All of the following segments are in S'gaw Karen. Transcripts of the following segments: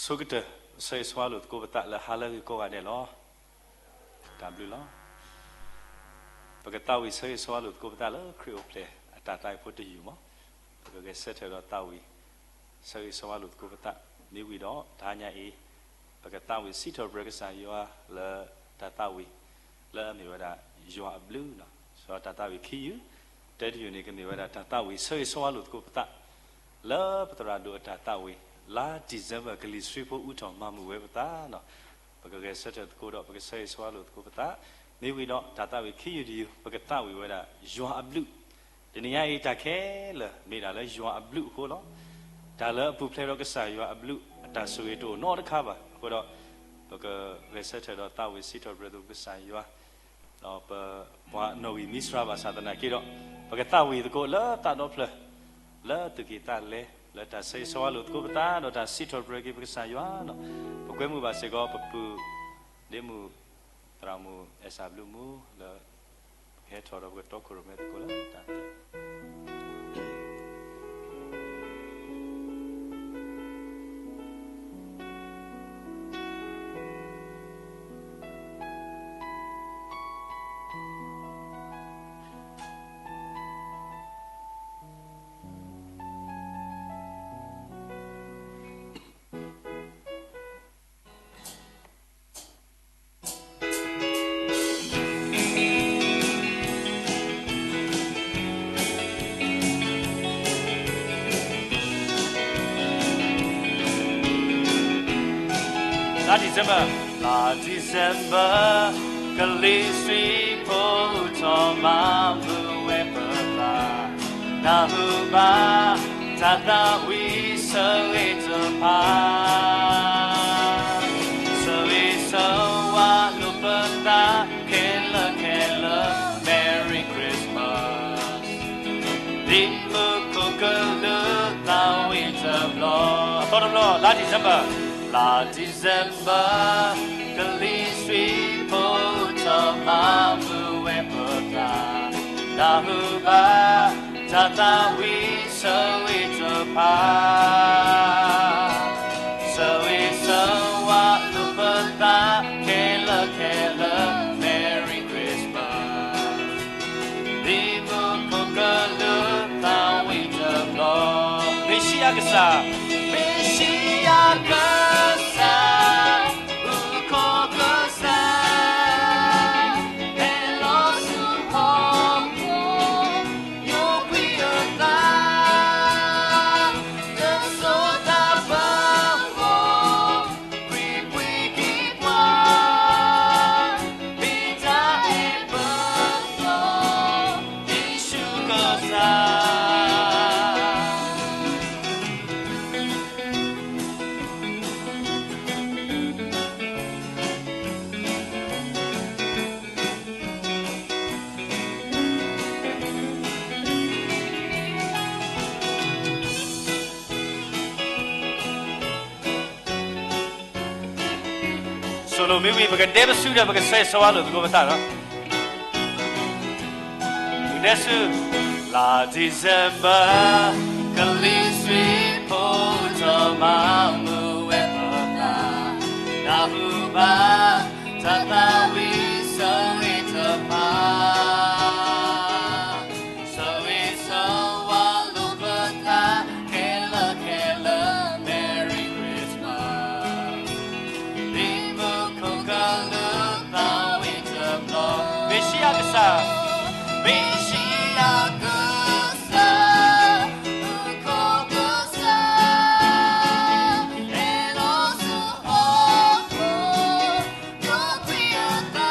ဆိကတၢၢ် ဆၢဂ့ၤဆၢဝါလိာ်သကိးပသးလၢဟါလၢအဂ့ၤကိးဂၤဒဲးလီၤ. တၢ်ဘျုးလီၤ. ပကသးဝံၣ်ဆၢဂ့ၤဆၢဝါလိာ်သကိးပသးလၢခရံာ်အိၣ်ဖျဲၣ်အတၢ်သးဝံၣ်ဖိတယုၢ်မး, ပကဂဲၤဆၢထၢၣ်ဒီးသးဝံၣ် ဆၢဂ့ၤဆၢဝါလိာ်သကိးပသး, မ့ၢ်ဝံၤဒီးတဟါညါအံၤ ပကသးဝံၣ်စံးထီၣ်ပတြၢၤကစၢ်ယွၤလၢတၢ်သးဝံၣ် လၢအမ့ၢ်ဝဲဒၣ်ယွၤအဘျုး, ဒီးတၢ်သးဝံၣ်ခံယုၢ်, တၢတယုၢ်န့ၣ် ကမ့ၢ်ဝဲဒၣ်တၢ်သးဝံၣ်ဆၢဂ့ၤဆၢဝါလိာ်သကိးပသး လၢပသရၣ်ဒိၣ်အတၢ်သးဝံၣ် လါ December ကလံၤဆှံဖိအူထီၣ်မၤမုာ်ဝဲပသး, ပကဂဲၤဆၢထၢၣ်သကိးဒီးပကဆၢဂ့ၤဆၢဝါလိာ်သကိးပသး, မ့ၢ်ဝံၤဒီးတၢ်သးဝံၣ်ခံယုၢ်တယုၢ် ပကသးဝံၣ်ဝဲဒၣ်ယွၤအဘျုး, တနံၤညါအံၤတၢ်ခဲလၢာ်မ့ၢ်ဒၣ်လၢယွၤအဘျုးအဃိလီၤ. တၢ်လၢအပူၤဖျဲးဒီးကစၢ်ယွၤအဘျုး အတၢ်ဆိၣ်ဂ့ၤတအိၣ်နီတခါဘၣ်အဃိဒီး ပကဂဲၤဆၢထၢၣ်ဒီးသးဝံၣ်စံးထီၣ်ပတြၢၤသကိးကစၢ်ယွၤ, ဒီးပပှၤနီၣ်ဂံၢ်မံစှၤဘၣ်ဆၣ်သနာ်က့ဒီး ပကသးဝံၣ်သကိးလၢသးဒီဖျၢၣ်, လၢသူၣ်ကံၢ်သးလဲ, လၢတၢ်ဆၢဂ့ၤဆၢဝါလိာ်သကိးပသး ဒီးတၢ်စံးထီၣ်ပတြၢၤက့ၤပကစၢ်ယွၤဒီး ပကွဲမုာ်ဘၣ်စ့ၢ်ကီး ပပုၢ်ဒ့မုၣ် သရၣ်မုၣ်အဲၣ်စၢ်ဘျုးမူလၢ ကဟဲထီၣ်ဒီးပကတီခိၣ်ရိၣ်မဲသကိးလၢတၢ် လါ December, လါ December, ကလံၤဆှံဖိထီၣ်မၤမုာ်ဝဲပသး, နၢ်ဟူဘၣ် တၢ်သးဝံၣ်ဆၢဂ့ၤတဖၣ်, ဆၢဂ့ၤဆၢဝါလိာ်ပသးခဲလၢာ်ခဲလၢာ် Merry Christmas, ဒ်မုၢ်ခိၣ်ကလူးသးဝံၣ်တဘျီ, အသီတဘျီ, လါ December, လါ December, ကလံၤဆှံဖိထီၣ်မၤမုာ်ဝဲပသး, နၢ်ဟူဘၣ် တၢ်သးဝံၣ်ဆၢဂ့ၤတဖၣ်, ဆၢဂ့ၤဆၢဝါလိာ်ပသးခဲလၢာ်ခဲလၢာ် Merry Christmas, ဒ်မုၢ်ခိၣ်ကလူးသးဝံၣ်တဘျီ, မ့ၣ်ၡံအၤကစၢ်, မ့ၣ်ၡံအၤကစၢ်, အုၣ်ကီၤကစၢ်, ဟဲလီၤဆူဟီၣ်ခိၣ်, ယိးကွံာ်အသး, တစိၤသးပှၢ်အဂီၢ်, ပှ့ၤပှ့ၤက့ၤပှၤ, မ့ၢ်တၢ်အဲၣ်ပသီ, ယ့ၣ်ၡူးကစၢ်. ဆိၣ်လိာ်မ့ၢ်ဝံၤ ပကဒဲပစုဒီး ပကဆၢဂ့ၤဆၢဝါလိာ်သကိးပသးလီၤ. ပကဒဲစု, လါ December, ကလံၤဆှံဖိထီၣ်မၤမုာ်ဝဲပသး, နၢ်ဟူဘၣ် တၢ်သးဝံၣ်ဆၢဂ့ၤတဖၣ်, ဆၢဂ့ၤဆၢဝါလိာ်ပသးခဲလၢာ်ခဲလၢာ် Merry Christmas, ဒ်မုၢ်ခိၣ်ကလူးသးဝံၣ်တဘျီ, မ့ၣ်ၡံအၤကစၢ်, မ့ၣ်ၡံအၤကစၢ်, အုၣ်ကီၤကစၢ်, ဟဲလီၤဆူဟီၣ်ခိၣ်, ယိးကွံာ်အသး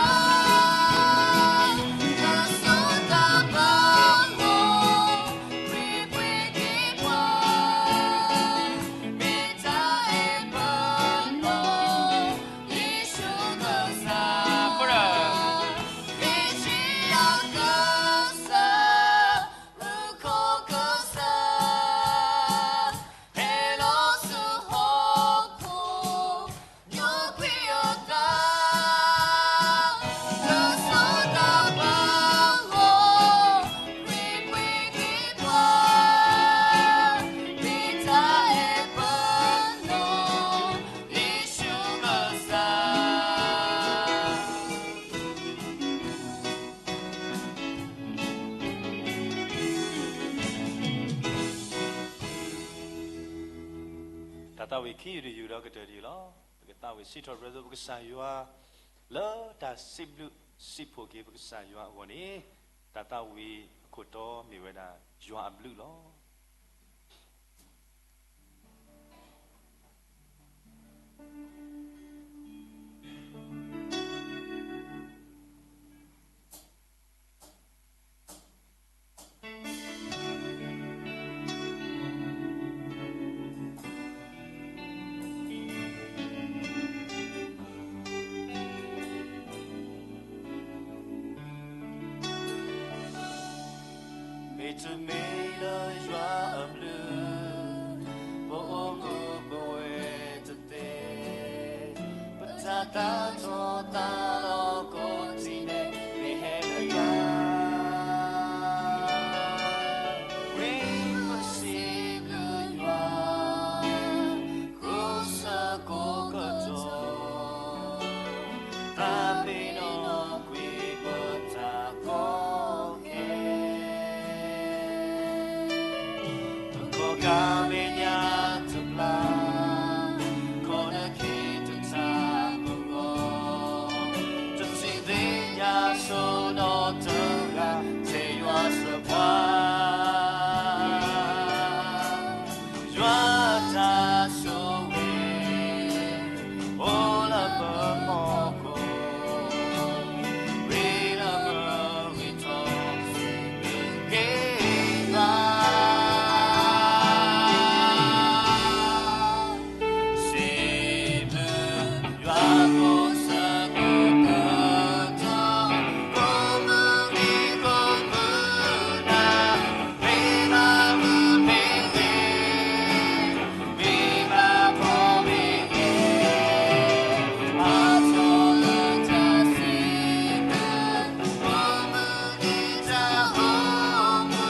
သးဝံၣ်ခံယုၢ်တယုၢ်ဒီးကတၢၢ်တယုၢ်လီၤ. ပကသးဝံၣ်စံးထီၣ်ပတြၢၤသိးပကစၢ်ယွၤ လၢတၢ်စံးဘျုးစံးဖှိၣ်က့ၤပကစၢ်ယွၤအဂီၢ်န့ၣ်, တၢ်သးဝံၣ်အခိၣ်တီမ့ၢ်ဝဲဒၣ် ယွၤအဘျုးလီၤ. မ့တမ့ၢ်လၢယွၤအဘျုး, ပအိၣ်မူပဝဲတသ့, ပတၢ်သးထီၣ်သးလီၤကိးထံၣ်န့ၣ် မ့ၢ်ဟဲလၢယွၤ, ဝံပစံးဘျုးယွၤ ကျိစၢကိးကတီၢ်, သးပ့ၤနီၣ်ကွံာ်ပတၢ်ကီခဲ, ပခီၣ်ကါမဲာ်ညါတဘျါ, ခီၣ်နၢၣ်ခံတထးပဂီၢ်, တထံၣ်သ့ၣ်ညါဆိနီတဂၤ, ထဲယွၤစၢၤပှၤ ယွၤတၢ်ဆိၣ်ဂ့ၤ အိၣ်လၢပဟီၣ်ခိၣ်, ရ့လၢပဂံၢ်ထီၣ်က့ၤဘါ, စံးဘျုးယွၤ ကိးဆၢကိးကတီၢ်, ကိးမုၢ်နံၤကိးမုၢ်နၤ, မ့ၢ်ဘၣ်မုၢ်မ့ၢ်ဂ့ၤ, မ့ၢ်ဘၣ်ဖှီၣ်မ့ၢ်ဂ့ၤ, အါထီၣ်လၢတၢ်စံးဘျုး, ကိးမုၢ်နံၤတၢ်အိၣ်မူ,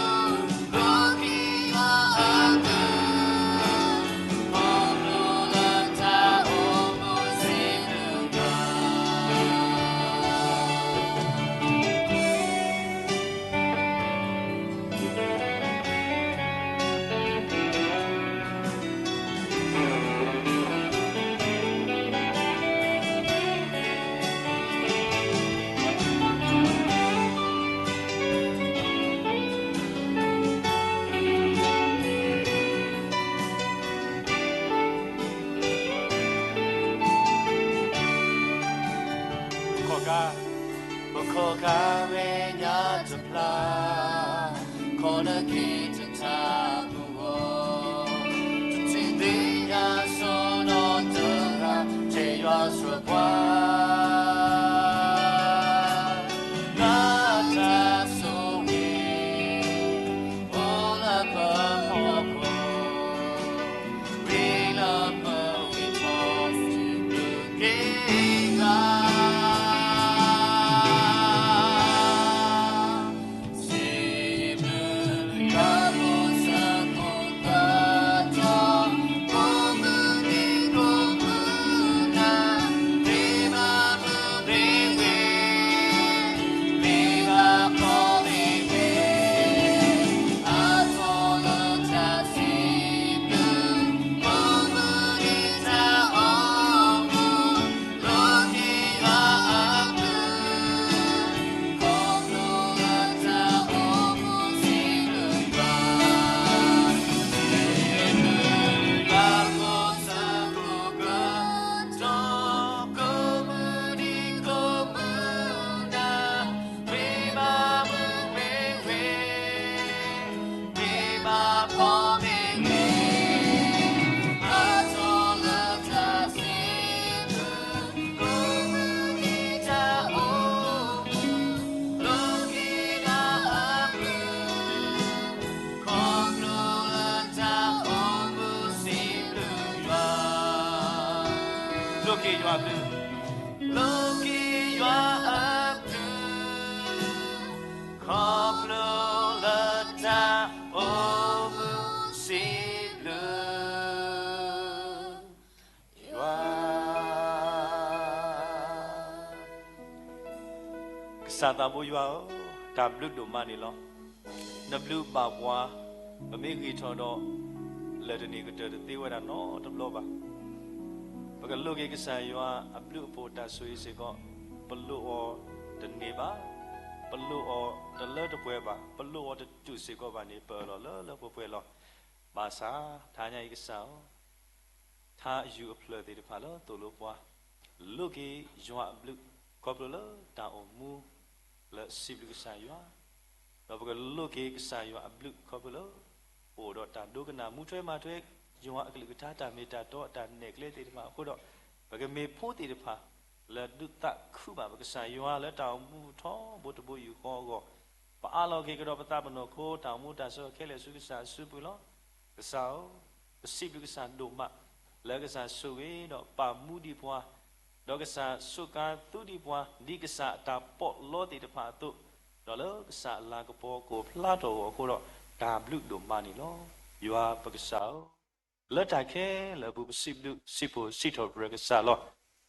လိးက့ၤယွၤအဘျုး, ခီဖျိလၢတၢ်အိၣ်မူစံးဘျုးယွၤ. ခီၣ်ကါ, ပခီၣ်ကါမဲာ်ညါတဖျါ, ခီၣ်နၢၣ်ခံတထးပဂီၢ်, တထံၣ်သ့ၣ်ညါဆိနီတဂၤ, ထဲယွၤစၢၤပှၤ ယွၤတၢ်ဆိၣ်ဂ့ၤ, အိၣ်လၢပဟီၣ်ခိၣ်, ရ့လၢပဂံၢ်ထီၣ်စံးဘျုးက့ၤယွၤ. စံးဘျုးယွၤ ကိးဆၢကိးကတီၢ်, ကိးမုၢ်နံၤကိးမုၢ်နၤ, မ့ၢ်ဘၣ်မုၢ်မ့ၢ်ဂ့ၤ, မ့ၢ်ဘၣ်ဖှီၣ်မ့ၢ်ဂ့ၤ, အါထီၣ်လၢတၢ်စံးဘျုး, ကိးမုၢ်နံၤတၢ်အိၣ်မူ, လိးက့ၤယွၤအဘျုး, ခီဖျိလၢတၢ်အိၣ်မူစံးဘျုးယွၤ. စံးဘျုးယွၤ ကိးဆၢကိးကတီၢ်, ကိးမုၢ်နံၤကိးမုၢ်နၤ, မ့ၢ်ဘၣ်မုၢ်မ့ၢ်ဂ့ၤ, မ့ၢ်ဘၣ်ဖှီၣ်မ့ၢ်ဂ့ၤ, အါထီၣ်လၢတၢ်စံးဘျုး, ကိးမုၢ်နံၤတၢ်အိၣ်မူ, လိးက့ၤယွၤအဘျုး, ခီဖျိလၢတၢ်အိၣ်မူစံးဘျုးယွၤ. လိးက့ၤယွၤအဘျုး, လိးက့ၤယွၤအဘျုး, ခီဖျိလၢတၢ်အိၣ်မူစံးဘျုးယွၤ. ကစၢ်သးဘိယွၤဧၢ, တၢ်ဘျုးဒိၣ်မးန့ၣ်လီၤ. နဘျုးဘၣ်ပှၤ, ပမ့ၢ်ဂံၢ်ထီၣ်ဒီး လၢာ်တန့ၢ်ကတၢၢ်တသ့ဝဲဒၣ်နီတဘျီဘၣ်. ပကလိးက့ၤကစၢ်ယွၤအဘျုးအဖှိၣ်တၢ်ဆိၣ်ဂ့ၤစ့ၢ်ကီး, ပလိးအီၤတန့ၢ်ဘၣ်, ပလိးအီၤတလၢတပှဲၤဘၣ်, ပလိးအီၤတတူၢ်စ့ၢ်ကီးဘၣ်န့ၣ် ပအၢၣ်လီၤလၢလၢပှဲၤပှဲၤလီၤ. ဘၣ်ဆၣ် တဟါညါအံၤကစၢ်ဧၢ, ထါယူၢ်အဖျၢၣ်သ့ၣ်တဖၣ်လၢသိၣ်လိပှၤ, လိးက့ၤယွၤအဘျုး ခီဖျိလၢတၢ်အိၣ်မူ လၢစံးဘျုးကစၢ်ယွၤ, ဒီးပကလိးက့ၤကစၢ်ယွၤအဘျုးခီဖျိလၢ ပအိၣ်ဒီးတၢ်ဒိကနၣ်မူထွဲမၤထွဲ ယွၤအကလုၢ်ကထါတၢ်မ့ၢ်တၢ်တီအတၢ်နဲၣ်ကျဲသ့ၣ်တဖၣ်အဃိဒီး, ပကမ့ၢ်ဖိသ့ၣ်တဖၣ် လၢဒုးသးခုဘၣ်ပကစၢ်ယွၤလၢတၢ်အိၣ်မူပူၤထီဘိတဘိယူၢ်ဃီအဂီၢ်, ပအးလီၤက့ၤကဒီးပသးပနီၢ်ခိ တၢ်အိၣ်မူတၢ်ဆၢခဲလၢာ်ဆူကစၢ်အစုပူၤလီၤ. ကစၢ်ဧၢ, ပစံးဘျုးကစၢ်ဒိၣ်မး လၢကစၢ်ဆိၣ်ဂ့ၤဒီးပာ်မူဒံးပှၤ, ဒီးကစၢ်ဆိၣ်ကါသူဒံးပှၤ ဒ်ကစၢ်အတၢ်ပီးလီသ့ၣ်တဖၣ်အသိး, ဒီးလၢကစၢ်အလၤကပီၤကအိၣ်ဖျါထီၣ်အဂီၢ်အဃိဒီး, တၢ်ဘျုးဒိၣ်မးန့ၣ်လီၤ. ယွၤပကစၢ်ဧၢ, လၢတၢ်ခဲလၢာ်အပူၤ ပစံးဘျုးစံးဖှိၣ်စံးထီၣ်ပတြၢၤကစၢ်လီၤ.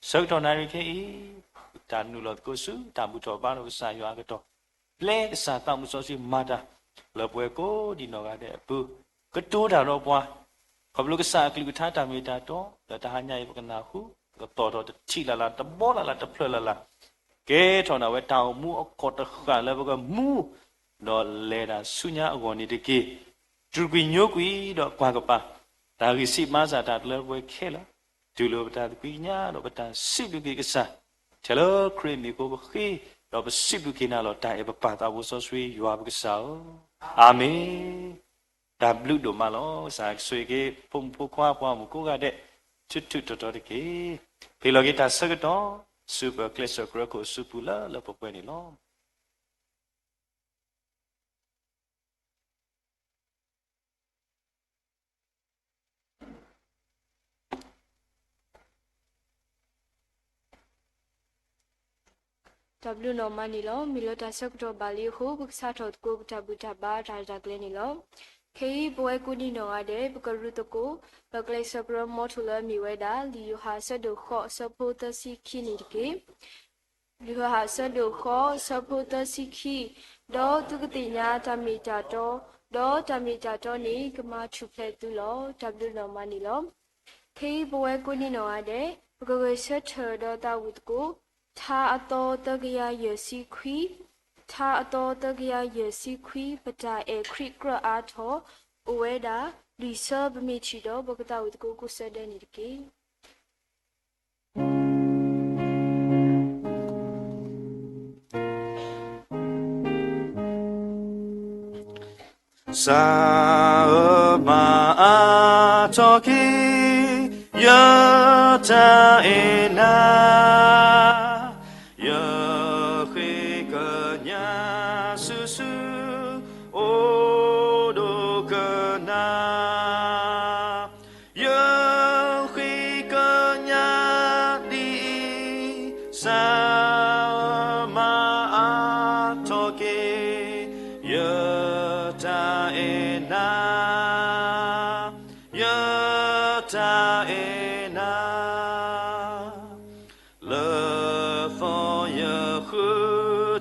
ဆၢကတီၢ်နၣ်ရံၣ်ခဲအံၤ, တၢ်နုာ်လီၤသကိးဆူတၢ်ဘူၣ်ထီၣ်ဘါထီၣ်ကစၢ်ယွၤအကတီၢ်, ပျဲကစၢ်သးမုၢ်စီဆှံမၤတၢ် လၢပဝဲကိးဒံနီၢ်ဂၤဒဲးအပူၤ, ကတိၤတၢ်ဒီးပှၤ ခီဖျိကစၢ်အကလုၢ်ကထါတၢ်မ့ၢ်တၢ်တီ, လၢတဟါညါအံၤပကနၢ်ဟူ, ပကသီၣ်ထီၣ်တထံၣ်လၢ်လၢ် တဘီလၢ်လၢ် တဖျၢၣ်လၢ်လၢ်, ကဲထီၣ်ဒၣ်ဝဲတၢ်အိၣ်မူအကီၢ်တဃၣ်လၢပကမူ, ဒီးလဲၤတၢ်ဆူညါအဂီၢ်န့ၣ်တက့ၢ်. တြူာ်ကွံာ်ညိကွံာ်ဒီးကွၢ်ကပၤ, တၢ်ဂံၢ်စၢ်ဘါစၢ်တၢ်တလၢပှဲၤခဲလၢာ်, တူၢ်လိာ်ပတၢ်သကွံာ်ကညးဒီးပတၢ်စံးဘျုးက့ၤကစၢ်, ထဲလၢခရံာ်မံၤအဃိပဃ့, ဒီးပစံးဘျုးက့ၤနၤလီၤ တၢ်အဲၣ်ပပၢ်သးဘိစီဆှံယွၤပကစၢ်ဧၢ, အၤမ့ၣ်. တၢ်ဘျုးဒိၣ်မးလီၤ. ကစၢ်ကဆိၣ်ဂ့ၤက့ၤ ဖိမုၣ်ဖိခွါပှၤမုၣ်ကိးဂၤဒဲး, ထူးထူးတီၤတီၤတက့ၢ်. ဖဲလီၤက့ၤတၢ်ဆၢကတီၢ်, ဆူပကျဲးစၢးကရၢခိၣ်အစုပူၤလၢလၢပှဲၤပှဲၤန့ၣ်လီၤ. တၢ်ဘျုးနီၢ်မးန့ၣ်လီၤ. မ့ၢ်လၢတၢ်ဆၢကတီၢ်ဘၣ်လံအဃိ ပကစးထီၣ်သကိးပတၢ်ဘူၣ်တၢ်ဘါတၢ်ရဲၣ်တၢ်ကျဲၤန့ၣ်လီၤ. ခဲအံၤပဝဲကိးဒံနီၢ်ဂၤဒဲး ပကရူၢ်သကိး ပကျဲးစၢးကရၢ motto လၢအမ့ၢ်ဝဲဒၣ် လံာ်ယိၤဟၣ်အဆၢဒိၣ်ဃိးအဆၢဖိသၢဆံခံန့ၣ်တက့ၢ်. လံာ်ယိၤဟၣ်အဆၢဒိၣ်ဃိးအဆၢဖိသၢဆံခံ, ဒီးသုကသ့ၣ်ညါတၢ်မ့ၢ်တၢ်တီ, ဒီးတၢ်မ့ၢ်တၢ်တီန့ၣ် ကမၤထူၣ်ဖျဲးသုလီၤ. တၢ်ဘျုးနီၢ်မးန့ၣ်လီၤ. ခဲအံၤပဝဲကိးဒံနီၢ်ဂၤဒဲး ပကဂဲၤဆၢထၢၣ်ဒီးသးဝံၣ်သကိး ထါအသီသၢကယၤယဲၢ်ဆံခွံ, ထါအသီသၢကယၤယဲၢ်ဆံခွံ ပတၢ်အဲၣ်ခရံာ်ကြၢးအါထီၣ် အိၣ်ဝဲဒၣ် လွံၢ်ဆၢ ပမ့ၢ်ထံၣ်ဒီး ပကသးဝံၣ်သကိးကိးဆၢဒဲးန့ၣ်တက့ၢ်. စၢ်ဧၢမၤအါထီၣ်က့ၤ ယတၢ်အဲၣ်နၤ, ယဃ့ကညးဆူဆူ အိၣ်ဒိၣ်ကနၣ် ယဃ့ကညးဒ်အံၤ, စၢ်ဧၢမၤအါထီၣ်က့ၤ ယတၢ်အဲၣ်နၤ, ယတၢ်အဲၣ်နၤ. လၢသီယဃု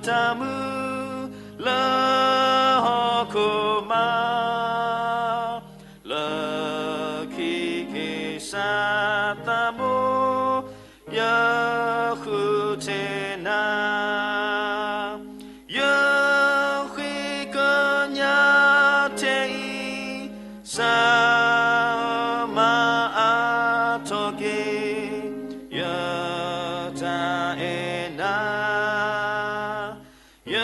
တၢ်မုာ် လၢဟီၣ်ခိၣ်မး, လၢခံက့ၤစၢ်သးဘိ ယဃုထံၣ်နၤ, ယဃ့ကညးထဲအံၤ, စၢ်ဧၢမၤအါထီၣ်က့ၤ ယတၢ်အဲၣ်နၤ, ယ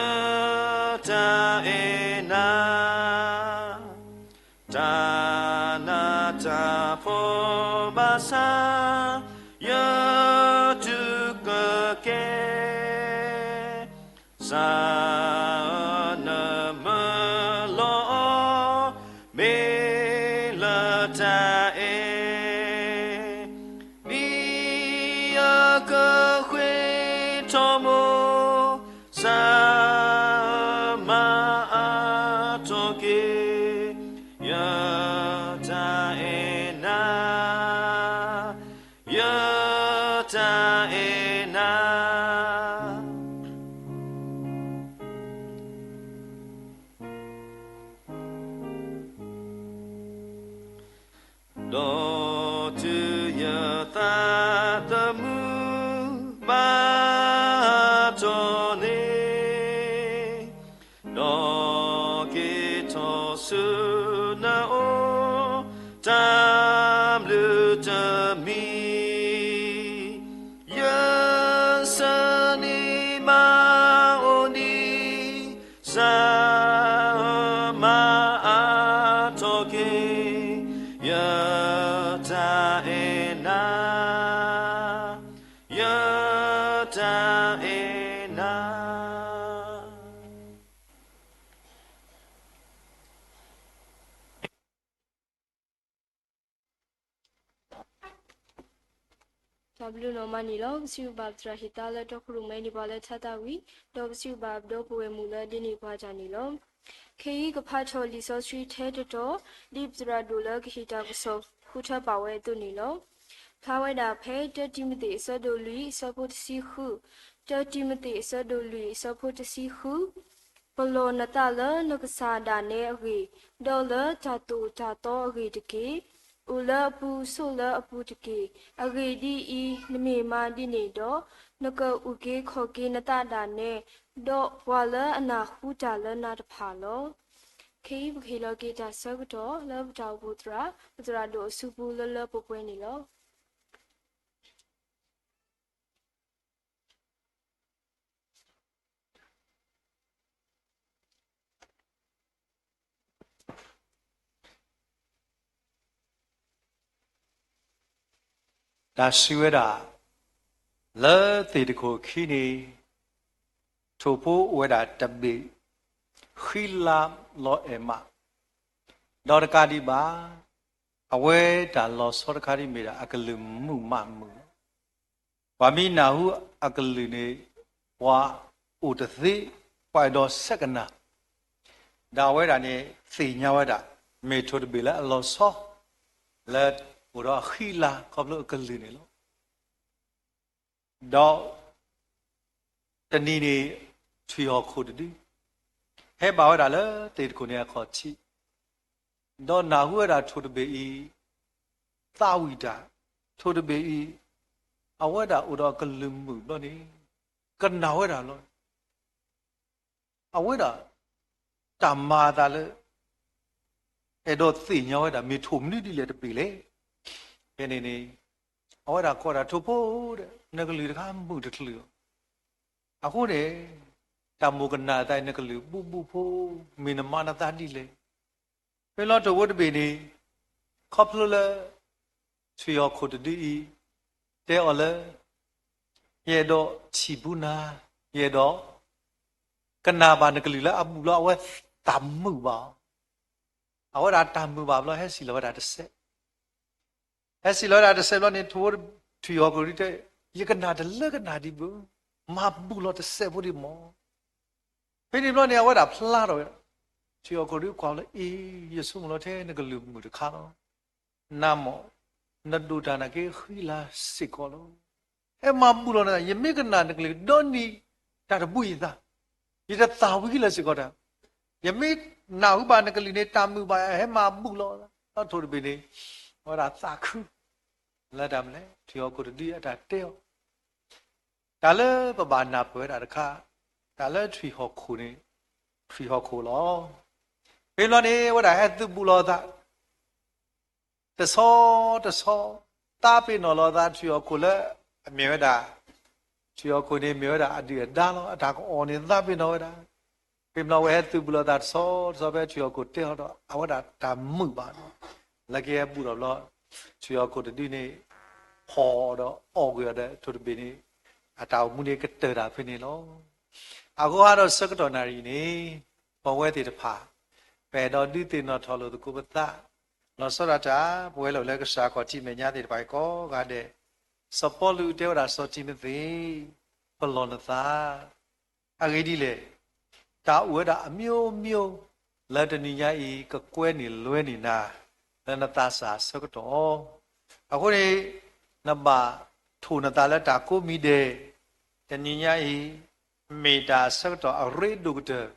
တၢ်အဲၣ်နၤ. တၢ်နးတၢ်ဖှီၣ်ဘၣ်ဆၣ် ယတူၢ်ကကဲ, စၢ်ဧၢနမၢလီၤအီၤ မ့ၢ်လၢတၢ်အဲၣ် ဒ်ယကဃ့ထီၣ်မိၢ်, စၢ်ဧၢမၤအါထီၣ်က့ၤ ယတၢ်အဲၣ်နၤ, ယတၢ်အဲၣ်နၤ. ဒီးတုၤယသးသမူဘၣ်ထီၣ်န့ၣ်, ဒီးက့ၤထီၣ်ဆူနအိၣ် တၢ်ဘျုးတမံၤ, ယဆၢန့ၢ်မၤအိၣ်နံၣ် စၢ်မၤအါထီၣ်က့ၤ ယတၢ်အဲၣ်နၤ, ယတၢ်အဲၣ်နၤ. တၢ်ဘျုးနီၢ်မးန့ၣ်လီၤ. ပစံးဘျုးဘၣ်ပသရၣ်ဟ့ၣ်သါလၢတီခိၣ်ရိၣ်မဲန့ၢ်ပှၤလၢထါသၣ်ဝံၤ, ဒီးပစံးဘျုးဘၣ်ပဒီပုၢ်ဝဲၢ်မုၣ်လၢဒ်န့ၣ်ပှၤတၢ်န့ၣ်လီၤ. ခဲအံၤကဖးထီၣ်လံာ်စီဆှံထဲတတီၤ, ဒ်ပသရၣ်ဒိၣ်လၢကဟ့ၣ်တၢ်ကစီၣ်ဃုထၢပာ်ဝဲအသိးန့ၣ်လီၤ. ဖျါဝဲဒၣ်ဖဲတၢတံၤမသ့းအဆၢဒိၣ်လွံၢ်အဆၢဖိတဆံဃု, တၢတံၤမသ့းအဆၢဒိၣ်လွံၢ်အဆၢဖိတဆံဃု, ပလီၢ်နသးလၢနကစၢ်ဒၣ်နဲအဂ့ၢ်, ဒီးလၢတၢ်သိၣ်တၢ်သီအဂ့ၢ်တက့ၢ်. အိၣ်လၢအပူၤဆိးလၢအပူၤတက့ၢ်. အဂ့ၢ်ဒ်အံၤ, နမ့ၢ်မၤဒ်န့ၣ်ဒီး, နကအုၣ်က့ၤခီၣ်က့ၤနသးဒၣ်နဲ, ဒီးပှၤလၢအနၢ်ဟူတၢ်လၢနၤတဖၣ်လီၤ. ခဲအံၤပကဟ့ၣ်လီၤက့ၤတၢ်ဆၢကတီၢ်လၢပတၢ်အိၣ်ဖှိၣ်သရၣ်, ပသရၣ်ဒိၣ်အစုပူၤလၢလၢပှဲၤပှဲၤန့ၣ်လီၤ. တၢ်စံးဝဲဒၣ်, လၢသ့ၣ်တခိၣ်အခံန့ၣ်, ထိၣ်ဖိအိၣ်ဝဲဒၣ်တဘ့ၣ်, ဃံလၤလီၤအဲၣ်မး, ဒီးတကးဒံးဘၣ်, အဝဲတၢ်လီၤဆီတခါဒ်မ့ၢ်ဒၣ် အကလုၢ်မုာ်မးမုာ်လီၤ. ပှၤမ့ၢ်နၢ်ဟူအကလုၢ်န့ၣ်, ပှၤအိၣ်တသ့, ပှၤအဲၣ်ဒိးဆဲးကနၣ်, ဒီးအဝဲဒၣ်န့ၣ်သ့ၣ်ညါဝဲဒၣ်, မ့ၢ်ထိၣ်တဘ့ၣ်လၢအလီၤဆီ, လၢအိၣ်ဒီးအဃံအလၤခီဖျိအကလုၢ်န့ၣ်လီၤ. ဒီးတနံၤန့ၣ်, ထွံၣ်ဟီၣ်ခိၣ်တဒု, ဟဲဘၣ်ဝဲဒၣ်လၢသ့ၣ်တခိၣ်န့ၣ်အခီၣ်ထံး, ဒီးနၢ်ဟူဝဲဒၣ်ထိၣ်တဘ့ၣ်အံၤ, သးဝံၣ်တၢ်, ထိၣ်တဘ့ၣ်အံၤ, အဝဲဒၣ်အိၣ်ဒီးကလုၢ်မုာ်ဘျီန့ၣ်, ကနၣ်ဝဲဒၣ်လီၤ. အဝဲဒၣ်, တၢ်မၤအသးလၢ အဲၣ်ဒိးသ့ၣ်ညါဝဲဒၣ် မ့ၢ်ထိၣ်မနုၤဒ်လဲၣ်တဘ့ၣ်လဲၣ်. ဖဲန့ၣ်န့ၣ်, အဝဲဒၣ်ကိးဒၣ်ထိၣ်ဖိဒီး နကလုၢ်တခါမုာ်တချုးအီၤ, အဃိန့ၣ်, တၢ်မိၣ်ကနၣ်အသးအံၤ နကလုၢ်ဘူၣ်ဘူၣ်ဖိ, မ့ၢ်နမၤနသးဒ်လဲၣ်. ဖဲလီၤထိၣ်ဖိတဘ့ၣ်န့ၣ်, ခီဖျိလၢ ထွံၣ်ဟီၣ်ခိၣ်တဒုအံၤ, တဲအီၤလၢ, ယအဲၣ်ဒိးထံၣ်ပူၤနၤ, ယအဲၣ်ဒိးကနၣ်ဘၣ်နကလုၢ်လၢအဘူၣ်လီၤ. အဝဲတၢ်မုာ်ဘၣ်အီၤ, အဝဲဒၣ်တၢ်မုာ်ဘၣ်ဘျီ ဟဲစံၣ်လီၤဝဲဒၣ်တစဲး ဟဲစံၣ်လီၤဝဲဒၣ်တစဲးဘျီန့ၣ် ထိၣ်ဖိ, ထွံၣ်ဟီၣ်ခိၣ်တဒုတဲ, ယကနၣ်တလၢကနၣ်ဒံးဘၣ်, မၤဘူၣ်လီၤတစဲးဖိဒံးမး. ဖဲန့ၣ်ဘျီန့ၣ် အဝဲဒၣ်ဖျါထီၣ်ဝဲ, ထွံၣ်ဟီၣ်ခိၣ်တဒုကွၢ်လၢအံၤ, ယဆိကမိၣ်လီၤထဲနကလုၢ်မုာ်တခါလီၤ. နၤမ့ၢ်, နဒိၣ်တၢ်နာ်က့ဃံလၤစ့ၢ်ကီးလီၤ. ဟဲမၤဘူၣ်လီၤနသး, ယမ့ၢ်ကနၣ်နကလုၢ်ဒီနံၤ, တၢ်တဘူၣ်ယသး, ယတသၣ်ဝံၤလၢၤစ့ၢ်ကီးတၢ်, ယမ့ၢ်နၢ်ဟူဘၣ်နကလုၢ်န့ၣ် တၢ်မုာ်ဘၣ်ယၤ, ဟဲမၤဘူၣ်လီၤ. ဒီးထိၣ်တဘ့ၣ်န့ၣ်, အဝဲဒၣ်သးခု, လၢတၢ်မနုၤလဲၣ်, ထွံၣ်ဟီၣ်ခိၣ်တဒုအတၢ်တဲအီၤ တၢ်လၢပဘၣ်နၢ်ပၢၢ်ဝဲဒၣ်တခါ, တၢ်လၢထွံၣ်ဟီၣ်ခိၣ်န့ၣ်, ထွံၣ်ဟီၣ်ခိၣ်လီၤ. ဖဲဘျီန့ၣ် အဝဲဒၣ်ဟဲသုးဘူးလီၤအသး, တဆီတဆီ, သးပ့ၤနီၣ်လီၤအသးထွံၣ်ဟီၣ်ခိၣ်လၢအမ့ၢ်ဝဲဒၣ်, ထွံၣ်ဟီၣ်ခိၣ်န့ၣ်မ့ၢ်ဝဲဒၣ်အဒုၣ်အဒါလီၤ. အတၢ်ကအီၣ်န့ၣ်သးပ့ၤနီၣ်ဝဲဒၣ်. ဖဲဘျီအဝဲဟဲသုးဘူးလီၤအသးတဆီတဆီ ဖဲထွံၣ်ဟီၣ်ခိၣ်တဲအီၤဒီး အဝဲဒၣ်တၢ်မုာ်ဘၣ်ဒီး, လၢကဟဲဘူးဒီးဘျီ, ထွံၣ်ဟီၣ်ခိၣ်တဒုန့ၣ်, ဖီၣ်ဒီးအီၣ်ကွံာ်အီၤဒီးထိၣ်တဘ့ၣ်န့ၣ်, အတၢ်အိၣ်မူန့ၣ်ကတၢၢ်တၢ်ဖဲန့ၣ်လီၤ. အဃိဟးဒီးဆၢကတီၢ်နၣ်ရံၣ်န့ၣ်, ပဝဲသ့ၣ်တဖၣ်, ပအဲၣ်ဒိးဒုးသ့ၣ်နီၣ်ထီၣ်လိာ်သကိးပသး, လီၤဆီဒၣ်တၢ်, ပဝဲလၢပှဲၤလၢကစၢ်ခီၣ်ထံးမဲာ်ညါသ့ၣ်တဖၣ်အံၤကိးဂၤဒဲး, စီၤပီလူးတဲဝဲဒၣ်စီၤတံၤမသ့း, ပလီၢ်နသး အဂ့ၢ်ဒ်လဲၣ်, တၢ်အိၣ်ဝဲဒၣ်အမျိုးမျိုး, လၢတနံၤညါအံၤကကွဲန့ၢ်လွဲန့ၢ်နၤ, လၢနသးစၢ်အဆၢကတီၢ်, အဃိန့ၣ်, နဘၣ်ထိၣ်နသးလၢတၢ်ကိးမံၤဒဲး, တနံၤညါအံၤ, မ့ၢ်တၢ်ဆၢကတီၢ်အရ့ဒိၣ်ကတၢၢ်,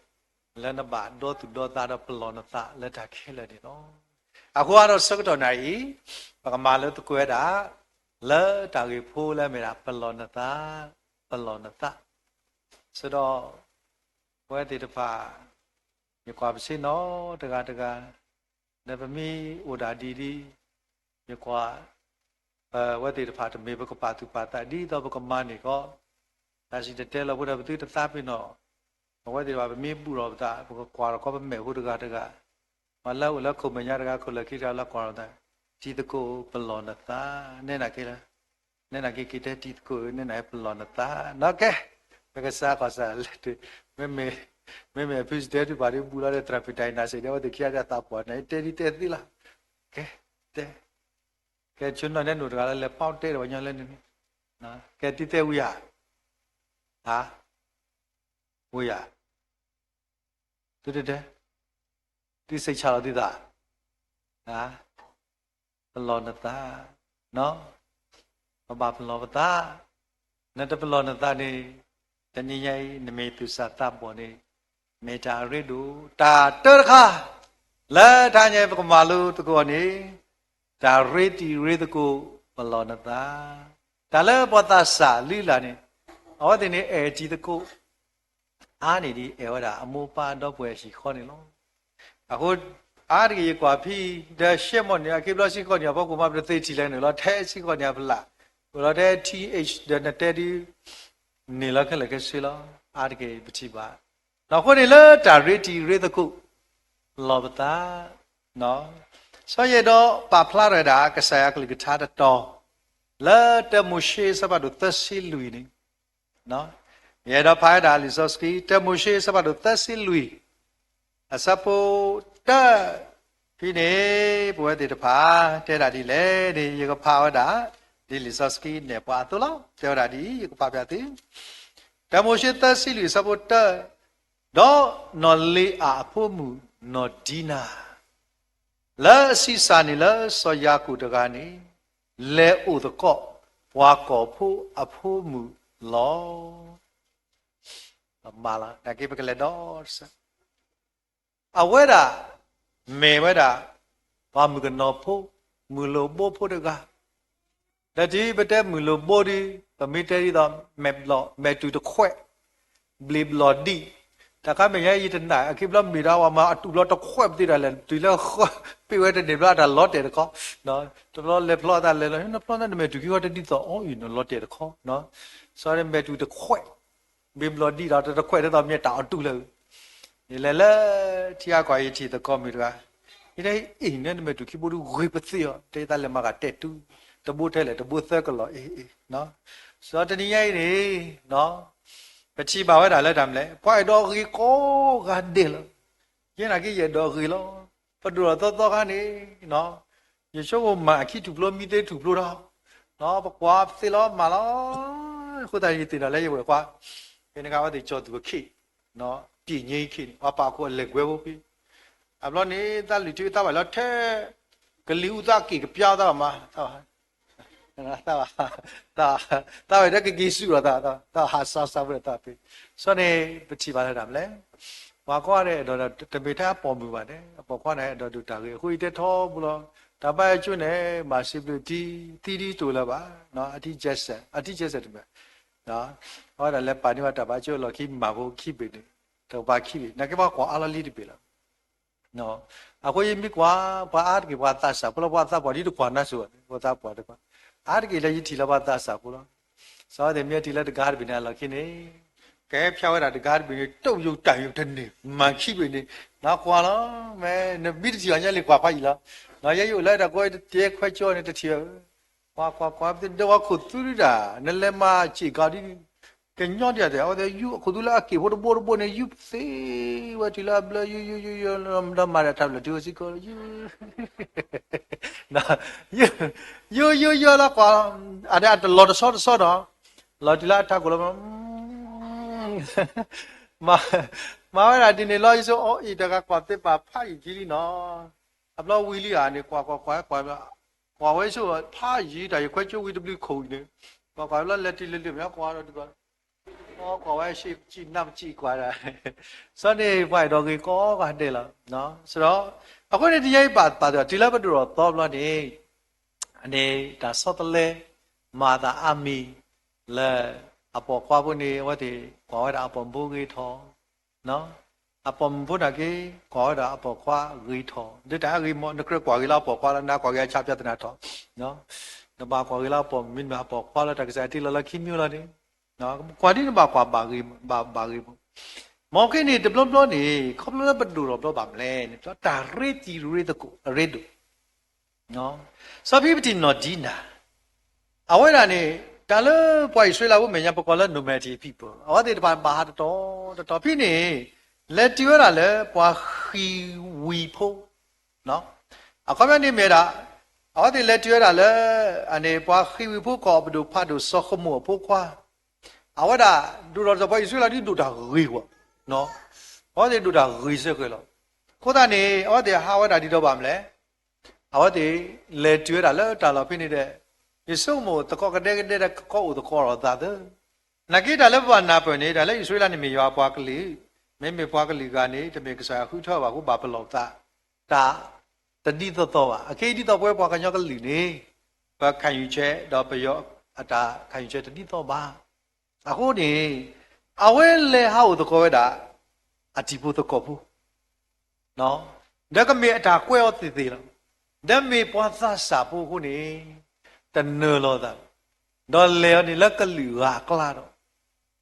လၢနဘၣ်ဒီသူၣ်ဒီသးဒီးပလီၢ်နသးလၢတၢ်ခဲလၢာ်န့ၣ်လီၤ. အဃိအဒီးဆၢကတီၢ်နၤအံၤ, ပကမၤလိသကိးဝဲဒၣ် လၢတၢ်ဂ့ၢ်ဖိလၢအမ့ၢ်ဒၣ် ပလီၢ်နသး, ပလီၢ်နသး, ဆၢဒီး ပဝဲသ့ၣ်တဖၣ် ယကွၢ်ပဆ့ၣ်နီၤတဂၤတဂၤ, ဒီးပမ့ၢ်အိၣ်ဒၣ်ဒ်ဒ်, ယကွၢ် ပဝဲသ့ၣ်တဖၣ်တမ့ၢ်ပကပာ်သူၣ်ပာ်သးဒ်သိးပကမၤန့ၢ်ကီး, တၢ်စံၣ်တဲၤတဲလီၤဖိဒီးပသုတသးပ့ၤနီၣ်, ပဝဲသ့ၣ်တဖၣ်ပမ့ၢ်ဘူၣ်ထီၣ်ပသး ပကကွၢ်ထီၣ်ကီးပမဲာ်ဖိတဂၤတဂၤ, မ့ၢ်လၢအိၣ်လၢခိၣ်မဲာ်ညါတဂၤ ခိၣ်လၢာ်ခံတဂၤလၢကွၢ်ထီၣ်သး, တံၤသကိးပလီၢ်နသး, နဲနာ်က့လၢ နဲနာ်က့က့ၤတဲတံၤသကိးဧၢ, နဲနာ်ဟဲပလီၢ်နသး, နီၢ်ကဲ, ပကစၢ်ကီၢ်စၢ်လဲၤတုၤ, မ့မ့ၢ် မ့မ့ၢ်ဖုစတဲတဖၣ်ဒီး ဘူးလီၤဒီးသရၣ်ဖံးတၢ်အံၤနၤစ့ၢ်ဒီး အဝဲသ့ၣ်ခံဂၤဒီးသးပှၢ်န့ၣ် တဲဒ်တဲသ့လီၤ, ကဲ, တဲ ကဲဆိနီၢ်နဲနအိၣ်တဂၤလၢလဲၤပီတဲဒီးပှၤညီလၢန့ၣ်, ကဲတံၤသဲဝံၤဧါ, ဟါ, ဝံၤဧါ, သုတတဲ, သုစိတ်ချလီၤသုသး, ပလီၢ်နသး, ပဘၣ်ပလီၢ်ပသး, နတပလီၢ်နသးန့ၣ်, တနံၤညါအံၤ နမ့ၢ်သူၣ်စၢ်သးဘီၣ်န့ၣ်, မ့ၢ်တၢ်အရ့ဒိၣ်, တၢ်တၢတခါ, လၢတဟါညါပကမၤလိသကိးန့ၣ်, တၢ်ရ့တံၤရ့သကိး ပလီၢ်နသး, တၢ်လၢပှၤသးစၢ်လုၢ်လၢ်န့ၣ်, အဝဲသ့ၣ်န့ၣ်အဲၣ်တံၤသကိး အါန့ၢ်ဒ်အဲၣ်ဝဲဒၣ်အမိၢ်ပၢ်ဒီပုၢ်ဝဲၢ်ဟံၣ်ဃီန့ၣ်လီၤ. အဃိ အါတက့ၢ်ယကွၢ်ဖဲ ဒီးရှဲမီၢ်န့ၣ် အခံဘျီစ့ၢ်ကီးန့ၣ် အဖီခိၣ်မး ပတသ့ထံၣ်လဲၣ်န့ၣ်လီၤ. ထဲစ့ၢ်ကီးန့ၣ်အဖျၢၣ် အိၣ်လီၤထဲ teenage ဒီးနတဲဒ် န့ၣ်လီၤခဲလၢာ်ခဲဆ့လီၤ. အါတက့ၢ်ပထံၣ်ဘၣ်. ဒီးအဃိန့ၣ်လၢတၢ်ရ့တံၤရ့သကိး လီၤပသး စီၤယဲၢ်ဒီးပာ်ဖျါထီၣ်ဝဲဒၣ် ကစၢ်ယွၤအကလုၢ်ကထါတတီၤ လၢတၢမိၤၡ့အဆၢဖးဒိၣ်သၢဆံလွံၢ်န့ၣ်, ယအဲၣ်ဒိးဖးဝဲဒၣ်လံာ်စီဆှံ တၢမိၤၡ့အဆၢဖးဒိၣ်သၢဆံလွံၢ် အဆၢဖိတၢ ဖဲန့ၣ် ပဝဲသ့ၣ်တဖၣ် တဲဒၣ်ဒ်လဲၣ်န့ၣ် ယကဖးဝဲဒၣ် ဒ်လံာ်စီဆှံနဲၣ်ပှၤအသိးလီၤ. တဲဝဲဒၣ်ဒ်အံၤ ယကဖးပျၢ်သု တၢမိၤၡ့သၢဆံလွံၢ်အဆၢဖိတၢ, ဒီးနီၢ်လ့အၤအဖိမုၣ်နီၢ်ဒံနၤ လၢအဆံးစၢ်န့ၣ်လၢစီၤယၤကိာ်တဂၤန့ၣ် လဲၤအိၣ်သကိး ပှၤကီၢ်ဖိအဖိမုၣ်လီၤ. မၤလီၤ နာ်က့ပကလဲၤဒီးတစဲး အဝဲဒၣ် မ့ၢ်ဝဲဒၣ် ပှၤမုၣ်ကနီၤဖိ မုၢ်လိၣ်ဘိဖိတဂၤ ဒီးတုၤပတဲမုၢ်လိၣ်ဘိဒီး ပမ့ၢ်တဲဒ်သိး မဲာ်ဘျီၣ် မဲာ်တူၢ်တခွဲး ဘျ့းဘျီၣ်ဒံး တၢ်ခါမဲာ်ညါအံၤတနၢ် အခံဘျီမ့ၢ်ဒၣ်ဝဲမၤအတူၢ်ဘျီတခွဲးပသ့ဒၣ်လဲာ် တုၤလၢဃီ ပ့ၢ်ဝဲတန့ၢ်ဘျီအတၢ်လီၤတဲာ်တခီ တဘျီလဲၤဖျီအသးလဲၤလီၤ နဖျီနမဲာ်တူၢ်ခံဃီတဒ်သိးအီၤအံၤ နလီၤတဲာ်တခီ စီၤမဲာ်တူၢ်တခွဲး ဘျ့းဘျီၣ်ဒံးဒီးတခွဲးဒ်သိးမ့ၢ်တၢ်အီၤတူၢ်လၢ ယလဲၤလၢ ထံအါကွၢ်ယထံၣ်သကိးမုၣ်တဂၤ ယတဲအံၤ နမဲာ်တူၢ်ခံဘိဒုးဂ့ၤပသ့အီၤ တဲယသးလဲၤမၤဂၤတဲာ်တူၢ် တဘိထဲလဲၣ် တဘိသၢကလီၤအ့ၣ်အ့ၣ် စီၤတနံၤညါအံၤန့ၣ် ပထံၣ်ဘၣ်ဝဲဒၣ်လၢတၢ်မလဲၣ် ပှၤအဲၣ်ဒိးဂ့ၤကိးဂၤဒဲးလီၤ ယဲနာ်က့ယအဲၣ်ဒိးဂ့ၤလီၤ ပဒိၣ်ထီၣ်သီသီခါန့ၣ် ယဆိကမိၣ်မၤအခံထူၣ်ဖျိမံသ့ထူၣ်ဖျိဒီး ပကွၢ်ပသ့လီၤမၤလီၤ အဃိသတးယသ့ၣ်နီၣ်လၢယဝဲၢ်ခွါ ဖဲန့ၣ်ကဝဲသ့ၣ်ကၠီၤသူၣ်အခ့ ပံာ်ညိခ့န့ၣ် ပှၤပာ်ခိၣ်အလဲၤကွဲဖိဖဲ အဘျီန့ၣ် သးလုၢ်ထံသးဘၣ်လီၤထဲ ကလံၤအူသးက့ၣ်ကပျါသးဘၣ်မး သးဝဲဒၣ်ကက့ၤဆူၣ်လီၤသး သးဟးစါစါဖိဒီးသးဖဲ စီၤန့ၣ် ပထံၣ်ဘၣ်လၢတၢ်မလဲၣ် ပှၤကွၢ်န့ၣ်အဲၣ်ဒိး တမ့ၢ်ထဲအပိာ်မုၣ်ဘၣ်န့ၣ် အပိာ်ခွါန့ၣ်အဲၣ်ဒိးဒုးတၢ်ဂ့ၤ အဃိယတဲထီဘိလီၤ တၢ်ဘါယွၤကၠိန့ၣ် မၤစံးဘျုးတံၤ သံဒ်တအိၣ်လၢၤဘၣ် အထံကဲစဲး အထံကဲစဲးတမ့ၢ် အဝဲဒၣ်လဲၤပာ်န့ၢ်ဘၣ်တၢ်ဘါယွၤကၠိအလီၢ်ခံမၤဖိခံဘ့ၣ်န့ၣ် တကပၤခံဘ့ၣ် နာ်က့ပှၤကွၢ်အါလီၤလံတဘ့ၣ်လီၤ အဃိယမ့ၢ်ကွၢ် ပှၤအါတက့ၢ်ပှၤသးစၢ်ဖိလီၤ ပှၤသးပှၢ်ဒ်တကွၢ်နါစိၤဘၣ်န့ၣ် ပှၤသးပှၢ်တကွၢ် အါတက့ၢ်လၢယထံၣ်လၢပှၤသးစၢ်ဖိလီၤ စီၤဝဲသ့ၣ်မ့ၢ်ထံၣ်လၢတဂၤတဘ့ၣ်န့ၣ်အလီၢ်ခံန့ၣ် ကဟဲဖျါဝဲဒၣ်တဂၤတဘ့ၣ်န့ၣ် တုတ်ယုတ်တံၢ်ယုတ်တန့ၢ် မၤခံဘ့ၣ်န့ၣ် နကွၢ်လီၤ မ့ၢ်နမ့ၢ်တထံၣ်ဘၣ်ညါလံကွၢ်ဖးယံာ်လီၤ နယဲယအိၣ်လၢတၢ်ကီတတဲခွဲကၠိန့ၣ် တထံၣ်ဘၣ် ကွၢ်ကွၢ်ကွၢ် ပသ့ၣ်ဒၢဝဲခိၣ်သူဒုဒၣ် နလဲၤမၤစ့ၢ်ကီးဒ် ကညီဒ်အံၤ အဝဲသ့ၣ်ယူၢ်ခိၣ်သူလၢအက့ၢ်ဖိတဘိတဘိန့ၣ် ယူၢ်သ့ဝဲတုၤလၢအဘျၢ ယူၢ်ယူၢ်ယူၢ်ယူၢ် ဒီးမၤဒၣ်တၢ်ဘျၢၣ်တုၤဝဲစ့ၢ်ကီး ယူၢ် ယူၢ်ယူၢ်ယူၢ်လီၤကွၢ် အတလီၤတဆီတဆီဒီး လီၤတုၤလၢအထးခိၣ်လီၤ မၤဝဲဒၣ်ဒ်န့ၣ်လီၤ ယဆိအီၤအံၤ တဂၤကွၢ်သ့ပာ်ဖးယံာ်ခံလံနီၤ အဘျီဝံၤလံဧါန့ၣ် ကွၢ်ကွၢ်ကွၢ်ကွၢ် ကွၢ်ဝဲဆိဖးယံာ်တၢ် ယခွဲကၠိဝံၤတဘျုးခိၣ်အံၤန့ၣ် ကွၢ်ကွၢ်ဘျီလဲၤတုၤလၢလၢမ့ၢ်ကွၢ်ဒီးဒုးဘၣ် ကွၢ်ဝဲ စံးနၢ်ပစံးကွၢ်ဒၣ်, စီၤန့ၣ်ပှၤအဲၣ်ဒိးဂ့ၤကိးဂၤဒဲးလီၤ. စဒီး အဃိန့ၣ် တယဲအံၤဘၣ်ပာ်သး တုၤလၢပဒိၣ်ထီၣ်သီဘျီန့ၣ် န့ၣ်တၢ်ဆီတလဲ မၤသးအါမံၤ လၢအပိာ်ခွါဖိန့ၣ် အဝဲသ့ၣ်ကွၢ်ဝဲဒၣ်အပိာ်မုၣ်ဖိဂ့ၤထီၣ် အပိာ်မုၣ်ဖိနာ်က့ ကွၢ်ဝဲဒၣ်အပိာ်ခွါဂ့ၤထီၣ်, ဒ်တၢ်အဂ့ၤမ့ၢ် နကြၢးကွၢ်ဂ့ၤလၢအပိာ်ခွါလီၤ, နကွၢ်ဂ့ၤအဆၣ်ပြဿနာထီၣ်, နဘၣ်ကွၢ်ဂ့ၤလၢအပိာ်မုၣ် မ့တမ့ၢ်အပိာ်ခွါလၢတၢ်ကစၢ်တ့လီၤလၢခံမံၤလီၤန့ၣ်, ကွၢ်ဒ်နဘၣ်ကွၢ်ဘၣ်ဂ့ၤ, ဘၣ်ဂ့ၤမ့ၢ်, မ်က့န့ၣ် တဘျီဘျီန့ၣ် ခီဖျိလၢပဒိၣ်ထီၣ်ဘျီဘၣ်မလဲၣ်န့ၣ် တၢ်ရ့တံၤရ့သကိးအရ့ဒိၣ် စီၤဖံပတံၣ်နီၢ်ဒံနၤ, အဝဲဒၣ်န့ၣ် တၢ်လၢပှၤအံၣ်စရ့လးဖိမဲာ်ညါ ပကိးလၢ nomadic people အဝဲသ့ၣ်တဖၣ်ဘၣ်ဟးတတီၤတတီၤ ဖဲန့ၣ် လဲၤတုၤဝဲဒၣ်လၢပှၤဃံၤဝံၤဖိ, အခီပညီန့ၣ်မ့ၢ်ဒၣ် အဝဲသ့ၣ်လဲၤတုၤဝဲဒၣ်လၢ အန့ၣ် ပှၤဃံၤဝံၤဖိ ကီၢ်ပဒိၣ်ဖးဒိၣ်စီၤဃမိၢ်အဖိခွါ, အဝဲဒၣ်ဒိၣ်ထီၣ်တတီၤ ပှၤအံၣ်စရ့လးဒုးဒိၣ်တၢ်ဂ့ၤဝဲ, အဝဲသ့ၣ်ဒိၣ်တၢ်ဂ့ၤစ့ၢ်ကီးလီၤ. အဃိသတးန့ၣ် အဝဲသ့ၣ်ဟးဝဲဒၣ်ဒ်သိးဘၣ်မလဲၣ် အဝဲသ့ၣ်လဲၤတုၤဝဲဒၣ်လၢတၢ်လီၢ်ဖဲန့ၣ်ဒီး ယဆိကမိၣ်သကိးကဒဲကဒဲဒီး ကကိးအိၣ်သကိးထီၣ်သးသၢ, နာ်က့တၢ်လၢပဘၣ်နၢ်ပၢၢ်န့ၣ် တၢ်လၢအံၣ်စရ့လးန့ၣ်မ့ၢ်ယွၤအပှၤကလုာ်, မ့မ့ၢ်ပှၤကလုာ်ဂၤန့ၣ် တမ့ၢ်ကစၢ်ယွၤဃုထၢဘၣ်အဃိ ဘၣ်ပလီၢ်ပသး တၢ်တဒ်သိးသိးဘၣ်. အခဲအံၤဒ်သိးပဝဲပှၤကညီကလုာ်န့ၣ် ပခံယူချက်ဒီးပယီၤအတၢ်ခံယူချက်တဒ်သိးဘၣ်. အဃိန့ၣ် အဝဲလဲၤဟးအိၣ်သကိးဝဲဒၣ် အတံၤဖိသကိးဖိ ဒီးကမ့ၢ်အတၢ်ကွဲးအီၤသ့ၣ်သ့ၣ်လီၤ. ဒီးမ့ၢ်ပှၤသးစၢ်ဖိအဃိန့ၣ် တနၢၤလီၤသး, ဒီးလဲၤအီၤန့ၣ်လၢကလုာ်ဂၤအကျါဒီး,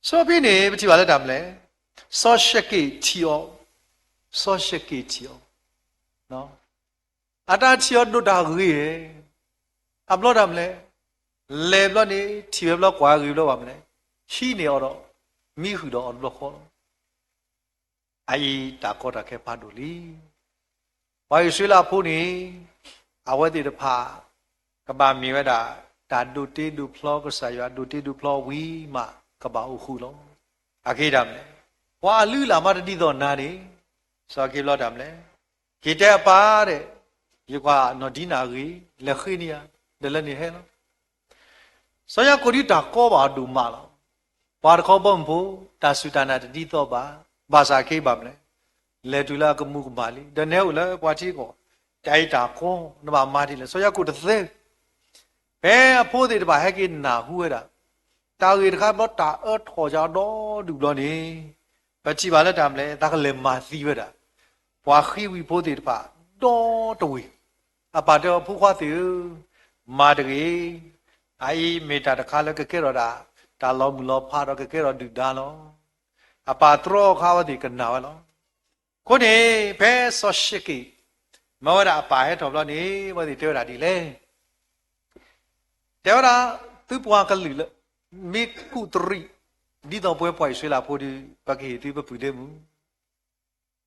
စီၤဖံန့ၣ် ပထံၣ်ဘၣ်လၢတၢ်မနုၤလဲၣ်, စီၤၡက့ၣ်ထံၣ်အီၤ, စီၤၡက့ၣ်ထံၣ်အီၤ, အတၢ်ထံၣ်အီၤဒိၣ်တၢ်ဂ့ၤ, အဘျီတၢ်မနုၤလဲၣ်, လဲၤဘျီန့ၣ် ထံၣ်ဝဲဘျီကွၢ်ဂ့ၤဘျီဘၣ်မနုၤလဲၣ်, ဟံးန့ၢ်အီၤဒီး မံဃုာ်ဒီးအီၤတဘျီဃီလီၤ. အအံၤတၢ်ကီတၢ်ခဲဖးဒိၣ်လံ. ပှၤအံၣ်စရ့လးဖိန့ၣ် အဝဲသ့ၣ်တဖၣ် ကဘၣ်မ့ၢ်ဝဲဒၣ် တၢ်ဒိးတ့ဒိးဖျီ ကစၢ်ယွၤဒိးတ့ဒိးဖျီဝံၤမး ကဘၣ်အိၣ်ဃုာ်လီၤ. အဂ့ၢ်ဒ်မနုၤလဲၣ်, ပှၤအလုၢ်အလၢ်မးတဒ်သိးနၤန့ၣ်, စီၤက့ဘျီတၢ်မနုၤလဲၣ်, က့ၤတဲအပၢ်ဒီး ယကွၢ်နီၢ်ဒံနၤအဂ့ၢ် လဲၤဃ့န့ၢ်ယၤ ဒီးလၢန့ၣ်ဟဲလီၤ. စီၤယၤကိာ်ဒုးတၢ်ကီဘၣ်အီၤဒိၣ်မးလီၤ. ပှၤတခီဘီမုၢ်ဖိ တၢ်စူၢ်တၢ်နာ်တဒ်သိးဘၣ်, ဘၣ်ဆၣ်က့ဘၣ်မနုၤလဲၣ်, လဲၤတုၤလၢအကမူကမၣ်လံ, ဒီးနဲအိၣ်လၢပှၤထံကီၢ်, တၢ်အံၤတၢ်ကီ နဘၣ်မၤဒ်လဲၣ်, စီၤယၤကိာ်တသ့ ဖဲအဖိသ့ၣ်တဖၣ်ဟဲက့ၤနၢ်ဟူဝဲဒၣ် တၢ်ဂ့ၢ်တခါဘျီ တၢ်အၢထီၣ်ကဒီဒူၣ်ဘျီန့ၣ်, ပထံၣ်ဘၣ်လၢတၢ်မနုၤလဲၣ်, သးကလဲၤမၤသံဝဲဒၣ် ပှၤဃံဝံၤဖိသ့ၣ်တဖၣ် ဒီတဝ့ၢ်, အပၢ်တဲအီၤ ဖိခွါသ့ၣ်ဧၢ, မၤတဂ့ၤ, အအံၤမ့ၢ်တၢ်တခါလၢကကဲထီၣ်ဒၣ် တၢ်လီၤမုၢ်လီၤဖးဒီးကကဲထီၣ်ဒုၣ်ဒါလီၤ. အပၢ်တြီအခါအဝဲသ့ၣ်ကနၣ်ဝဲလီၤ. အဃိန့ၣ် ဖဲစီၤၡက့ၣ် မၢဝဲဒၣ်အပၢ်ဟဲထီၣ်ဘျီန့ၣ် အဝဲသ့ၣ်တဲဝဲဒၣ်ဒ်လဲၣ် တဲဝဲဒၣ် သုပှၤကလုာ်လၢ မ့ၢ်ကူးတရံး ဒ်သိးပဝဲပှၤအံၣ်စရ့လးဖိဒီး ပကဟ့ၣ်သုပပုၢ်ဒ့မုၣ်.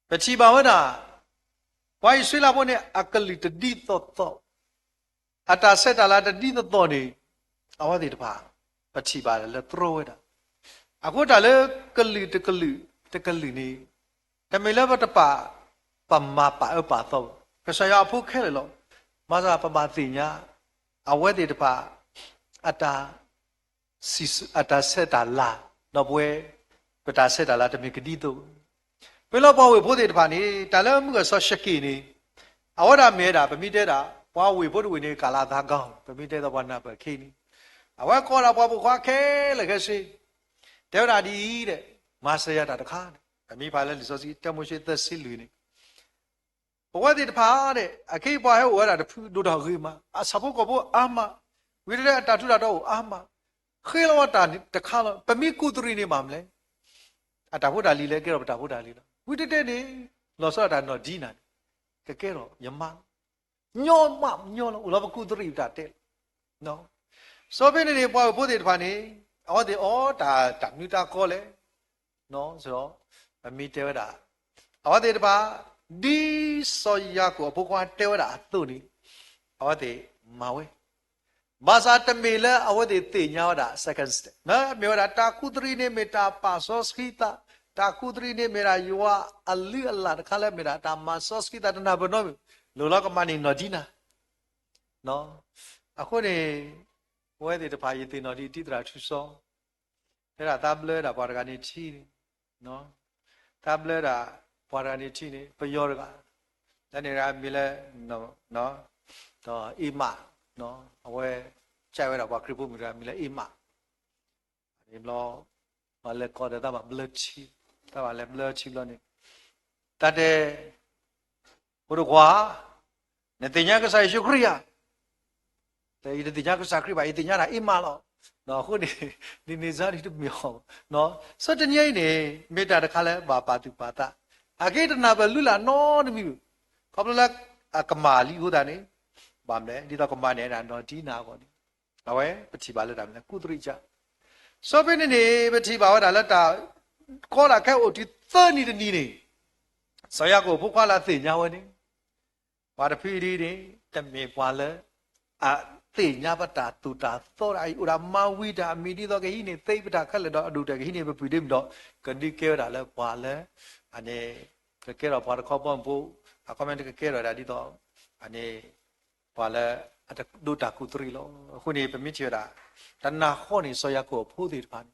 ပထံၣ်ဘၣ်ဝဲဒၣ် ပှၤအံၣ်စရ့လးဖိန့ၣ် အကလုာ်တဒ်သိးသိး, အတၢ်ဆဲးတၢ်လၤတဒ်သိးသိးန့ၣ် အဝဲသ့ၣ်တဖၣ် ပထံၣ်ဘၣ်လၢတြီဝဲဒၣ်. အဃိတၢ်လၢကလုာ်တကလုာ်တကလုာ်န့ၣ် တမ့ၢ်လၢပတပာ် ပမၤပာ်အၢပာ်သီဘၣ်. ကစၢ်ယွၤအဖိခဲလၢာ်လီၤ. ဘၣ်ဆၣ်ပဘၣ်သ့ၣ်ညါ အဝဲသ့ၣ်တဖၣ် အတၢ် စံးဆၢ အတၢ်ဆဲးတၢ်လၤ ဒီးပဝဲ ပတၢ်ဆဲးတၢ်လၤတမ့ၢ်ကဒ်သိး. ပလီၢ်ပှၤဝ့ၢ်ဖိသ့ၣ်တဖၣ်န့ၣ် တၢ်လၢမုၢ်ဂၢၢ်စီၤၡက့ၣ်န့ၣ် အဝဲဒၣ်မ့ၢ်ဝဲဒၣ် ပမ့ၢ်တဲဒၣ် ပှၤဝ့ၢ်ဖိတဝ့ၢ်န့ၣ် ကးလၤသးကီ, ပမ့ၢ်တဲဒီးပှၤနၢ်ပၢၢ်ခဲအံၤန့ၣ် အဝဲကိးဒၣ်ပှၤပိာ်ခွါခဲလၢာ်ခဲဆ့ တဲဝဲဒၣ်ဒ်အံၤဒီး မၤစၢၤယၤတၢ်တခါန့ၣ် အမံၤဖးလၢလံာ်စီဆှံ တၢမိၤၡ့သၢဆံလွံၢ်န့ၣ် ပဝဲသ့ၣ်တဖၣ်ဒီး အခဲအံၤပှၤဟဲအိၣ်ဝဲဒၣ်တဖုဒိၣ်ထီၣ်ဂ့ၤမး, အဆၣ်ဖိကီၢ်ဖိအါမး, ဝံၤတဲတဲအတၢ်ထူးတၢ်တီအိၣ်အါမး, ဃ့လီၤဝဲတၢ်တခါလီၤ. ပမ့ၢ်ကူးတရံးန့ၣ်ဘၣ်မနုၤလဲၣ်, အတၢ်ဖိတၢ်လံၤလၢကဲထီၣ်ပတၢ်ဖိတၢ်လံၤလီၤ. ဝံၤတဲတဲန့ၣ် လီၤဆီဒၣ်တၢ်နီၢ်ဒံနၤန့ၣ် ကကဲထီၣ်ယမါလီၤ. ညီမးညီလီၤ အိၣ်လီၤပကူးတရံးပတၢ်တဲလီၤ. စီၤဖဲန့ၣ်န့ၣ် ပှၤဝ့ၢ်ဖိသ့ၣ်တဖၣ်န့ၣ် အဝဲသ့ၣ်အီတၢ်တၢ်မနုၤတၢ်ကီလဲၣ် ဒီး ပမ့ၢ်တဲဝဲဒၣ် အဝဲသ့ၣ်တဖၣ် ဒ်စီၤယၤကိာ်အဖိခွါတဲဝဲဒၣ်အသိးန့ၣ် အဝဲသ့ၣ်မၤဝဲ, ဘၣ်ဆၣ်တမ့ၢ်လၢအဝဲသ့ၣ်သ့ၣ်ညါဝဲဒၣ် second step မ့ၢ်ဝဲဒၣ် တၢ်ကူးတရံးန့ၣ်မ့ၢ်တၢ်ပာ်စီဆှံသး, တၢ်ကူးတရံးန့ၣ်မ့ၢ်ဒၣ်ယွၤအလုၢ်အလၢ်တခါလၢ မ့ၢ်ဒၣ်တၢ်မၤစီဆှံသးတနၢ်ပၢၢ်နီတမံၤ, လိၣ်လီၤကမၤန့ၢ်နီၢ်ဒံနၤ အဃိန့ၣ် ပဝဲသ့ၣ်တဖၣ် ယသ့ၣ်နီၣ်ဒံးတံၤသရၣ်ထူစီ တဲဒၣ်သးဘျၢဒၣ်ပှၤတဂၤန့ၣ်ထံန့ၣ်, သးဘျၢဒၣ်ပှၤတဂၤန့ၣ်ထံန့ၣ် ပယီၤတဂၤ, တၢ်န့ၣ်တဂၤမံၤလၢ ဒီးအ့မး, အဝဲ ကဲဝဲဒၣ်ပှၤခရံာ်ဖိမုၣ်တဂၤမံၤလၢအ့မး, န့ၣ်ဘျီ ပှၤလဲၤကိးဒီးသးဘၣ်ဘျၢထံ, သးဘၣ်လဲၤဘျၢထံဘျီန့ၣ်, တၢ်တဲ ဖိဒိၣ်ခွါ, နသ့ၣ်ညါကစၢ်ယ့ၣ်ၡူးခရံာ်ဧါ, တဲယတသ့ၣ်ညါကစၢ်ခရံာ်ဘၣ်, ယသ့ၣ်ညါတၢ်အ့မးလီၤ. အဃိန့ၣ် ဒ်န့ၣ်စ့ၢ်ဒ်တမ့ၢ်အီၤ, ဆၢတနံၤအံၤန့ၣ် မ့ၢ်တၢ်တခါလၢဘၣ်ပာ်သူၣ်ပာ်သး, အက့တနၢ်ပၢၢ်လုၢ်လၢ်နီတမံၤ, ခီဖျိလၢအကမၣ်လံအဃိသတးန့ၣ်, ဘၣ်မနုၤလဲၣ် ဒ်သိးကမၤန့ၢ်ဒၣ်နီၢ်ဒံနၤအဂီၢ်န့ၣ်, အဝဲပထံၣ်ဘၣ်လၢတၢ်မနုၤလဲၣ် ကူးတရံးကၠၢ်, စီဖဲန့ၣ်န့ၣ် ပထံၣ်ဘၣ်ဝဲဒၣ်လၢတၢ် ကီတၢ်ခဲအိၣ်တုၤသၢနံၤတနံၤန့ၣ်, စီၤယၤကိာ်ဖိခွါလၢအသ့ၣ်ညါဝဲန့ၣ်, ပှၤတဖုဒ်န့ၣ် တမ့ၢ်ပှၤလၢ အသ့ၣ်ညါပတၢ်သိၣ်တၢ်သီဒၣ်အံၤ အိၣ်ဒၣ်မၤဝံၤတၢ်အမံၤ ဒ်သိးကဟံးန့ၢ်သ့ပတၢ်ခဲလၢာ်ဒီး အဒိၣ်တၢ်ကဟံးန့ၢ်ပပုၢ်ဒ့မုၣ်ဒီး ကဒုးကဲဝဲဒၣ်လၢပှၤလၢ အန့ၣ် ကကဲထီၣ်ပှၤတခီဘီမုၢ်ဖိ, အခီပညီကကဲထီၣ်ဒၣ်ဒ်သိး အန့ၣ် ပှၤလၢအတဒိးတၢ်ကူးတရံးလီၤ. အဃိန့ၣ် ပမ့ၢ်ထံၣ်ဝဲဒၣ် တနၢ်ဃီန့ၣ် စီၤယၤကိာ်အဖိသ့ၣ်တဖၣ်န့ၣ်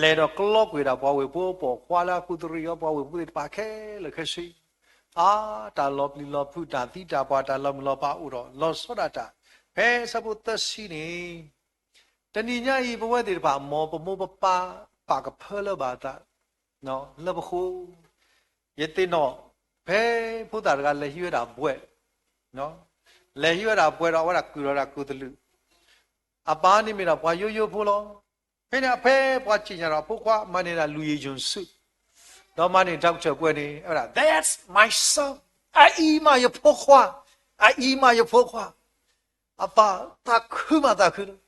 လဲၤဒီးကျီကွံာ်ဒၣ်ပှၤဝ့ၢ်ဖိပိာ်ခွါလၢအကူးတရံးအီၤ ပှၤဝ့ၢ်ဖိသ့ၣ်တဖၣ်ခဲလၢာ်ခဲဆ့, အါ တၢ်လီၤပျံၤလီၤဖုး တၢ်သံတၢ်ပှၢ် တၢ်လီၤမုၢ်လီၤဖးအိၣ်ဒီး လီၤဆီဒၣ်တၢ် ဖဲဆၢဖိသၢဆံန့ၣ်, တနံၤညါအံၤ ပဝဲသ့ၣ်တဖၣ် မ်ပမိၢ်ပပၢ် ပာ်ကဖၢလၢဘၣ်အသး လၢပဃိ ယသ့ၣ်နီၣ် ဖဲဖိသၣ်တဂၤလဲၤဟံးဝဲဒၣ်ဘှဲး, လဲၤဟံးဝဲဒၣ်ဘှဲးဒီး အဝဲဒၣ်ကုၢ်ထီၣ်ဒၣ်ကူးတလုာ်, အပၢ်န့ၣ်မ့ၢ်ဒၣ်ပှၤယိယိဖိလီၤ. ဖဲန့ၣ်အဖဲပှၤစံၣ်ညီၣ်ဒီးအဖိခွါ မၤန့ၢ်ဒၣ် လူၢ်ယံၣ်ယုၣ်စု, ဒီးမၤန့ၢ် doctor ပှဲၤန့ၣ် အဝဲဒၣ် that's my son, အအံၤမးယဖိခွါ, အအံၤမးယဖိခွါ, အပၢ်သးခုမးသးခုလီၤ.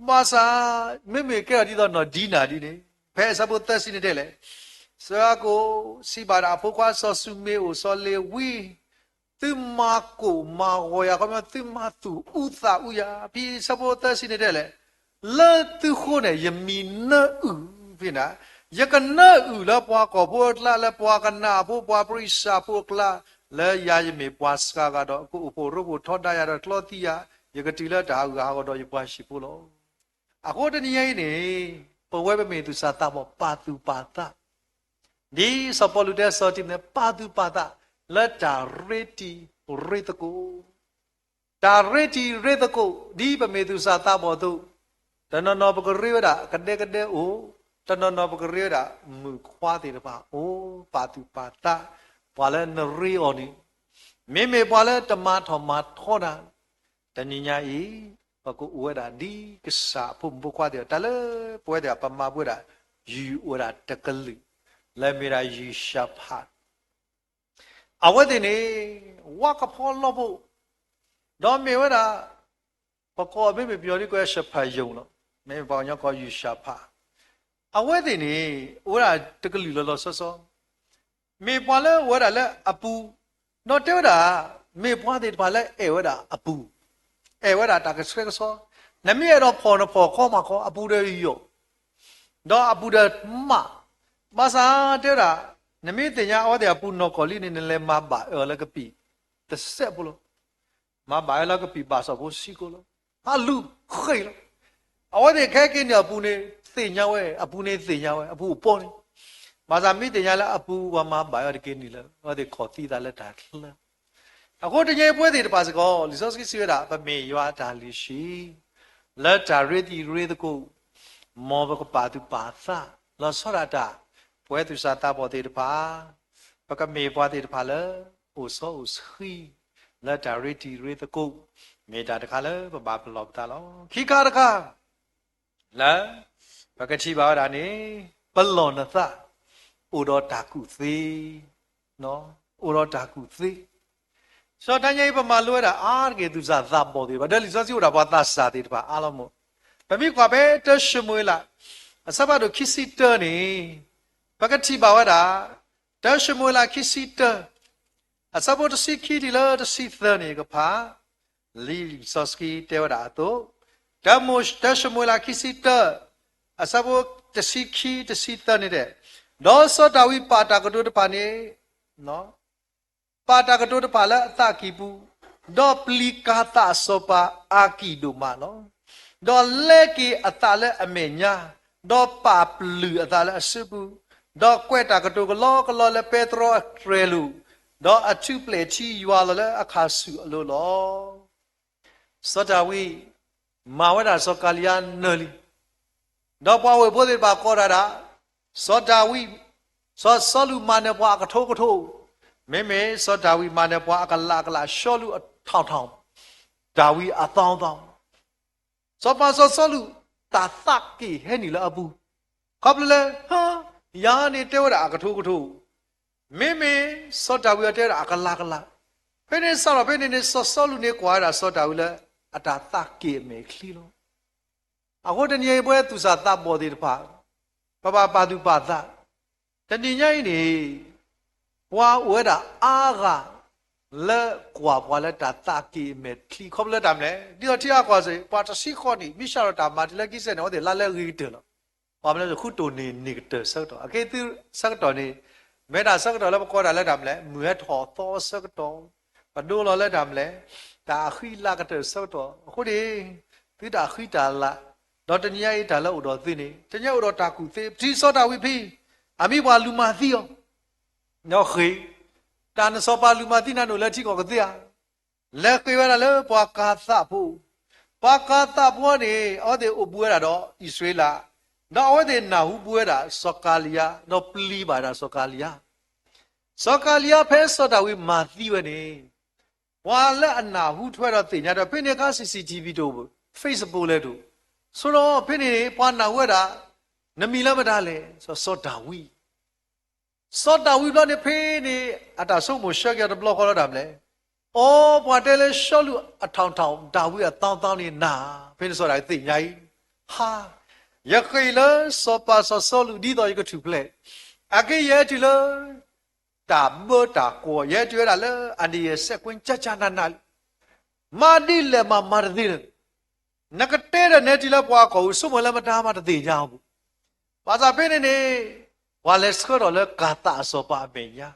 ဘၣ်ဆၣ် မ့မ့ၢ်ကဲထီၣ်ဒ်သိးနီၢ်ဒံနၤဒ်န့ၣ် ဖဲအဆၢဖိသၢဆံန့ၣ်တဲလဲၣ်, စီၤယၤကိာ်စံးဘၣ်ဒၣ်အဖိခွါ စီၤၡူမ့အိၣ် စီၤလ့ၤဝံ, သုမၤကိၢ်မၤဂီၤယၤ ခီပညီ သုမၤသူၣ်အူသးအူယၤ, ဖဲအဆၢဖိသၢဆံန့ၣ်တဲလဲၣ်, လၢသုဃိန့ၣ် ယမံၤနၢအုၣ်, ဖဲန့ၣ် ယကနၢအုၣ်လၢပှၤကီၢ်ဖိအကျါ လၢပှၤကနၤအဖိ ပှၤပရံးစၢ်ဖိအကျါ, လၢယၤယမ့ၢ်ပှၤစှၤဂၤဒီး ကအိၣ်ဖှိၣ်ရိဖှိၣ်ထီဒါယၤဒီးကျီသံယၤ, ယကတုၤလၢတၢ်ဟးဂူာ်ဟးဂီၤဒီးယပှၤဟံၣ်ဖိလီၤ. အဃိတနံၤညါအံၤန့ၣ် ပဝဲပမ့ၢ်သူၣ်စၢ်သးဘီၣ် ပာ်သူၣ်ပာ်သး, ဒ်စီၤပီလူးတဲစီၤတံၤမသ့း ပာ်သူၣ်ပာ်သး လၢတၢ်ရ့တံၤရ့သကိး တၢ်ရ့တံၤရ့သကိး ဒ်ပမ့ၢ်သူၣ်စၢ်သးဘီၣ်အသိး, တနီၤနီၤပကရ့ဝဲဒၣ်ကဒဲကဒဲအိၣ်, တနီၤနီၤပကရ့ဝဲဒၣ်မုၣ်ခွါသ့ၣ်တဖၣ်အိၣ်, ပာ်သူၣ်ပာ်သး, ပှၤလၢနရ့အီၤန့ၣ် မ့မ့ၢ်ပှၤလၢတမၤထီၣ်မၤထီနၤ, တနံၤညါအံၤ ပကအိၣ်ဝဲဒၣ်ဒ်ကစၢ်အဖိမုၣ်ဖိခွါသ့ၣ်တဖၣ်, တၢ်လၢပဝဲသ့ၣ်တဖၣ် ပမၤပဝဲဒၣ် ယုၢ်အိၣ်ဝဲဒၣ်တကလုာ် လၢမ့ၢ်ဒၣ်ယုၢ်ၡၢဖး အဝဲသ့ၣ်န့ၣ် ဝါကဖီလီၢ်ဖိ, ဒီးမ့ၢ်ဝဲဒၣ် ပကိးမ့မ့ၢ်ပယီၤဒ်ကိး shepherd ယုၢ်လီၤ, မ့မ့ၢ်ပှၤကညီကိးယုၢ်ၡၢဖး, အဝဲသ့ၣ်န့ၣ် အိၣ်ဝဲဒၣ်တကလုာ်လီၤလီၤဆီဆီ, မ့ၢ်ပှၤလၢအိၣ်ဝဲဒၣ်လၢအပူၤ, ဒီးတဲဝဲဒၣ် မ့ၢ်ပှၤသ့ၣ်တဖၣ်လၢအဲၣ်ဝဲဒၣ်အပူၤ, အဲၣ်ဝဲဒၣ်တၢ်ကဆှဲကဆှီ, နမ့ၢ်အဲၣ်ဒိးဖီၣ်နဖီၣ် ခီမၤခီ အပူၤဒီးယိာ် ဒီးအပူၤဒီးမး, ဘၣ်ဆၣ်တဲဝဲဒၣ် နမ့ၢ်သ့ၣ်ညါအဝဲသ့ၣ်အပူၤနီၢ်ကီၢ်လံန့ၣ် နလဲၤမၤဘၣ်အၢလၢကပံာ်တစဲးဖိလီၤ. မၤဘၣ်အၢလၢကပံာ်ဘၣ်စီၣ်ဖိဆံးကိးလီၤ. အလူၤဃ့ၢ်လီၤ. အဝဲသ့ၣ်ခဲက့ၤန့ၣ်အပူၤန့ၣ် သ့ၣ်ညါဝဲ, အပူၤန့ၣ်သ့ၣ်ညါဝဲ, အပူၤအိၣ်ပီန့ၣ်, ဘၣ်ဆၣ်မ့ၢ်သ့ၣ်ညါလၢအပူၤ ပှၤမၤဘၣ်အၢတက့ၤန့ၣ်လၢ အဝဲသ့ၣ်ခီၣ်သံသးလၢတၢ်ချၢ အဃိတနံၤအံၤပဝဲသ့ၣ်တဖၣ်စ့ၢ်ကီး လံာ်စီဆှံစံးဝဲဒၣ် ပမ့ၢ်ယွၤအတၢ်လုၢ်ဟံၣ် လၢတၢ်ရ့တံၤရ့သကိး, မ်ပကပာ်သူၣ်ပာ်သး လီၤဆီဒၣ်တၢ် ပဝဲသူၣ်စၢ်သးဘီၣ်သ့ၣ်တဖၣ်, ပကမ့ၢ်ပှၤသ့ၣ်တဖၣ်လၢ အိၣ်စီအိၣ်ဆှံ လၢတၢ်ရ့တံၤရ့သကိး, မ့ၢ်တၢ်တခါလၢပဘၣ်ပလီၢ်ပသးလီၤ. ခံခါတခါ လၢ ပကထံၣ်ဘၣ်ဝဲဒၣ်န့ၣ် ပလီၢ်နသး အိၣ်ဒီးတၢ်ကူၣ်သ့, အိၣ်ဒီးတၢ်ကူၣ်သ့, စီၤတၢ်ညါအံၤ ပမၤလိဝဲဒၣ်အါတက့ၢ်သူၣ်စၢ်သးဘီၣ်သ့ၣ်တဖၣ်, ဒီးလံာ်စီဆှံအိၣ်ဒၣ်ပှၤသးစၢ်သ့ၣ်တဖၣ်အါလီၤမး, ပမ့ၢ်ကွၢ်ဖဲတၢၡမူၤအ့လး အဆၢဖးဒိၣ်ခံဆံတၢန့ၣ်, ပကထံၣ်ဘၣ်ဝဲဒၣ် တၢၡမူၤအ့လးခံဆံတၢ အဆၢဖိတဆံခံတုၤလၢတဆံသၢန့ၣ် ယကဖး လံာ်စီဆှံတဲဝဲဒၣ်အသိး, တၢၡမူၤအ့လးခံဆံတၢ အဆၢဖိတဆံခံ တဆံသၢန့ၣ်တဲ, ဒီးစီၤဒၤဝံးပာ်တၢ်ကတိၤတဖၣ်န့ၣ်, ပာ်တၢ်ကတိၤတဖၣ်လၢအသးကံၢ်ပူၤ, ဒီးပျံၤကၤသးအစီၤပၤအါကံၢ်ဒိၣ်မးလီၤ. ဒီးလဲက့ၤအသးလၢအမဲာ်ညါ, ဒီးပာ်ပျုၢ်အသးလၢအစုပူၤ, ဒီးကွဲးတၢ်ကတိၤကလီကလီလၢပဲတြီအတြဲၤလိာ်, ဒီးအထူးပျဲၢ်ထံယွၤလီၤလၢအခးဆူၣ်အလိၤလီၤ. စီၤဒၤဝံး မၤဝဲဒၣ်စီၤကၤလံယါနၢၤလံ. ဒီးပှၤဝ့ၢ်ဖိသ့ၣ်တဖၣ်ကိးတၢ်ဒၣ်, စီၤဒၤဝံး, စီၤစီလူးမၤနၢၤပှၤအကထိကထိ, မ့မ့ၢ်စီၤဒၤဝံးမၤနၢၤပှၤအကလးကလး, စီလူးအထောင်ထောင်, ဒါဝိဒ်အသောင်းသောင်း. စီၤပၤစီၤစီလူး တၢ်သးက့ၢ်ဟဲနုာ်လၢအပူၤ, ခီဖျိလၢ ဟါ, ယၤန့ၣ်တဲဝဲဒၣ်အကထိကထိ, မ့မ့ၢ်စီၤဒၤဝံးအတဲဝဲဒၣ်အကလးကလး. ဖဲန့ၣ်စးထီၣ်ဖဲန့ၣ်န့ၣ် စီၤစီလူးန့ၣ်ကွၢ်ဝဲဒၣ်စီၤဒၤဝံးလၢ အတၢ်သးက့ၢ်အမဲာ်ချံလီၤ. အဃိတနံၤအံၤပဝဲသူၣ်စၢ်သးဘီၣ်သ့ၣ်တဖၣ် ပဘၣ်ပာ်သူၣ်ပာ်သး, တနံၤညါအံၤန့ၣ် ပှၤအိၣ်ဝဲဒၣ်အါဂၤ လၢကွၢ်ပှၤလၢတၢ်သးက့ၢ်အမဲာ်ချံ ခီဖျိလၢတၢ်မနုၤလဲၣ်, ဒ်သိးထံအကွၢ်စ့ၢ် ပှၤတဆံဃိးနံၣ် မ့ၢ်စးထီၣ်တၢ်မၤတုၤလၢခံစဲးန့ၣ် အဝဲသ့ၣ်လါလဲဂ့ၤကတၢၢ်လီၤ. ပှၤမနုၤလဲၣ် ဃုတိၢ်န့ၢ်န့ၢ်ကတၢၢ်ဆၢကတီၢ်, အက့ၢ်သုဆၢကတီၢ်န့ၣ် မ့ၢ်တၢ်ဆၢကတီၢ်လၢပကိးတၢ်လၢတၢ်မနုၤလဲၣ်, မုၢ်ဟဲထီၣ်သီဆၢကတီၢ်, ပဒိလီၤလၢတၢ်မနုၤလဲၣ်, တၢ်အဃံလၤကတၢၢ်ဆၢကတီၢ်. အဃိန့ၣ် သုတၢ်ဃံတၢ်လၤ, ဒီးတနံၤညါအံၤတၢ်လၢအိၣ်ဒီးသုန့ၣ် တနံၤညါအိၣ်ဒီးတၢ်ကူၣ်သ့, ပထံၣ်စီၤဒၤဝံးဖဲ အမံၤပှၤလူၤမၤသံအီၤ ဒီးဃ့ၢ်, တၢ်နစီၤပၤလူၤမၤသံနၤနအိၣ်လၢထံကီၢ်ကသ့ဧါ, လဲၤဃ့ၢ်ဝဲဒၣ်လၢပှၤကၤသးဖိ, ပှၤကၤသးဖိန့ၣ် အဝဲသ့ၣ်အိၣ်ဘူးဝဲဒၣ်ဒီးအံၣ်စရ့လး, ဒီးအဝဲသ့ၣ်နၢ်ဟူဘူးဝဲဒၣ်စီၤကၤလံယါ, ဒီးပျံၤဘၣ်ဒၣ်စီၤကၤလံယါ. စီၤကၤလံယါဖဲစီၤဒၤဝံးမၤသံဝဲန့ၣ် ပှၤလၢအနၢ်ဟူထွဲဒီးသ့ၣ်ညါဒီး ဖဲန့ၣ်အခါ CCTV တအိၣ်, Facebook လဲၤတအိၣ်, ဆိဒီးဖဲန့ၣ် ပှၤနၢ်ဟူဝဲဒၣ် နမံၤလၢမတၤလဲၣ်, စီၤဒၤဝံး စီၤဒၤဝံးဘျီန့ၣ် ဖဲန့ၣ် အတၢ်ဆိကမိၣ်ဆၢက့ၤအီၤတဘျီဃီလီၤတၢ်မနုၤလဲၣ်, အိ ပှၤတဲလၢစီလူးအထောင်ထောင်, ဒါဝိဒ်အသောင်းသောင်းန့ၣ်နၤ, ဖဲန့ၣ်စီၤဒၤဝံးသ့ၣ်ညါအံၤ, ဟါ, ယဃ့ၢ်လၢစီၤပၤစီၤစီလူးဒ်သိးယကထူၣ်ဖျဲး, အက့ၢ်ယဟဲတုၤလၢ တၢ်ဘၢတၢ်ကွီၢ်, ယဟဲတုၤဝဲဒၣ်လၢအနံၣ်ယဲၢ်ဆဲးကွ့ကၠၢ်ကၠၢ်နးနးလံ, မၤဒ်လဲၣ်မၤမၤတသ့လၢၤ, နကတဲဒီးနဲတုၤလၢပှၤကီၢ်ပူၤ ဆိကမိၣ်လၢမတၤမၤတသ့ၣ်ညါအပူၤ, ဘၣ်ဆၣ်ဖဲန့ၣ်န့ၣ် ပှၤလဲၤဆှၢထီၣ်လၢကၤသးအစီၤပၤအမဲာ်ညါ,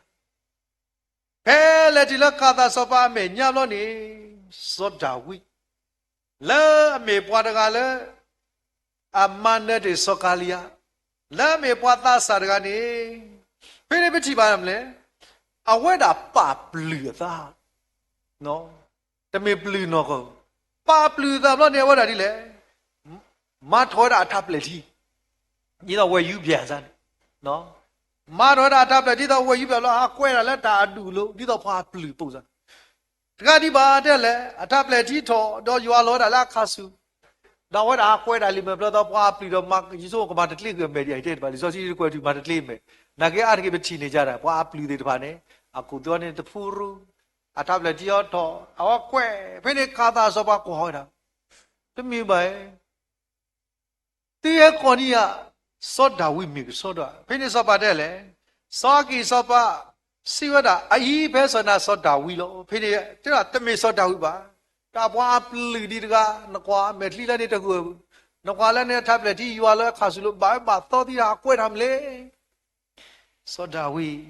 ဖဲလဲၤတုၤလၢကၤသးစီၤပၤအမဲာ်ညါဘျီန့ၣ် စီၤဒၤဝံး လၢအမ့ၢ်ပှၤတဂၤလၢ အမၤနၢၤတ့ၢ်စီၤကၤလံယါ, လၢအမ့ၢ်ပှၤသးစၢ်တဂၤန့ၣ် ဖဲန့ၣ်ပထံၣ်ဘၣ်မနုၤလဲၣ်, အဝဲဒၣ်ပာ်ပျုၢ်အသး, တမ့ၢ်ပျုၢ်နီၢ်ကီၢ်, ပာ်ပျုၢ်အသးဘျီန့ၣ် အဝဲဒၣ်ဒ်လဲၣ်, မၤထီၣ်ဝဲဒၣ်အထးပျဲၢ်ထံ ဒ်သိးဝဲယူပျဲၢ်အသးန့ၣ်, မၤထီၣ်ဝဲဒၣ်အထးပျဲၢ် ဒ်သိးဝဲယူပျဲၢ်ဘျီ ဟးကွဲးဒၣ်လၢတၢ်အဒူၣ်အလိၤ ဒ်သိးပှၤအပျုၢ်ပိာ်သး, တဂၤဒံးဘၣ်တဲလဲၣ်, အထးပျဲၢ်ထံထီၣ် ဒီးယွၤလီၤဝဲဒၣ်လၢအခးဆူၣ်, ဒီးအဝဲဒၣ်ဟးကွဲးဒၣ်လံာ်မဲာ်ဖျၢၣ်ဒီးပှၤအပျုၢ်ဒီး ယဆိကမိၣ်ကမၤတကျ့ဃုာ်အမဲာ်ဒံးအံၤတဲတဘၣ် လံာ်စီဆှံတကွဲးတုၤမၤတကျ့အမဲာ်, နာ်က့အါတက့ၢ်ပထံၣ်န့ၢ်ကဒါ ပှၤအပျုၢ်သ့ၣ်တဖၣ်န့ၣ် အကူၣ်သ့အီၤန့ၣ်တဖုရူ အထးပျဲၢ်ထံအီထီၣ် အဝဲကွဲး ဖဲန့ၣ်ကၤသးစီၤပၤကွၢ်ဝဲဒၣ်, တမ့ၢ်ဘၣ်, သုဟဲကိးန့ၢ်ယၤ စီၤဒၤဝံးမ့ၢ်ကစီဒီဧါ, ဖဲန့ၣ်စီၤပၤတဲလဲၣ်, စီၤအၤကံၢ်စီၤပၤ စံးဝဲဒၣ် အအံၤဖဲစီၤနၤစီၤဒၤဝံးလီၤ. ဖဲန့ၣ်တဲဒၣ်တမ့ၢ်စီၤဒၤဝံးဘၣ်, တၢ်ပှၤအပျုၢ်ဒံးတဂၤ, နကွၢ်မဲာ်ချံလၢန့ၣ်တဂၢၢ်, နကွၢ်လၢန့ၣ်အထးပျဲၢ်ထံယွၤလၢအခးဆူၣ်လိာ်ဘၣ်ဝဲဘၣ်သီသံတၢ်ကွဲးတၢ်မနုၤလဲၣ် စီၤဒၤဝံး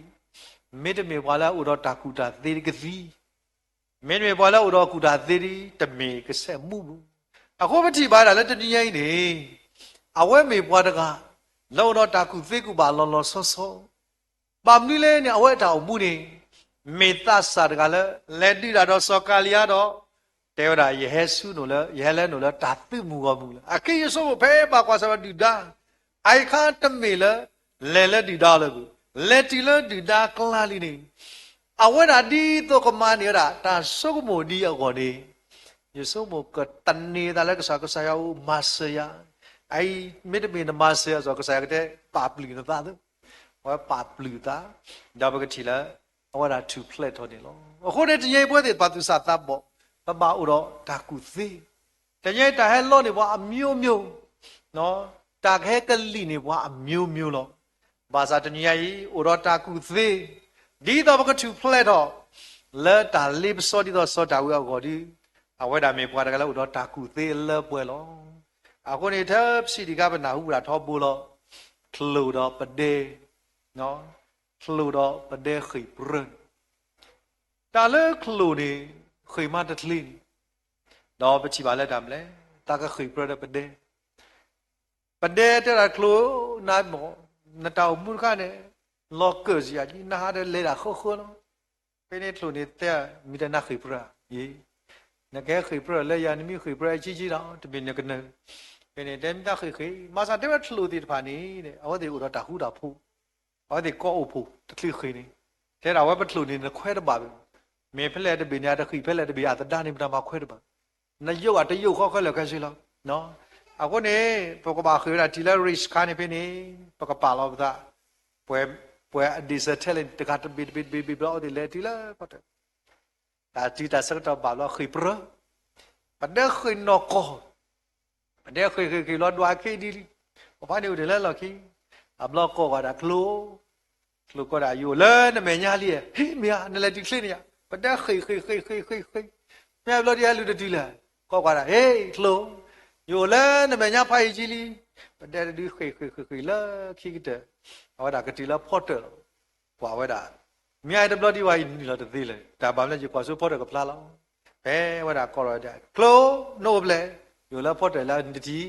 မ့တမ့ၢ်ပှၤလၢအအိၣ်ဒီးတၢ်ကူၣ်တၢ်သ့ကသံ, မ့တမ့ၢ်ပှၤလၢအအိၣ်ဒီးကူၣ်တၢ်သ့ဒ် တမ့ၢ်ကစဲးမူပူၤ. အဃိပထံၣ်ဘၣ်ဒၣ်လၢတနံၤညါအံၤန့ၣ် အဝဲမ့ၢ်ပှၤတဂၤ လၢအိၣ်ဒီးတၢ်ကူၣ်သ့ကူၣ်ဘၣ်လီၤလီၤဆီဆီ, ဘၣ်မနုၤလဲၣ်န့ၣ် အဝဲအတၢ်အိၣ်မူန့ၣ် မ့ၢ်သးစၢ်တဂၤလၢ လဲၤဒုးတၢ်ဒီးစီၤကၤလံယါဒီး တဲဝဲဒၣ် ယဟဲဆူနအိၣ်လၢ ယဟဲလၢနအိၣ်လၢတၢ်သုးမုၢ်ဂီၢ်မုၢ်လီၤ. အက့ၢ်ယဆိကမိၣ်ဖဲဘၣ်ကွၢ်ဆၢၣ်ဒီးဒုၣ်ဒါ အအံၤအခါတမ့ၢ်လၢ လဲၤလၢဒုၣ်ဒါအလီၢ်ပူၤ, လဲၤတုၤလၢဒုၣ်ဒါအကျါလံန့ၣ်, အဝဲဒၣ်ဒ်သိးကမၤန့ၢ်ဝဲဒၣ် တၢ်ဆိကမိၣ်ဒ်အဂီၢ်န့ၣ်, ယဆိကမိၣ်ကသန့ၤသးလၢကစၢ် ကစၢ်ယွၤအိၣ်မၤစၢၤယၤ, အအံၤမ့တမ့ၢ်နမၤစၢၤအသိး ကစၢ်ယွၤကတဲပာ်ပျုၢ်နသးသ့, အဝဲပာ်ပျုၢ်သး, ဒီးပကထံၣ်လၢ အဝဲဒၣ်ထူၣ်ဖျဲးထီၣ်န့ၣ်လီၤ. အဃိန့ၣ် တနံၤအံၤပဝဲသ့ၣ်တဖၣ်သူၣ်စၢ်သးဘီၣ် ပဘၣ်အိၣ်ဒီးတၢ်ကူၣ်သ့, တနံၤအံၤတၢ်ဟဲလီန့ၢ်ပှၤအမျိုးမျိုး, တၢ်ကဟဲကလံၣ်န့ၢ်ပှၤအမျိုးမျိုးလီၤ. ဘၣ်ဆၣ်တနံၤအံၤ အိၣ်ဒီးတၢ်ကူၣ်သ့, ဒ်သိးပကထူၣ်ဖျဲးထီၣ် လၢတၢ်လ့ပစီဒ်သိးစီၤဒၤဝံးအဂီၢ်ဒီး, အဝဲဒၣ်မ့ၢ်ပှၤတဂၤလၢအိၣ်ဒီးတၢ်ကူၣ်သ့လၢပှဲၤလီၤ. အဃိန့ၣ် ထၢပစံးတခါ ပနၢ်ဟူဝဲဒၣ်ထီဘိလီၤ, ချိၣ်ဒီးပဒဲ ချိၣ်ဒီးပဒဲဃ့ၢ်ပြၢန့ၣ်, တၢ်လၢချိၣ်န့ၣ် ဃ့ၢ်မးတချ့န့ၣ်, ဒီးပထံၣ်ဘၣ်လၢတၢ်မနုၤလဲၣ်, တၢ်ကဃ့ၢ်ပြၢဒီးပဒဲ ပဒဲတဲတၢ်ချိၣ်, နၤမ့ၢ်, နတၢ်အိၣ်မူတခါန့ၣ် လီၤကၢၢ်စ့ၢ်ယၤလံ, နဟးဒီးလဲၤဒၣ်ဃၢဃၢလီၤ. ဖဲန့ၣ်ချိၣ်န့ၣ်တဲ, မ့ၢ်တဲနၤဃ့ၢ်ပြၢအံၤ, နကဟဲဃ့ၢ်ပြၢလၢယၤ, နမ့ၢ်ဃ့ၢ်ပြၢအံၤကံကံလီၤ, တမ့ၢ်နကနၢၤ. ဖဲန့ၣ်တဲမ့ၢ်တၢ်ဃ့ၢ်ဃ့ၢ်, မၤစၢၤတဲဝဲချိၣ်သ့ၣ်တဖၣ်န့ၣ် အဝဲသ့ၣ်အိၣ်ဒီးတၢ်ဃူတၢ်ဖိး, အဝဲသ့ၣ်ကိးအိၣ်ဖှိၣ်တချုးဃ့ၢ်န့ၣ်, တဲဒၣ်ဝဲပချိၣ်န့ၣ် နခွဲးတဘၣ်ဘၣ်, မ့ၢ်ဖဲလဲၣ်တဘ့ၣ်န့ၣ် အတဃံၣ်ဖဲလဲၣ်တဘ့ၣ်အသဒါန့ၣ် ပတၢ်မၤခွဲးတဘၣ်, နယိးအတယိးဃီဃီလဲၣ်ခဲဆ့လီၤ. အဃိန့ၣ် ပကဘၣ်ဃ့ၢ်ဝဲဒၣ်တုၤလၢ reach ခါန့ၣ်ဖဲန့ၣ်, ပကပာ်လီၤပသး, ပှဲၤအဒ့ၣ်စဲးထဲလဲၣ်န့ၣ် တဂၤတဘ့ၣ်တဘ့ၣ်တဘ့ၣ်တဘ့ၣ်ဘျီ အဝဲသ့ၣ်လဲၤတုၤလၢဖီတၢၣ်, တၢ်တုၤတၢ်ဆၢကတီၢ်ဘၣ်ဘျီဃ့ၢ်ပြၢ, ပဒဲဃ့ၢ်နီၢ်ကီၢ် ပဒဲဃ့ၢ်ဃ့ၢ်ဃ့ၢ်လီၤဒွးခ့ဒ်လံ, ပဖါန့ၣ်အိၣ်ဒံးလၢလီၢ်ခံ, အဘျီကိးဂၤဒၣ်ချိၣ်, ချိၣ်ကိးဒၣ် ယအိၣ်လၢနမဲာ်ညါလံ, ဟ့ၣ်မ့ၢ်ဧါ နလဲၤတုၤချ့န့ၣ်ယါ, ပဒဲဃ့ၢ်ဃ့ၢ်ဃ့ၢ်ဃ့ၢ်ဃ့ၢ်ဃ့ၢ်, မ့ၢ်ဘျီဒ်အလူၤတတုၤလဲၣ်, ကိးဂၤဒၣ် ဟ့ၣ်ချိၣ်, ယအိၣ်လၢနမဲာ်ညါဖးယံာ်ကံလံ, ပဒဲတဒုဃ့ၢ်ဃ့ၢ်ဃ့ၢ်ဃ့ၢ်လၢခံကတၢၢ်, အဝဲဒၣ်ကတုၤလၢဖီတၢၣ်လီၤ. ကွၢ်ဝဲဒၣ်, မ့ၢ်အံၤတဘျီဒံးဝဲအံၤနုာ်လီၤတသ့လၢၤ, တၢ်ဘၣ်မနုၤလဲၣ် ယကွၢ်ဆူဖီတၢၣ်ကဖျါလီၤ. ဖဲဝဲဒၣ်ကိးထီၣ်ဝဲဒၣ် ချိၣ်, နအိၣ်ဖျဲၣ်, ယအိၣ်လၢဖီတၢၣ်လၢနတံၤ, ဘျီ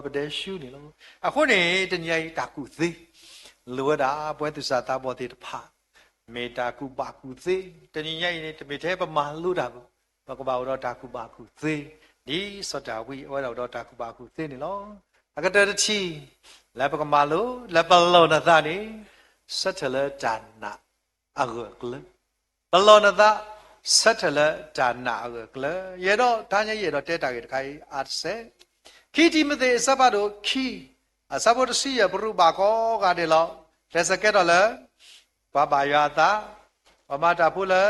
ပဒဲရှုံးန့ၣ်လီၤ. အဃိန့ၣ် တနံၤအံၤတၢ်ကူၣ်သ့, လိၣ်ဝဲဒၣ်ပဝဲသူၣ်စၢ်သးဘီၣ်သ့ၣ်တဖၣ်, မ့ၢ်တၢ်ကူၣ်ဘၣ်ကူၣ်သ့, တနံၤညါအံၤန့ၣ် တမ့ၢ်ထဲပမၤလိတၢ်ဘၣ်, ပကဘၣ်အိၣ်ဒီးတၢ်ကူၣ်ဘၣ်ကူၣ်သ့, ဒ်စီၤဒၤဝံးအဝဲဒၣ်အိၣ်ဒီးတၢ်ကူၣ်ဘၣ်ကူၣ်သ့န့ၣ်လီၤ. အကတၢၢ်တထံၣ်, လၢပကမၤလိ, လၢပလီၢ်နသးန့ၣ်, ဆၢထၢၣ်လၢတၢ်နာ်အဂၢၢ်အကျၢၤ, ပလီၢ်နသး, ဆၢထၢၣ်လၢတၢ်နာ်အဂၢၢ်အကျၢၤ, ယအဲၣ်ဒိး, တနံၤအံၤယအဲၣ်ဒိးတဲတၢ်ဂ့ၢ်တခါအံၤအါတစဲး, ခံတံၤမသ့းအဆၢဖးဒိၣ်ခံ, အဆၢဖိတဆံယဲၢ် ပရူးဘၣ်ကိးဂၤဒဲးလီၤ. ကျဲးစၢးကဲထီၣ်လၢ ပှၤဘၣ်ယွၤအသး, ပှၤမၤတၢ်ဖိလၢ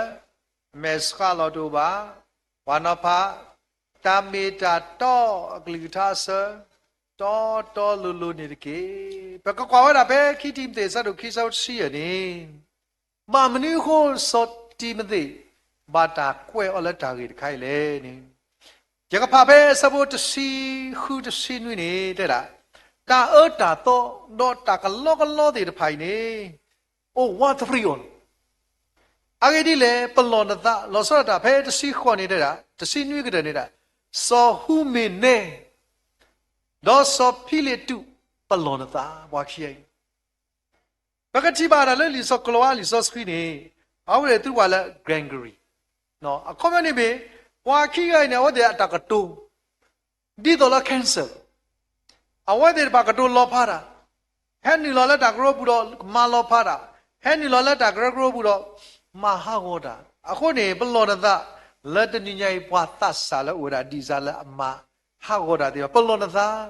အမဲာ်ဆှးလီၤတအိၣ်ဘၣ်, ပှၤနီၤဖး, တၢ်မ့ၢ်တၢ်တီအကလုၢ်ကထါအဆၢ, တီတီလိၤလိၤန့ၣ်တက့ၢ်. ပကကွၢ်ဝဲဒၣ်ဖဲခံတံၤမသ့းအဆၢဒိၣ်ခံ အဆၢဖိတဆံယဲၢ်န့ၣ်, ဘၣ်မနုၤအဃိစီၤတံၤမသ့း ဘၣ်တၢ်ကွဲးအီၤလၢတၢ်ဂ့ၢ်တခါအံၤလဲၣ်န့ၣ်, ယကဖးဖဲအဆၢဖိတဆံဃုတဆံနွံန့ၣ် တဲဒၣ်, တၢ်အၢတၢ်သီ ဒီးတၢ်ကလီကလီသ့ၣ်တဖၣ်အံၤန့ၣ် အိၣ်ဝးတရံးအီၤလီၤ. အဂ့ၢ်ဒ်လဲၣ်, ပလီၢ်နသး, လီၤဆီဒၣ်တၢ်ဖဲတဆံဃိးန့ၣ်တဲဒၣ်, တဆံနွံကတၢၢ်န့ၣ်ဒၣ်, စီၤဟူမ့ၣ်နဲ, ဒီးစီၤဖံလ့းတူး, ပလီၢ်နသး, ပှၤခံဂၤအံၤ ပကထံၣ်ဘၣ်တၢ်လၢလံာ်စီၤကျိၤအါ လံာ်စီဆှံန့ၣ်, အဝဲသ့ၣ်သူပှၤလၢ Gregory, အခီပညီန့ၣ်မ့ၢ်, ပှၤခံဂၤအံၤန့ၣ် အဝဲသ့ၣ်အတၢ်ကတိၤ ဒ်သိးလၢ cancer, အဝဲသ့ၣ်တဖၣ်ကတိၤလီၤဖးတၢ်, ဟဲနုာ်လီၤလၢတၢ်ကရၢပူၤဒီးကမၤလီၤဖးတၢ်, ဟဲနုာ်လီၤလၢတၢ်ကရၢကရိပူၤဒီး မၤဟးဂီၤတၢ်. အဃိန့ၣ် ပလီၢ်နသး, လၢတနံၤညါအံၤ ပှၤသးစၢ်လၢအိၣ်ဝဲဒၣ်ဒ်စၢ်လၢအမၤဟးဂီၤတၢ်သ့ၣ်တဖၣ် ပလီၢ်နသး,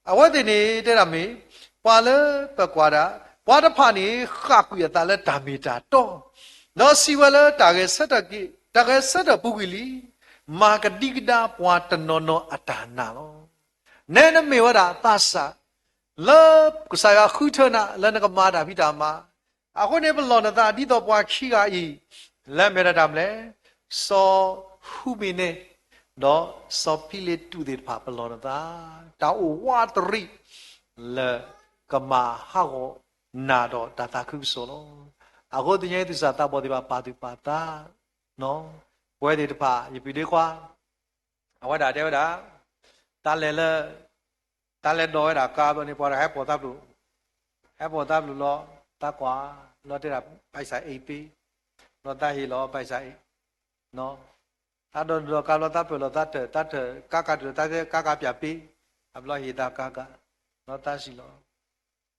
အဝဲသ့ၣ်န့ၣ် တဲဒၣ်မ့ၢ်, ပှၤလၢပကွၢ်ဒၣ်, ပှၤတဖၣ်န့ၣ် ဃၣ်ကွံာ်အသးလၢတၢ်မ့ၢ်တၢ်တီ, ဒီးစံးဝဲလၢတၢ်ဂဲၤဆၢထၢၣ်က့ၤ, တၢ်ဂဲၤဆၢထၢၣ်ပူၤကွံာ်လံ, မၤကဒံကဒါပှၤတနီၤနီၤအတၢ်နာ်လီၤ. နဲနမ့ၢ်ဝဲဒၣ်သးစၢ်, လၢကစၢ်ယွၤဃုထၢနၤလၢနကမၤတၢ်ဖံးတၢ်မၤ, အဃိန့ၣ် ပလီၢ်နသးဒ်သိးပှၤခံဂၤအံၤ, လၢအမ့ၢ်ဒၣ်တၢ်မနုၤလဲၣ်, စီၤဟူမ့ၣ်နဲ, ဒီးစီၤဖံလ့းတူးသ့ၣ်တဖၣ် ပလီၢ်နသး, တၢ်အိၣ်ဝးတရံး, လၢကမၤဟးဂီၤနၤဒီးတၢ်သးခုကစီၣ်လီၤ. အဃိသတးန့ၣ် သူၣ်စၢ်သးဘီၣ်သ့ၣ်တဖၣ် ပာ်သူၣ်ပာ်သး, ပဝဲသ့ၣ်တဖၣ် ယပုၢ်ဒ့ခွါ အဝဲဒၣ်တဲဝဲဒၣ်, တၢ်လဲၤလၢ, တၢ်လဲၤဒိးဝဲဒၣ်ကါဘျီန့ၣ် ပှၤတဂၤဟဲပိာ်သးပျိာ်, ဟဲပိာ်သးပျိာ်လီၤ, တၢ်ကွၢ်, လီၤတဲဒၣ်ပိုက်ဆံအ့ၣ်ပ့, လီၤတၢ်ဟ့ၣ်လီၤပိုက်ဆံအ့ၣ်, တၢ်ဒိးဒိးကါဘျီ တၢ်ပၢၢ်လီၤတၢ်တၢၢ်, တၢ်တၢၢ်ကါကါတုၤ တၢ်ကါကါပၠးပ့, အဘျီဟ့ၣ်တၢ်ကါကါ, လီၤတၢ်စံၣ်လီၤ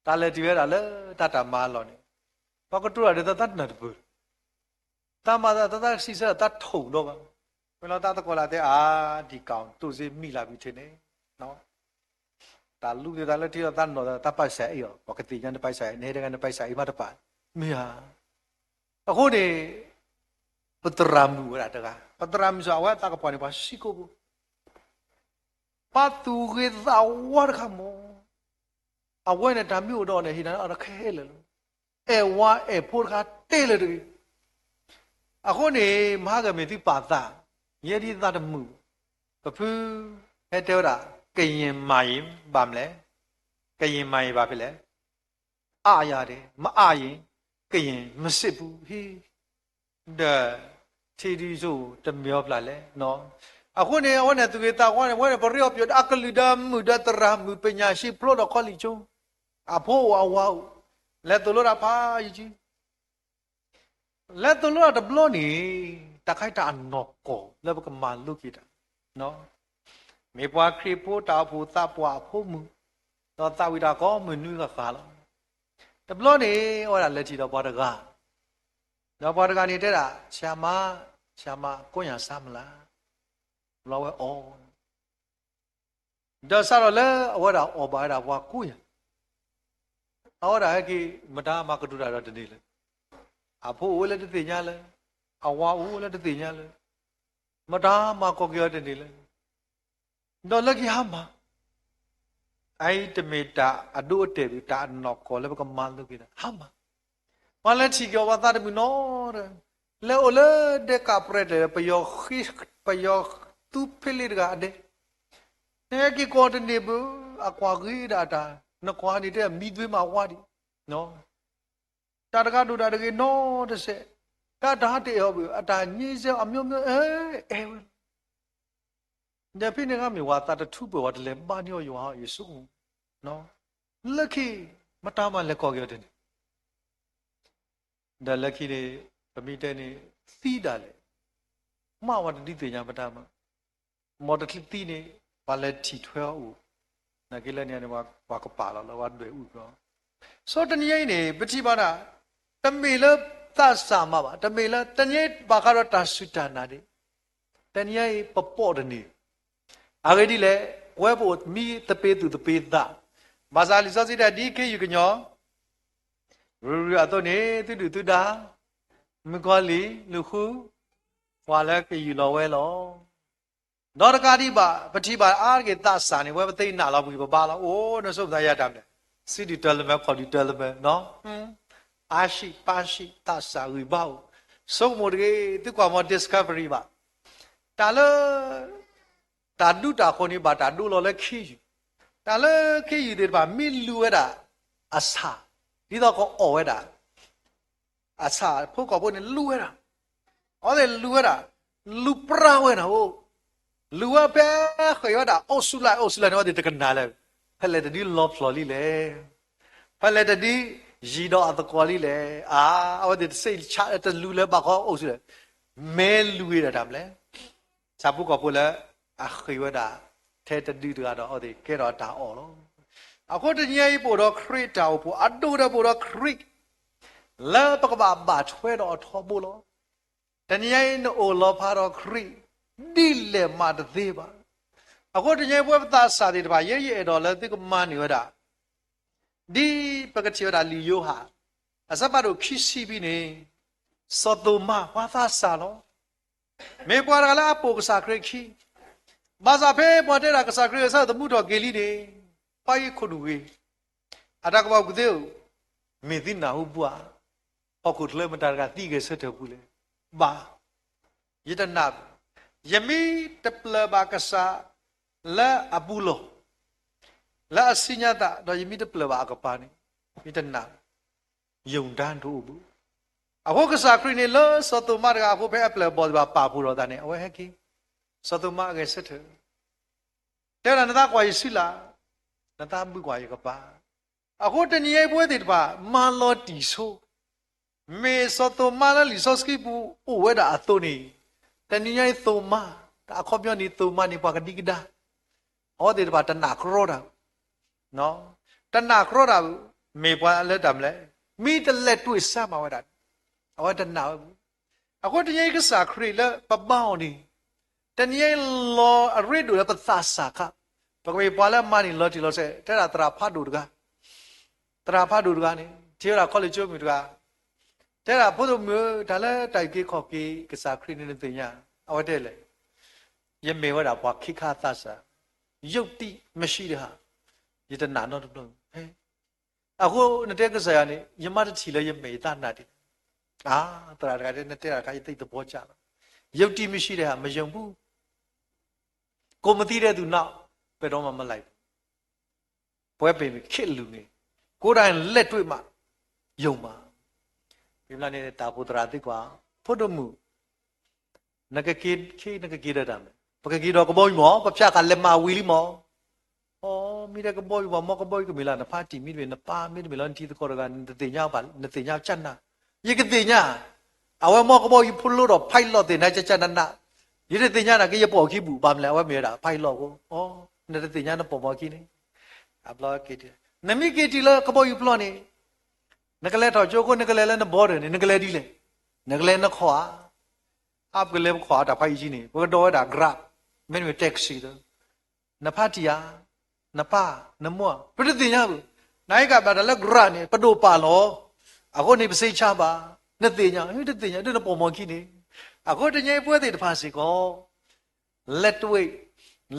တၢ်လဲၤတုၤဝဲဒၣ်လၢတၢ်တၢ်မၤအလီၢ်န့ၣ်, ပှၤကတိၤတၢ်ဒ်သိးတၢ်နၢ်တပၢၢ်, တၢ်မၤသးတၢ်စံးဆၢတၢ်ထိၣ်ဒီးဘၣ်, ဝဲလီၤတၢ်သကိးလၢတဲအါ, ဒံးကၣ်တိၢ်စ့မံလၢ်ဘံထ့န့ၣ်, တၢ်လူသ့ၣ်တၢ်လၢထံလီၤတၢ်နီၢ်တၢ်ပၢ်စၢ်အ့ၣ်အီၤ, ပှၤကသ့ၣ်ညါနပၢ်စၢ်အ့ၣ်, နဟဲတဂၤနပၢ်စၢ်အ့ၣ်မးတပၢ်, မ့ၢ်ဧါ. အဃိန့ၣ် ပသရၣ်မုၣ်ဝဲဒၣ်တဂၤ, ပသရၣ်မုၣ်စ့ၢ် အဝဲအသးကပီၤန့ၣ် ပှၤစံကိၣ်ဖိ ပှၤသူၣ်ဂ့ၤသးဝါတခါမး, အဝဲန့ၣ်တၢ်မ့ၢ်အိၣ်ဒီးအီၤန့ၣ် ဟ့ၣ်နၤအီၤတခဲလၢာ်လီၤ. အဲၣ်ဝါအဲၣ်ဖိတခါတဲလၢာ်တဂ့ၤ. အဃိန့ၣ် မဟါဂၤမ့ၢ်သုပာ်သး, ယဲဒ်သးတမုာ်, ပဖု ဟဲတဲဝဲဒၣ် ကယံာ်မၤယံာ်ဘၣ်မလဲၣ်, ကယံာ်မၤယံာ်ဘၣ်ဖဲလဲၣ် အါယၤဒဲး မအါယံာ် ကယံာ်မစ့ၢ်ပူၤဟံၣ် ဒီး ထံဒုစိတမ့ၢ်အီၤဖျါလဲၣ်နီၤ. အဃိန့ၣ် အဝဲန့ၣ်သူၣ်ဂ့ၤသးဝါန့ၣ် အဝဲန့ၣ်ပရ့အီၤပၠီၤဒီးအကလုၢ်ဒီးမုၣ်ဒီးသရၣ်မုၣ် ပညာရှိဖျိဒီး college ဆိ, အဖိအိၣ်အဝၤအိၣ်, လဲၤသိၣ်လိတၢ်ဖးယံၤ, လဲၤသိၣ်လိတၢ်တဘျီန့ၣ် တၢ်ခါအံၤတၢ်အနီၢ်ကီၢ်လၢပကမၤလိက့ၤတၢ်, မ့ၢ်ပှၤခရံာ်ဖိတၢ်အိၣ်ဖှိၣ်သးပှၢ်အဖိမုၣ်, ဒီးသးဝံၣ်တၢ်ကိးမုၢ်နွံဂၤဃၣ်လီၤ. တဘျီန့ၣ် အဝဲဒၣ်လဲၤထံၣ်ဒီးပှၤတဂၤ, ဒီးပှၤတဂၤန့ၣ်တဲဒၣ် ဆရာမ, ဆရာမ, ကိးညါစါမလၢ်, ဘျီဝဲအီၣ် ဒီးစးထီၣ်လၢအဝဲဒၣ်အီၣ်ဘၣ်ဝဲဒၣ်ပှၤကိးညါ, အဝဲဒၣ်ဟဲက့ၤ မတၤမၤကတိၤတၢ်ဒီးတန့ၢ်လၢၤ, အဖိအိၣ်ဝဲလၢတသ့ၣ်ညါလၢၤ, အဝၤအိၣ်ဝဲလၢတသ့ၣ်ညါလၢၤ, မတၤမၤကိးက့ၤအီၤတန့ၢ်လၢၤ, ဒီးလၢခံဟါမၢ် အအံၤတမ့ၢ်တၢ်အဒိအတဲာ်ဘၣ်, တၢ်အနီၢ်ကီၢ်လၢပကမၤလိက့ၤတၢ် ဟါမၢ်, ပှၤလဲၤထံၣ်က့ၤအီၤပှၤသးတမုာ်နီတဂၤ, လဲၤအိၣ်လၢဒဲကးပြဲးတၢၢ် ပယီၤဃ့, ပယီၤသူဖဲလ့တဂၤအဒဲ, နဟဲက့ၤကိးတန့ၢ်ဘၣ်, အကွၢ်ဂ့ၤဒၣ်တၢ်, နကွၢ်န့ၣ်တဲမံသွ့မးဝါဒံး, တၢ်တဂၤဒိၣ်တၢ်တဂ့ၤနီတစဲး, တၢ်တဟါတအဲၣ်အီၤဘၣ်, အတၢ်ညါစဲအမျိုးမျိုး အဲၣ်ဝဲလီၤ. ဒီးဖဲန့ၣ်အခါမ့ၢ်ပှၤသးတထူးပှဲၤဝဲ တလဲၤဘါန့ၢ်အီၤယွၤဧၢ ယဆိကမိၣ်, လၢခံ မတၤမၤလဲၤကိးက့ၤအီၤတန့ၢ်, ဒီးလၢခံန့ၣ် ပမ့ၢ်တဲန့ၣ် သံဒၣ်လဲာ်, မၢ်ဝဲတဒုးသ့ၣ်ညါပတၢ်မၤ, မ်တချုးသံန့ၣ် ပှၤလဲၤထံၣ်ထွဲအီၤအိၣ်, နာ်က့လၢန့ၣ်န့ၣ် ပှၤကပာ်လီၤလၢပှၤဒွဲၣ်အူကီ, ဆိတနံၤအံၤန့ၣ် ပထံၣ်ဘၣ်ဒၣ်, တမ့ၢ်လၢသးစၢ်မၤဘၣ်, တမ့ၢ်လၢတနံၤအံၤဘၣ်ဃးဒီးတၢ်စူၢ်တၢ်နာ်ဒၣ်, တနံၤအံၤပပိာ်တန့ၢ်, အဂ့ၢ်ဒ်လဲၣ်, ပဝဲပအိၣ်မံသပ့ၤသူၣ်သပ့ၤသး, ဘၣ်ဆၣ်လံာ်စီဆှံတဲဒ်ခ့ယုၢ်ကညီ ရူၤရူၤအသိးန့ၣ် သုဒုၣ်သုဒါ, မုၣ်ကီၤလံၢ်, လူၤဃု, ပှၤလၢကယူၢ်လီၤဝဲလီၤ. ဒီးတကးဒံးဘၣ် ပထံၣ်ဘၣ်အါတက့ၢ်သးစၢ်န့ၣ် ပဝဲပသ့ၣ်နာ်လီၤပဂံၢ်ပဘါလီၤ. အိၣ် နဆိမိၣ်သးယၤတၢ်မနုၤလဲၣ်, စံးဒုၣ်တၢ်လၢမဲာ် ခီၣ်ဒုၣ်တၢ်လၢမဲာ်, အါဆံးပၢ်ဆံး သးစၢ်ဂံၢ်ဘါအိၣ်, ဆိကမိၣ်တဂ့ၤ သုကွၢ်မီ Discovery ဘၣ်, တၢ်လၢ တၢ်ဒူတၢ်ဃိၤန့ၣ် ဘၣ်တၢ်ဒိလီၤလၢခ့ယုၢ်, တၢ်လၢခ့ယုၢ်သ့ၣ်တဖၣ် မ့ၢ်လူၤဝဲဒၣ်အဆၣ်, ဒ်သိးကအီၣ်ဝဲဒၣ် အဆၣ်ဖိကီၢ်ဖိန့ၣ် လူၤဝဲဒၣ်, အဝဲသ့ၣ်လူၤဝဲဒၣ်, လူၤပြါဝဲနၤအိၣ်, လူၤဝဲဖဲဃ့ၢ်ဝဲဒၣ် အိၣ်ဆူၣ်လၢ် အိၣ်ဆူၣ်လၢ်န့ၣ် အဝဲသ့ၣ်တကနၣ်လၢၤ, ဖဲလဲၣ်တဒုလီၤဖျိးလံလဲၣ်, ဖဲလဲၣ်တဒုယံၤဒီးအသကိးလံလဲၣ်, အါ, အဝဲသ့ၣ်တစ့ၣ်ဆါတလူၤလၢၤဘၣ်ဃီအိၣ်ဆူၣ်လၢ်, မ့ၢ်လူၤဝဲဒၣ်တၢ်မနုၤလဲၣ် ဆၣ်ဖိကီၢ်ဖိလၢအဃ့ၢ်ဝဲဒၣ် ထဲတဒုတဂၤဒီး အဝဲသ့ၣ်ကဲထီၣ်တၢ်အီၣ်လီၤ. အဃိတနံၤအံၤ ပအိၣ်ဒီးခရံာ်တၢ်အိၣ်ဖှိၣ် အဒိၣ်ဒီးပအိၣ်ဒီးခရံာ် လၢပကဘၣ်ဘၣ်ထွဲဒီးအထီဘိလီၤ. တနံၤအံၤ နအိၣ်လီၤဖးဒီးခရံာ် ဒ်လဲၣ်မးတသ့ဘၣ်. အဃိတနံၤအံၤ ပဝဲပသးစၢ်သ့ၣ်တဖၣ် ယဲယအဲၣ်ဒိးလၢသုကမၤန့ၢ်ဝဲဒၣ် ဒ်ပကထံၣ်ဝဲဒၣ်လံာ်ယိၤဟၣ် အဆၢဖးဒိၣ်ခံဆံဖဲန့ၣ်, စီၤသိၤမါ ပှၤသးစၢ်လီၤ. မ့ၢ်ပှၤတဂၤလၢအပိာ်ကစၢ်ခရံာ်ခံ, ဘၣ်ဆၣ်ဖဲပှၤတဲဒၣ်ကစၢ်ခရံာ်ဂဲၤဆၢထၢၣ်သမူထီၣ်က့ၤလံန့ၣ်, ပှၤအံၤခိၣ်နူာ်ဂ့ၤ, အတၢ်ကပီၤကူၣ်သ့ဧၢ, မ့ၢ်သုနၢ်ဟူဘၣ်ဧါ, ဟီၣ်ခိၣ်ချၢမတၤတဂၤသံဂဲၤဆၢထၢၣ်ပူၤလဲၣ်, ဘၣ် ယတနာ်ဘၣ်, ယမ့ၢ်တပျၢၢ်ဘၣ်ကစၢ်လၢအပူၤလီၢ်, လၢအစုညါသး ဒီးယမ့ၢ်တပျၢၢ်ဘၣ်အကပၤန့ၣ်, ယတနာ်ဘၣ်, ယုၢ်ဒါတအိၣ်ဘၣ်. အဃိကစၢ်ခရံာ်န့ၣ် လၢစီၤသိၤမါတဂၤအဃိ ဖဲအပျဲၢ်အဘီၣ်သ့ၣ်တဖၣ်ပာ်ဖှိၣ်ထီၣ်အသးန့ၣ် အဝဲဟဲက့ၤ, စီၤသိၤမါအဂဲၤဆၢထၢၣ် တဲဝဲဒၣ် နသးကွၢ်ယစုလၢ်, နသးဘုးကွၢ်ယကပၤ. အဃိတနံၤအံၤပဝဲသ့ၣ်တဖၣ် မၤလီၤတံၢ်ဆိ, မ့ၢ်စီၤသိၤမါလၢလံာ်စီဆှံပူၤအိၣ်ဝဲဒၣ်အသိးန့ၣ်, တနံၤအံၤသိၤမါ, အခီပညီန့ၣ် သိၤမါန့ၣ်ပှၤကဒံကဒါ, အဝဲသ့ၣ်တဖၣ်တနာ်ကြီတၢ် တနာ်ကြီတၢ်ဘၣ်, မ့ၢ်ပှၤလၢတၢ်မနုၤလဲၣ်, မ့ၢ်တလဲၤတွံၢ်စၢ်မၤဝဲဒၣ်, အဝဲတနာ်ဝဲဘၣ်. အဃိတနံၤအံၤကစၢ်ခရံာ်လၢပဘါအီၤန့ၣ်, တနံၤအံၤလီၤအရ့ဒိၣ်လၢပသးစၢ်ခါ, ပကမ့ၢ်ပှၤလၢအမၤန့ၢ်လီၤတံၢ်လီၤဆဲး, တဲဒၣ်သရၣ်ဖးဒိၣ်တဂၤ, သရၣ်ဖးဒိၣ်တဂၤန့ၣ် ထံၣ်ဝဲဒၣ်ခီလ့ၣ်ကၠိမုၣ်တဂၤ, တဲဒၣ်ဖိဒိၣ်မုၣ်ဧၢ, တၢ်လၢတၢ်အုၣ်က့ၤခီၣ်က့ၤကစၢ်ခရံာ်န့ၣ်နသ့ၣ်ညါ, အဝဲတဲလဲၣ် ယမ့ၢ်ဝဲဒၣ်ပှၤခ့ခါသးစၢ်, ယုတ်တိမရှိတဟါ, ယတနာ်နီတဘျီ, အဃိနတဲကစၢ်ယွၤန့ၣ် ယမါတထံၣ်လၢယမဲာ်ယသးနာ်ဒံး, အါ, သရၣ်တဂၤတဲ နတဲတၢ်တခါ ယသ့ၣ်သဘီစၢ်လီၤ, ယုတ်တိမရှိတဟါ မယုံဘူး, ကိုယ်မသိတဲ့သူနောက်ဘယ်တော့မှမလိုက်ဘူး, ပဝဲပင်ခေတ်လူနေ, ကိုယ်တိုင်လက်တွေ့မှယုံမှာ, ဘိးဘျီန့ၣ် တၢ်အိၣ်ဖှိၣ်သရၣ်သ့ၣ်ကွၢ်, ဖိဒိၣ်မုၣ်, နကက့ၤခ့ နကက့ၤဒီးတၢ်မနုၤလဲၣ်, ပကက့ၤဒီးကဘီယူၤမး, ပဖၠးဃာ်လဲၤမၤဝံၤလံမး. အိ, မ့ၢ်တဲကဘီယူၤ ပှၤမီကဘီယူၤကမ့ၢ်လၢနဖါတံၢ်မ့တမ့ၢ် နပၢ်မ့တမ့ၢ်လၢနတံၤသကိးတဂၤ နတသ့ၣ်ညါဘၣ်, နသ့ၣ်ညါကနၣ်. ယကသ့ၣ်ညါ, အဝဲမီကဘီယူၤဖျိဒီး pilot သ့ၣ်ညါကနၣ်, ယတသ့ၣ်ညါနာ်က့ ယပိာ်ခံဘူၣ် ဘၣ်မနုၤလဲၣ် အဝဲမ့ၢ်ဝဲဒၣ် pilot အဃိ, နတသ့ၣ်ညါ နပိာ်မီခံန့ၣ်. အဘျီက့ၤ, နမ့ၢ်က့ၤတုၤလၢကဘီယူၤပျီန့ၣ်, နကလဲၤထီၣ်ကၠိခိၣ် နကလဲၤလၢန border န့ၣ် နကလဲၤဒ်လဲၣ်. နကလဲၤနခီၣ်ဧါ. အါ ပကလဲၤပခီၣ်အတၢ်ဖးယံာ်ကံန့ၣ် ပကဒိးဝဲဒၣ် Grab မ့တမ့ၢ် taxi လၢ နဖါတံၢ်ဧါ, နပၢ်, နမိၢ်ဧါ, ပတသ့ၣ်ညါဘၣ်. နဟဲကဘၣ်တၢ်လၢ Grab န့ၣ် ပဒိၣ်ပာ်လီၤ. အဃိန့ၣ် ပစ့ဆါဘၣ်, နသ့ၣ်ညါ, တသ့ၣ်ညါ ဒ်နပိာ်မီခံန့ၣ်. အဃိတနံၤအံၤပဝဲသ့ၣ်တဖၣ်စ့ၢ်ကီး လဲၤတဝ့ၢ်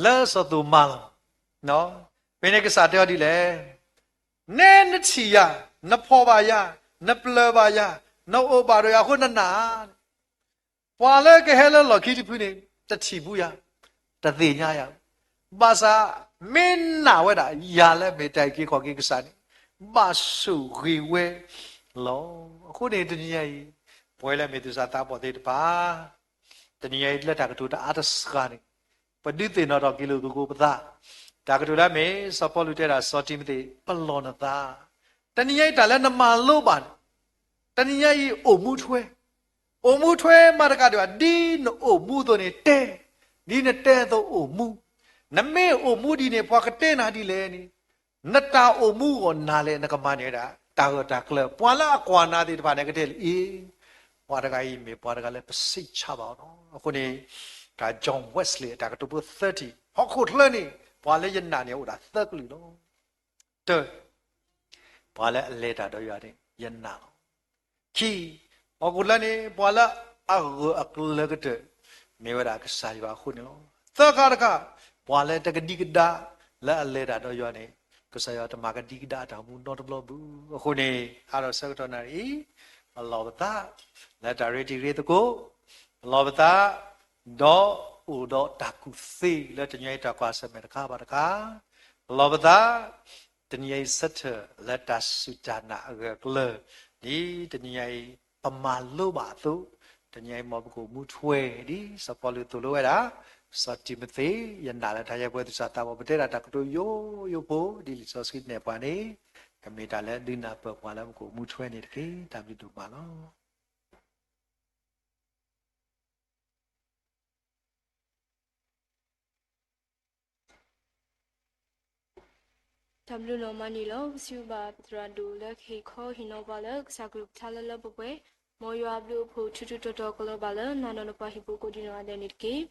လၢစီၤသိၤမၤလီၤ. ဖဲန့ၣ်ကစၢ်တဲအီၤဒ်လဲၣ်, နဲနထံၣ်ယၤ, နဖီၣ်ဘၣ်ယၤ, နပျၢၤဘၣ်ယၤ, နအိၣ်ဘၣ်ဒီးယၤအဃိနနာ်ဧါ. ပှၤလၢကဟဲလၢလီၢ်ခံတဖုန့ၣ် တထံၣ်ဘူးယၤ, တသ့ၣ်ညါယၤ, ဘၣ်ဆၣ် မ့ၢ်နာ်ဝဲဒၣ်ယၤလၢမ့ၢ်တၢ်အုၣ်က့ၤခီၣ်က့ၤကစၢ်န့ၣ် ဘၣ်ဆိၣ်ဂ့ၤဝဲလီၤ. အဃိန့ၣ် တနံၤညါအံၤ ပဝဲလၢမ့ၢ်သူၣ်စၢ်သးဘီၣ်သ့ၣ်တဖၣ် တနံၤညါအံၤလၢတၢ်ကတိၤတအါတစှၤန့ၣ် ပဒုးသ့ၣ်နီၣ်ထီၣ်က့ၤလိာ်သကိးပသး, တၢ်ကတိၤလၢအမ့ၢ် စီၤပီလူးတဲဒၣ် စီၤတံၤမသ့း ပလီၢ်နသး, တနံၤညါအံၤတၢ်လၢနမၤလိဘၣ်န့ၣ် တနံၤညါအံၤအိၣ်မူထွဲ, အိၣ်မူထွဲမးတကးဒံးဘၣ် ဒ်နအိၣ်မူအသိးန့ၣ်တဲ, ဒ်နတဲအသိးအိၣ်မူ, နမ့ၢ်အိၣ်မူဒ်န့ၣ် ပှၤကတဲနၤဒ်လဲၣ်န့ၣ်, နတၢ်အိၣ်မူအဂီၢ်နၤလဲၣ် နကမၤန့ၢ်ဝဲဒၣ် တၢ်ဂၢၢ်တၢ်ကျၢၤ ပှၤလၢအကွၢ်နၤသ့ၣ်တဖၣ်န့ၣ် ကတဲလၢအံၤ, ပှၤတဂၤအံၤမ့ၢ်ပှၤတဂၤလၢပစံးဆါဘၣ်အီၤလီၤ. အဃိန့ၣ် တၢ် John Wesley အတၢ်ကတိၤဖိသၢထံၣ် ဟီၣ်ခိၣ်ချၢန့ၣ် ပှၤလၢယနာ်န့ၣ်အိၣ်ဒၣ်သၢကလုာ်လီၤ. တၢ, ပှၤလၢအလဲၤတၢ်ဒီးယွၤန့ၣ် ယနာ်လီၤ. ခံ, ဟီၣ်ခိၣ်ချၢန့ၣ် ပှၤလၢအဂၢၢ်အကျၢၤကတၢၢ် မ့ၢ်ဝဲဒၣ်ကစၢ်ယွၤအဃိန့ၣ်လီၤ. သၢခါတခါ, ပှၤလၢတကဒံကဒါ လၢအလဲၤတၢ်ဒီးယွၤန့ၣ် ကစၢ်ယွၤတမၤကဒံကဒါအတၢ်အိၣ်မူနီတဘျီဘၣ်. အဃိန့ၣ် အါထီၣ်ဆၢကတီၢ်နၣ်ရံၣ်အံၤ ပလီၢ်ပသး လၢတၢ်ရ့တံၤရ့သကိး, ပလီၢ်ပသး ဒီးအိၣ်ဒီးတၢ်ကူၣ်သ့လၢတနံၤအံၤတၢ်ကွၢ်ဆၢၣ်မဲာ်တခါဘၣ်တခါ, ပလီၢ်ပသး တနံၤအံၤဆၢထၢၣ်လၢတၢ်စူၢ်တၢ်နာ်အဂၢၢ်အကျၢၤ ဒ်တနံၤအံၤ ပမၤလိဘၣ်အသိး, တနံၤအံၤမ်ပကအိၣ်မူထွဲဒ်စီၤပီလူးသိၣ်လိဝဲဒၣ်, စီၤတံၤမသ့း ယနာ်လၢတၢ်ယဲပဝဲသူၣ်စၢ်သးဘီၣ် ပတဲဒၣ်တၢ်ကတိၤယိယိဖိ ဒ်လံာ်စီဆှံနဲၣ်ပှၤန့ၣ်, ကမ့ၢ်တၢ်လၢဒုးနၢ်ပၢၢ်ပှၤလၢပကအိၣ်မူထွဲန့ၣ်တက့ၢ်. တၢ်ဘျုးဒိၣ်မးလီၤ. တၢ်ဘျုးနီၢ်မၤန့ၣ်လီၤ. ပစံးဘျုးဘၣ်သရၣ်ဒိၣ်လၢကဟ့ၣ်ခီဟ့ၣ်နီၤပှၤလၢကစၢ်ကလုၢ်ကထါလၢလၢပှဲၤပှဲၤ, မ်ယွၤအဘျုးအဖှိၣ်ထူထူတီတီကလီၤဘၣ်လၢနၤဒီးနပှၤဟံၣ်ဖိကိးဒံနီၢ်ဂၤဒဲးန့ၣ်တက့ၢ်.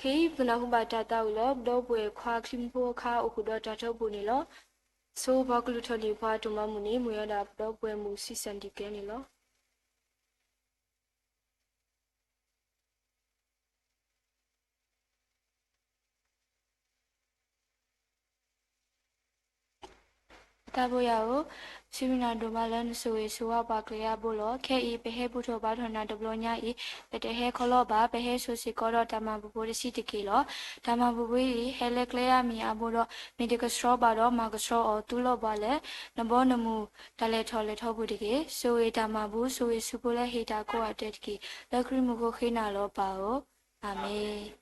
ခဲအံၤပနၢ်ဟူဘၣ်တၢ်သးဝံၣ်လၢပဒီပုၢ်ဝဲၢ်ခွါချံမူဖိအခါအိၣ်ဃုာ်ဒီးတၢ်ထီဘိန့ၣ်လီၤ. ဆိပှၤကလုၢ်ထီၣ်န့ၢ်ပှၤအတၢ်မၤမုာ်န့ၣ် မ့ၢ်ဝဲဒၣ်ပဒီပုၢ်ဝဲၢ်မုၣ်ဆံးစၢ်ဒံးကဲန့ၣ်လီၤ. တၢ်ဘိယွၤဧၢ, စံးဘျုးနၤဒိၣ်မးလၢနဆိၣ်ဂ့ၤဆိၣ်ဝါပှၤကလုာ်အဘိလီၤ. ခဲအံၤပဟဲဘူၣ်ထီၣ်ဘါထီၣ်နၤတဘျီညါအံၤ, ပတဟဲခီလီၤဘၣ်, ပဟဲဆိစ့ၢ်ကီးဒီးတၢ်မၤပူၤဖိတဆံးတက့ၢ်လီၤ. တၢ်မၤပူၤဖိအံၤ ဟဲလၢကျဲအါမံၤအါဘိဒီး မ့ၢ်တကဆှီဘၣ်ဒီးမၤကဆှီအီၤ သူလီၤဘၣ်လၢနဘီနမုၢ်တၢ်လဲၤထီၣ်လဲၤထီပူၤတက့ၢ်. ဆိၣ်ဂ့ၤတၢ်မၤဘူၣ်ဆိၣ်ဂ့ၤဆူဖိလၢဟ့ၣ်တၢ်ကိးဂၤဒဲးတက့ၢ်. လၢခရံာ်မူခိၣ်ဃ့နၤလီၤပၢ်ဧၢ, အၤမ့ၣ်.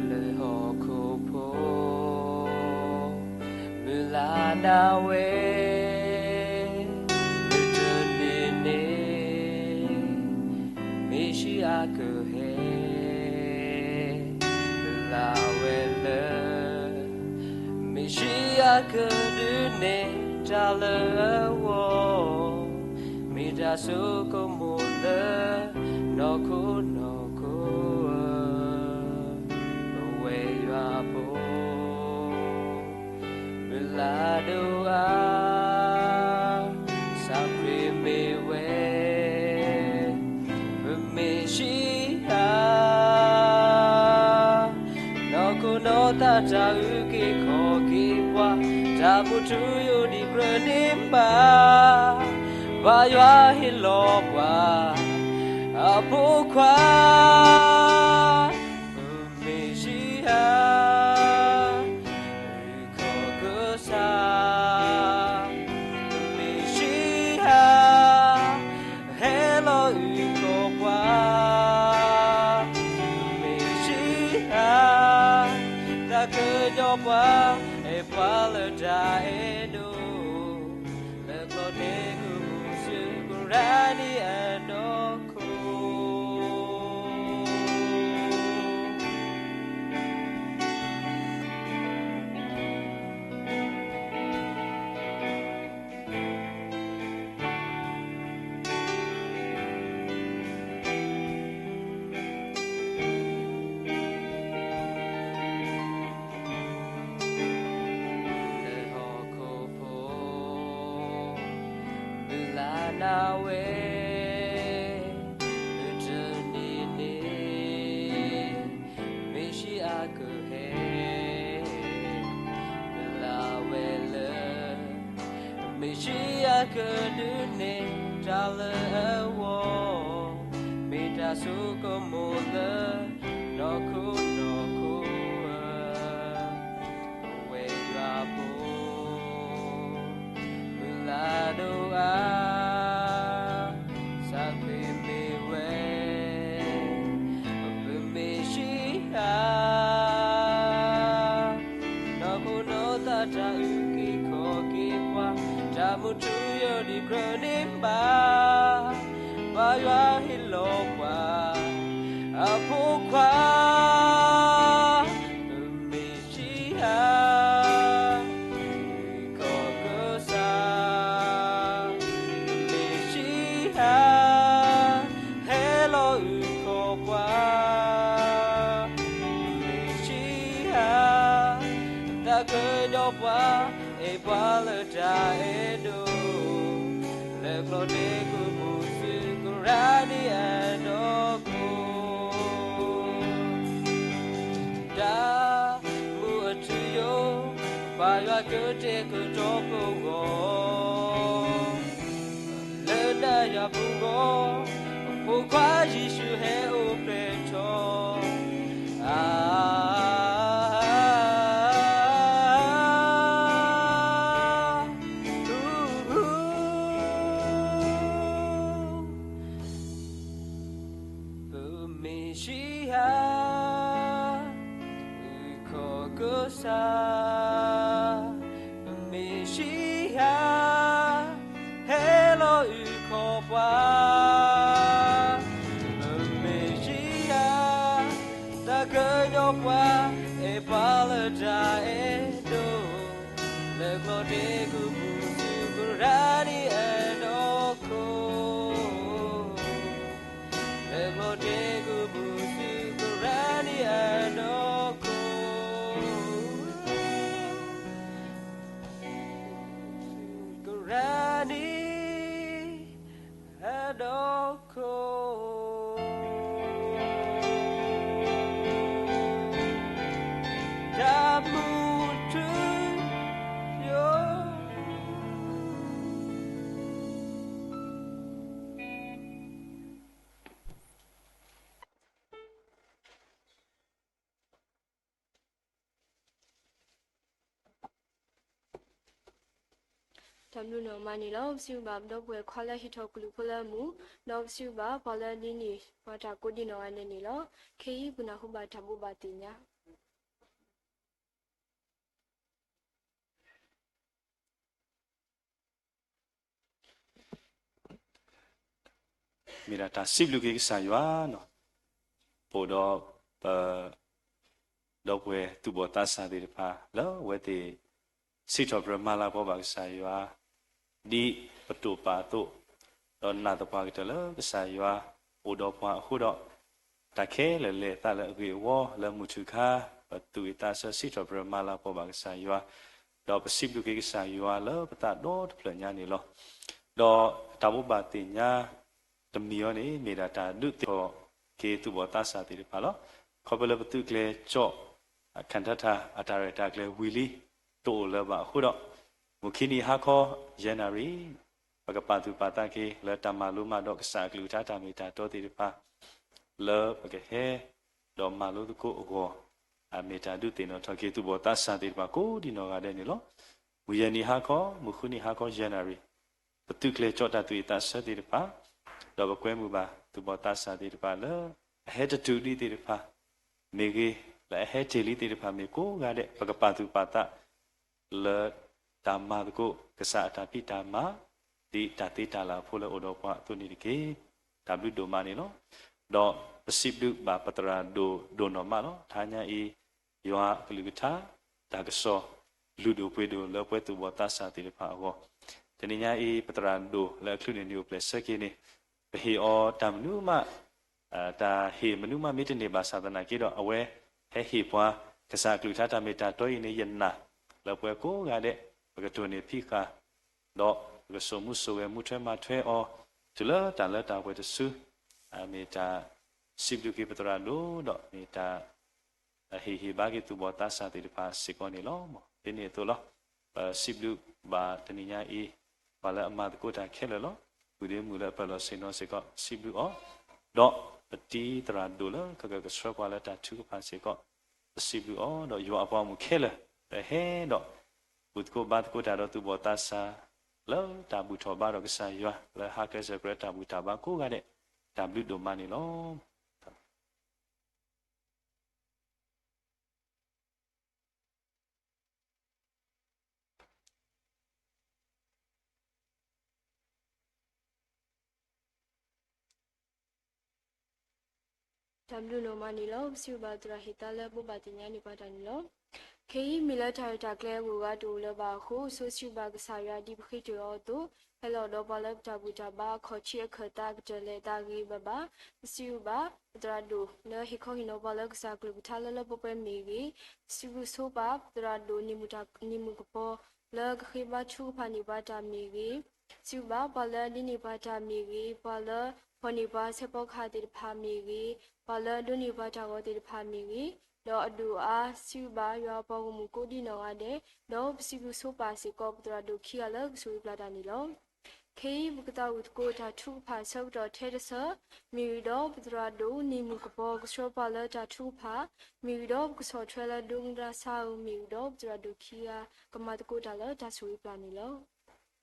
Lehokhopo mulana we ကဒုးနဲၣ်တၢ်လၢအဂီၢ်, မ့ၢ်တၢ်ဆိကမိၣ်လၢ နီၢ်ခိနီၢ်ခိဧၢ, ပဝဲယွၤဖိ မုၢ်လၢ်ဒိၣ်အါ, စၢ်ခရံာ်မ့ၢ်ဝဲ ပမ့ၢ်စံးဧါ, နီၢ်ခိနီၢ်သးတၢ်အုၣ်က့ၤခီၣ်က့ၤပှၤ, တၢ်မူထူယိာ်ဒံးကြၢးန့ၢ်ဘၣ်, ပၢ်ယွၤဟ့ၣ်လီၤပှၤ အဖိခွါ မ့ၢ်စံးဧါ, အုၣ်ကီၤကစၢ်, မ့ၢ်စံးဧါ, ဟဲလီၤအုၣ်ကီၤပှၤ, မ့ၢ်စံးဧါ, တၢ်ကညီပှၤ အဲၣ်ပှၤလၢတၢ်အဲၣ်ဒိး, လၢကျီၢ်ဒ့ကူပူၤဆူကရၢနံၤအနီၢ်ခိ လၢဟီၣ်ခိၣ်ဖိ မုၢ်လၢ်နၤဝဲ လၢတနံၤန့ၣ် မ့ၢ်စံးအကဟဲ မုၢ်လၢ်ဝဲလၢ မ့ၢ်စံးအကဒုးနဲၣ် တၢ်လၢအဂီၢ် မ့ၢ်တၢ်ဆိကမိၣ်လၢ နီၢ်ခိနီၢ်ခိဧၢ, ပဝဲယွၤဖိ မုၢ်လၢ်ဒိၣ်အါ, စၢ်ခရံာ်မ့ၢ်ဝဲ ပမ့ၢ်စံးဧါ, နီၢ်ခိနီၢ်သးတၢ်အုၣ်က့ၤခီၣ်က့ၤပှၤ, တၢ်မူထူယိာ်ဒံးကြၢးန့ၢ်ဘၣ်, ပၢ်ယွၤဟ့ၣ်လီၤပှၤ အဖိခွါ ပမ့ၢ်စံးဧါ, အုၣ်ကီၤကစၢ်, ပမ့ၢ်စံးဧါ, ဟဲလီၤအုၣ်ကီၤပှၤ, ပမ့ၢ်စံးဧါ, တၢ်ကညီပှၤ အဲၣ်ပှၤလၢတၢ်အဲၣ်ဒိး, လၢကျီၢ်ဒ့ကူပူၤဆူကရၢနံၤအနီၢ်ခိ တၢ်မူအထူယိာ်, ပၢ်ယွၤကတဲာ်ကတီၤပဂီၢ်, လၢနၤယၤပူၤဂီၢ်, အဖိခွါယ့ၣ်ၡူးဟဲအိၣ်ဖျဲၣ်ထီၣ်, အါ ပမ့ၢ်စံးဧါ, အုၣ်ကီၤကစၢ်, ပမ့ၢ်စံးဧါ, ဟဲလီၤအုၣ်ကီၤပှၤ, ပမ့ၢ်စံးဧါ, တၢ်ကညီပှၤ အဲၣ်ပှၤလၢတၢ်အဲၣ်ဒိး, လၢကျီၢ်ဒ့ကူပူၤဆူကရၢနံၤအနီၢ်ခိ လၢကျီၢ်ဒ့ကူပူၤဆူကရၢနံၤအနီၢ်ခိ ကရၢနံၤအနီၢ်ခိ တၢ်မူထူယိာ် တၢ်ဘျုးနီၢ်မးန့ၣ်လီၤ. ပစံးဘျုးဘၣ်ဒီပုၢ်ဝဲၢ်ခွါလၢဟ့ၣ်ထီၣ်ကလုၢ်ဖိလၢအမူ, ဒီးပစံးဘျုးဘၣ်ပှၤလၢဒ်န့ၣ် ပှၤတၢ်ကိးဒံးနီၢ်ဂၤဒဲးန့ၣ်လီၤ. ခဲအံၤပနၢ်ဟူဘၣ်တၢ်ဘိးဘၣ်သ့ၣ်ညါ မ့ၢ်ဒၣ်တၢ်စံးဘျုးက့ၤကစၢ်ယွၤန့ၣ်, ပအိၣ်ဒီးပ ဒီပုၢ်ဝဲၢ်သူၣ်ဘီၣ်သးစၢ်သ့ၣ်တဖၣ် လၢအဝဲသ့ၣ် စံးထီၣ်ပတြၢၤမၤလၤကပီၤဘၣ်ကစၢ်ယွၤ ဒ်ပတိာ်ပာ်အသိး, ဒီးနာ်သပှၢ်ကတၢၢ်လၢကစၢ်ယွၤအိၣ်ဒီးပှၤအဃိဒီး, တၢ်ခဲလၢာ်လဲၤအသးလၢအဂ့ၢ်အဝီလၢမုၢ်ထူၣ်ခါ, ပသူၣ်ဝံၣ်သးဆၢစံးထီၣ်ပတြၢၤမၤလၤကပီၤဘၣ်ကစၢ်ယွၤ, ဒီးပစံးဘျုးက့ၤကစၢ်ယွၤလၢပသးဒီတဖျၢၣ်ညါန့ၣ်လီၤ. ဒီးတၢ်ဘိးဘၣ်သ့ၣ်ညါ တမံၤအံၤန့ၣ် မ့ၢ်ဒၣ်တၢ်ဒုးသ့ၣ်နီၣ်ထီၣ်က့ၤသူၣ်ဘီၣ်သးစၢ်သ့ၣ်တဖၣ်လီၤ. ခီဖျိလၢပသုးကျဲၤကၠီၣ် ခၣ်ထါထါ အတၢ်ရဲၣ်တၢ်ကျဲၤဝံၤလံ တအိၣ်လၢၤဘၣ်အဃိဒီး, မုၢ်ခံနံၤဟါခီ ယဲၢ်နၣ်ရံၣ် ပကပာ်သူၣ်ပာ်သးက့ၤလၢတၢ်မၤလိမးဒီးကစၢ်အကလုၢ်ကထါတၢ်မ့ၢ်တၢ်တီသ့ၣ်တဖၣ် လၢပကဟဲ ဒီးမၤလိသကိးအဂီၢ်, အမ့ၢ်တၢ်ဒုးသ့ၣ်နီၣ်ထီၣ်က့ၤသူၣ်ဘီၣ်သးစၢ်သ့ၣ်တဖၣ်ကိးဒံနီၢ်ဂၤဒဲးန့ၣ်လီၤ. မုၢ်ယဲၢ်နံၤဟါခီ, မုၢ်ဃုနံၤဟါခီ ယဲၢ်နၣ်ရံၣ် ပသုးကျဲၤကၠီၣ်တၢ်သူၣ်ဝံၣ်သးဆၢသ့ၣ်တဖၣ်, ဒီးပကွဲမုာ်ဘၣ်သူၣ်ဘီၣ်သးစၢ်သ့ၣ်တဖၣ်လၢ အဟဲတတုၤလံသ့ၣ်တဖၣ်မ့ၢ်ဂ့ၤ, လၢအဟဲတ့ၢ်လံသ့ၣ်တဖၣ်မ့ၢ်ကိးဂၤဒဲး ပကပာ်သူၣ်ပာ်သး လၢတၢ်မၤသကိးကစၢ်အတၢ်ဖံးတၢ်မၤ ဒ်တၢ်သ့တၢ်လၢ်ဖိလၢအိၣ်ဒီးပှၤအသိးန့ၣ်တက့ၢ်. တၢ်ဘျုးဒိၣ်မးန့ၣ်လီၤ. ဒီးပစံးဘျုးဘၣ်ပသရၣ်ဒိၣ်ဒိၣ်နီၢ်မးလီၤ. တဟါညါအံၤ ယွၤအကလုၢ်ကထါ တၢ်ကစီၣ် လုၢ်ဒိၣ်ပှ့ၤဒိၣ်လၢပှဲၤသူၣ်ဘီၣ်သးစၢ်သ့ၣ်တဖၣ်အဂီၢ်, တနံၤညါအံၤ ပသရၣ်ဒိၣ်လၢအချုးန့ၢ်နံၣ်အိၣ်ဖျဲၣ်ဆၢက့ၤန့ၣ် ပဟ့ၣ်အီၤတၢ်မနုၤမး တၢ်ဟ့ၣ်မနုၤမးမ့ၢ်တန့ၢ်ဘၣ်ဆၣ်သနာ်က့ဒီး အဝဲဟဲဟ့ၣ်ပှၤ ကစၢ်အကလုၢ်ကထါတၢ်မ့ၢ်တၢ်တီအံၤန့ၣ် ယနာ် လၢပှဲၤကိးဂၤဒဲး ပကတိၢ်န့ၢ်ဖံးဃာ် ဒီးပကစိာ်မူစိာ်ဂဲၤမူထွဲမၤထွဲအီၤ တုၤလၢတၢ်လၢတၢ်ပှဲၤတစု, မ့ၢ်တၢ်စံးဘျုးက့ၤပသရၣ်ဒိၣ်ဒီးမ့ၢ်တၢ် ဟ့ၣ်ဟ့ၣ်ဘါက့ၤသူၣ်ဘီၣ်သးစၢ်သ့ၣ်တဖၣ်စ့ၢ်ကီးန့ၣ်လီၤ. ဒ်န့ၣ်အသိးလီၤ. ပစံးဘျုးဘၣ်တနံၤညါအံၤ ပှၤလၢအမၤသကိးတၢ်ခဲလၢာ်လီၤ. ပုၢ်ဒ့မုၣ်လၢအပၢၢ်လီၢ်ဆ့ၣ်နီၤစ့ၢ်ကီး ပစံးဘျုးအီၤ, ဒီးပတံၤသရၣ်ဒိၣ်လၢကကကဆှၢပှၤလၢတၢ်ထုကဖၣ်စ့ၢ်ကီး ပစံးဘျုးအီၤ, ဒီးယွၤအပှၤဂီၢ်မုၢ်ခဲလၢာ် လၢဟဲဒီး ဘူၣ်သကိးဘါသကိးတၢ်ဒီးသူၣ်ဘီၣ်သးစၢ် လၢတၢ်ဘူၣ်ထီၣ်ဘါဒီးကစၢ်ယွၤ လၢဟါကျဲစၢၤကျဲၤတၢ်ဘူၣ်တၢ်ဘါကိးဂၤဒဲး တၢ်ဘျုးဒိၣ်မးန့ၣ်လီၤ. တၢ်ဘျုးဒိၣ်မးန့ၣ်လီၤ. ပစံးဘျုးဘၣ်သရၣ်ဟ့ၣ်သါလၢဘိးဘၣ်သ့ၣ်ညါန့ၢ်ပှၤတၢ်န့ၣ်လီၤ. ခဲအံၤမ့ၢ်လၢတၢ်ရဲၣ်တၢ်ကျဲၤအဂုၤအဂၤတအိၣ်လၢၤဘၣ်အဃိ ပစံးဘျုးဘၣ်ကစၢ်ယွၤဒ်ပဃ့တၢ်အီၤအသိး ဟဲလီၤဒီးပှၤလၢပတၢ်ဘူၣ်တၢ်ဘါအခီၣ်ထံးအခၢၣ်သးအကတၢၢ်လၢအသးဂ့ၤဂ့ၤဘၣ်ဘၣ်. ပစံးဘျုးဘၣ် ပသရၣ်ဒိၣ်လၢဟ့ၣ်ခီဟ့ၣ်နီၤပှၤလၢကစၢ်အကလုၢ်ကထါလၢလၢပှဲၤပှဲၤမ့ၢ်ဂ့ၤ, ပစံးဘျုးဆိပာ် ပသရၣ်ဒိၣ် နံၤမုၢ်ကပီၤ လၢကဃ့ဘါထုကဖၣ်န့ၢ်ပှၤတၢ်မ့ၢ်ဂ့ၤ, စံးဘျုးဘၣ်ပှၤလၢဒ်န့ၢ်ပှၤတၢ်မ့ၢ်ဂ့ၤ, ပှၤလၢဖီၣ်န့ၢ်ပှၤဆဲးဖီကဟၣ်သ့ၣ်တဖၣ်မ့ၢ်ဂ့ၤ, ပှၤလၢဒိးန့ၢ်ပှၤတၢ်ဂီၤသ့ၣ်တဖၣ်မ့ၢ်ဂ့ၤ, ဒီးအဒိၣ်အါစံးဘျုးဘၣ်ယွၤအပှၤဂီၢ်မုၢ်ကိးဒံနီၢ်ဂၤဒဲး, ဒီးပစံးဘျုးဆိပာ်စ့ၢ်ကီး ပသရၣ်ဒိၣ်ခံဂၤလၢကဆိၣ်ဂ့ၤပျၢ်တၢ်န့ၣ်လီၤ. ခဲအံၤပကသးဝံၣ်သကိးတၢ်ထုကဖၣ်ဆၢကတီၢ်ထဲတဆၢ, မ့ၢ်ဝံၤဒီးပသရၣ်ဒိၣ် နံၤမုၢ်ကပီၤ ကဆှၢပှၤလၢတၢ်ထုကဖၣ်, မ့ၢ်ဝံၤဒီးပကဆီၣ်ထွဲလၢဒိကနၣ်ဆါဧိၤ, မ့ၢ်ဝံၤဒီးပသရၣ်ဒိၣ်ခံဂၤ ကမၤသကိးတၢ်လၢတၢ်ဆိၣ်ဂ့ၤပျၢ်န့ၣ်လီၤ. တၢ်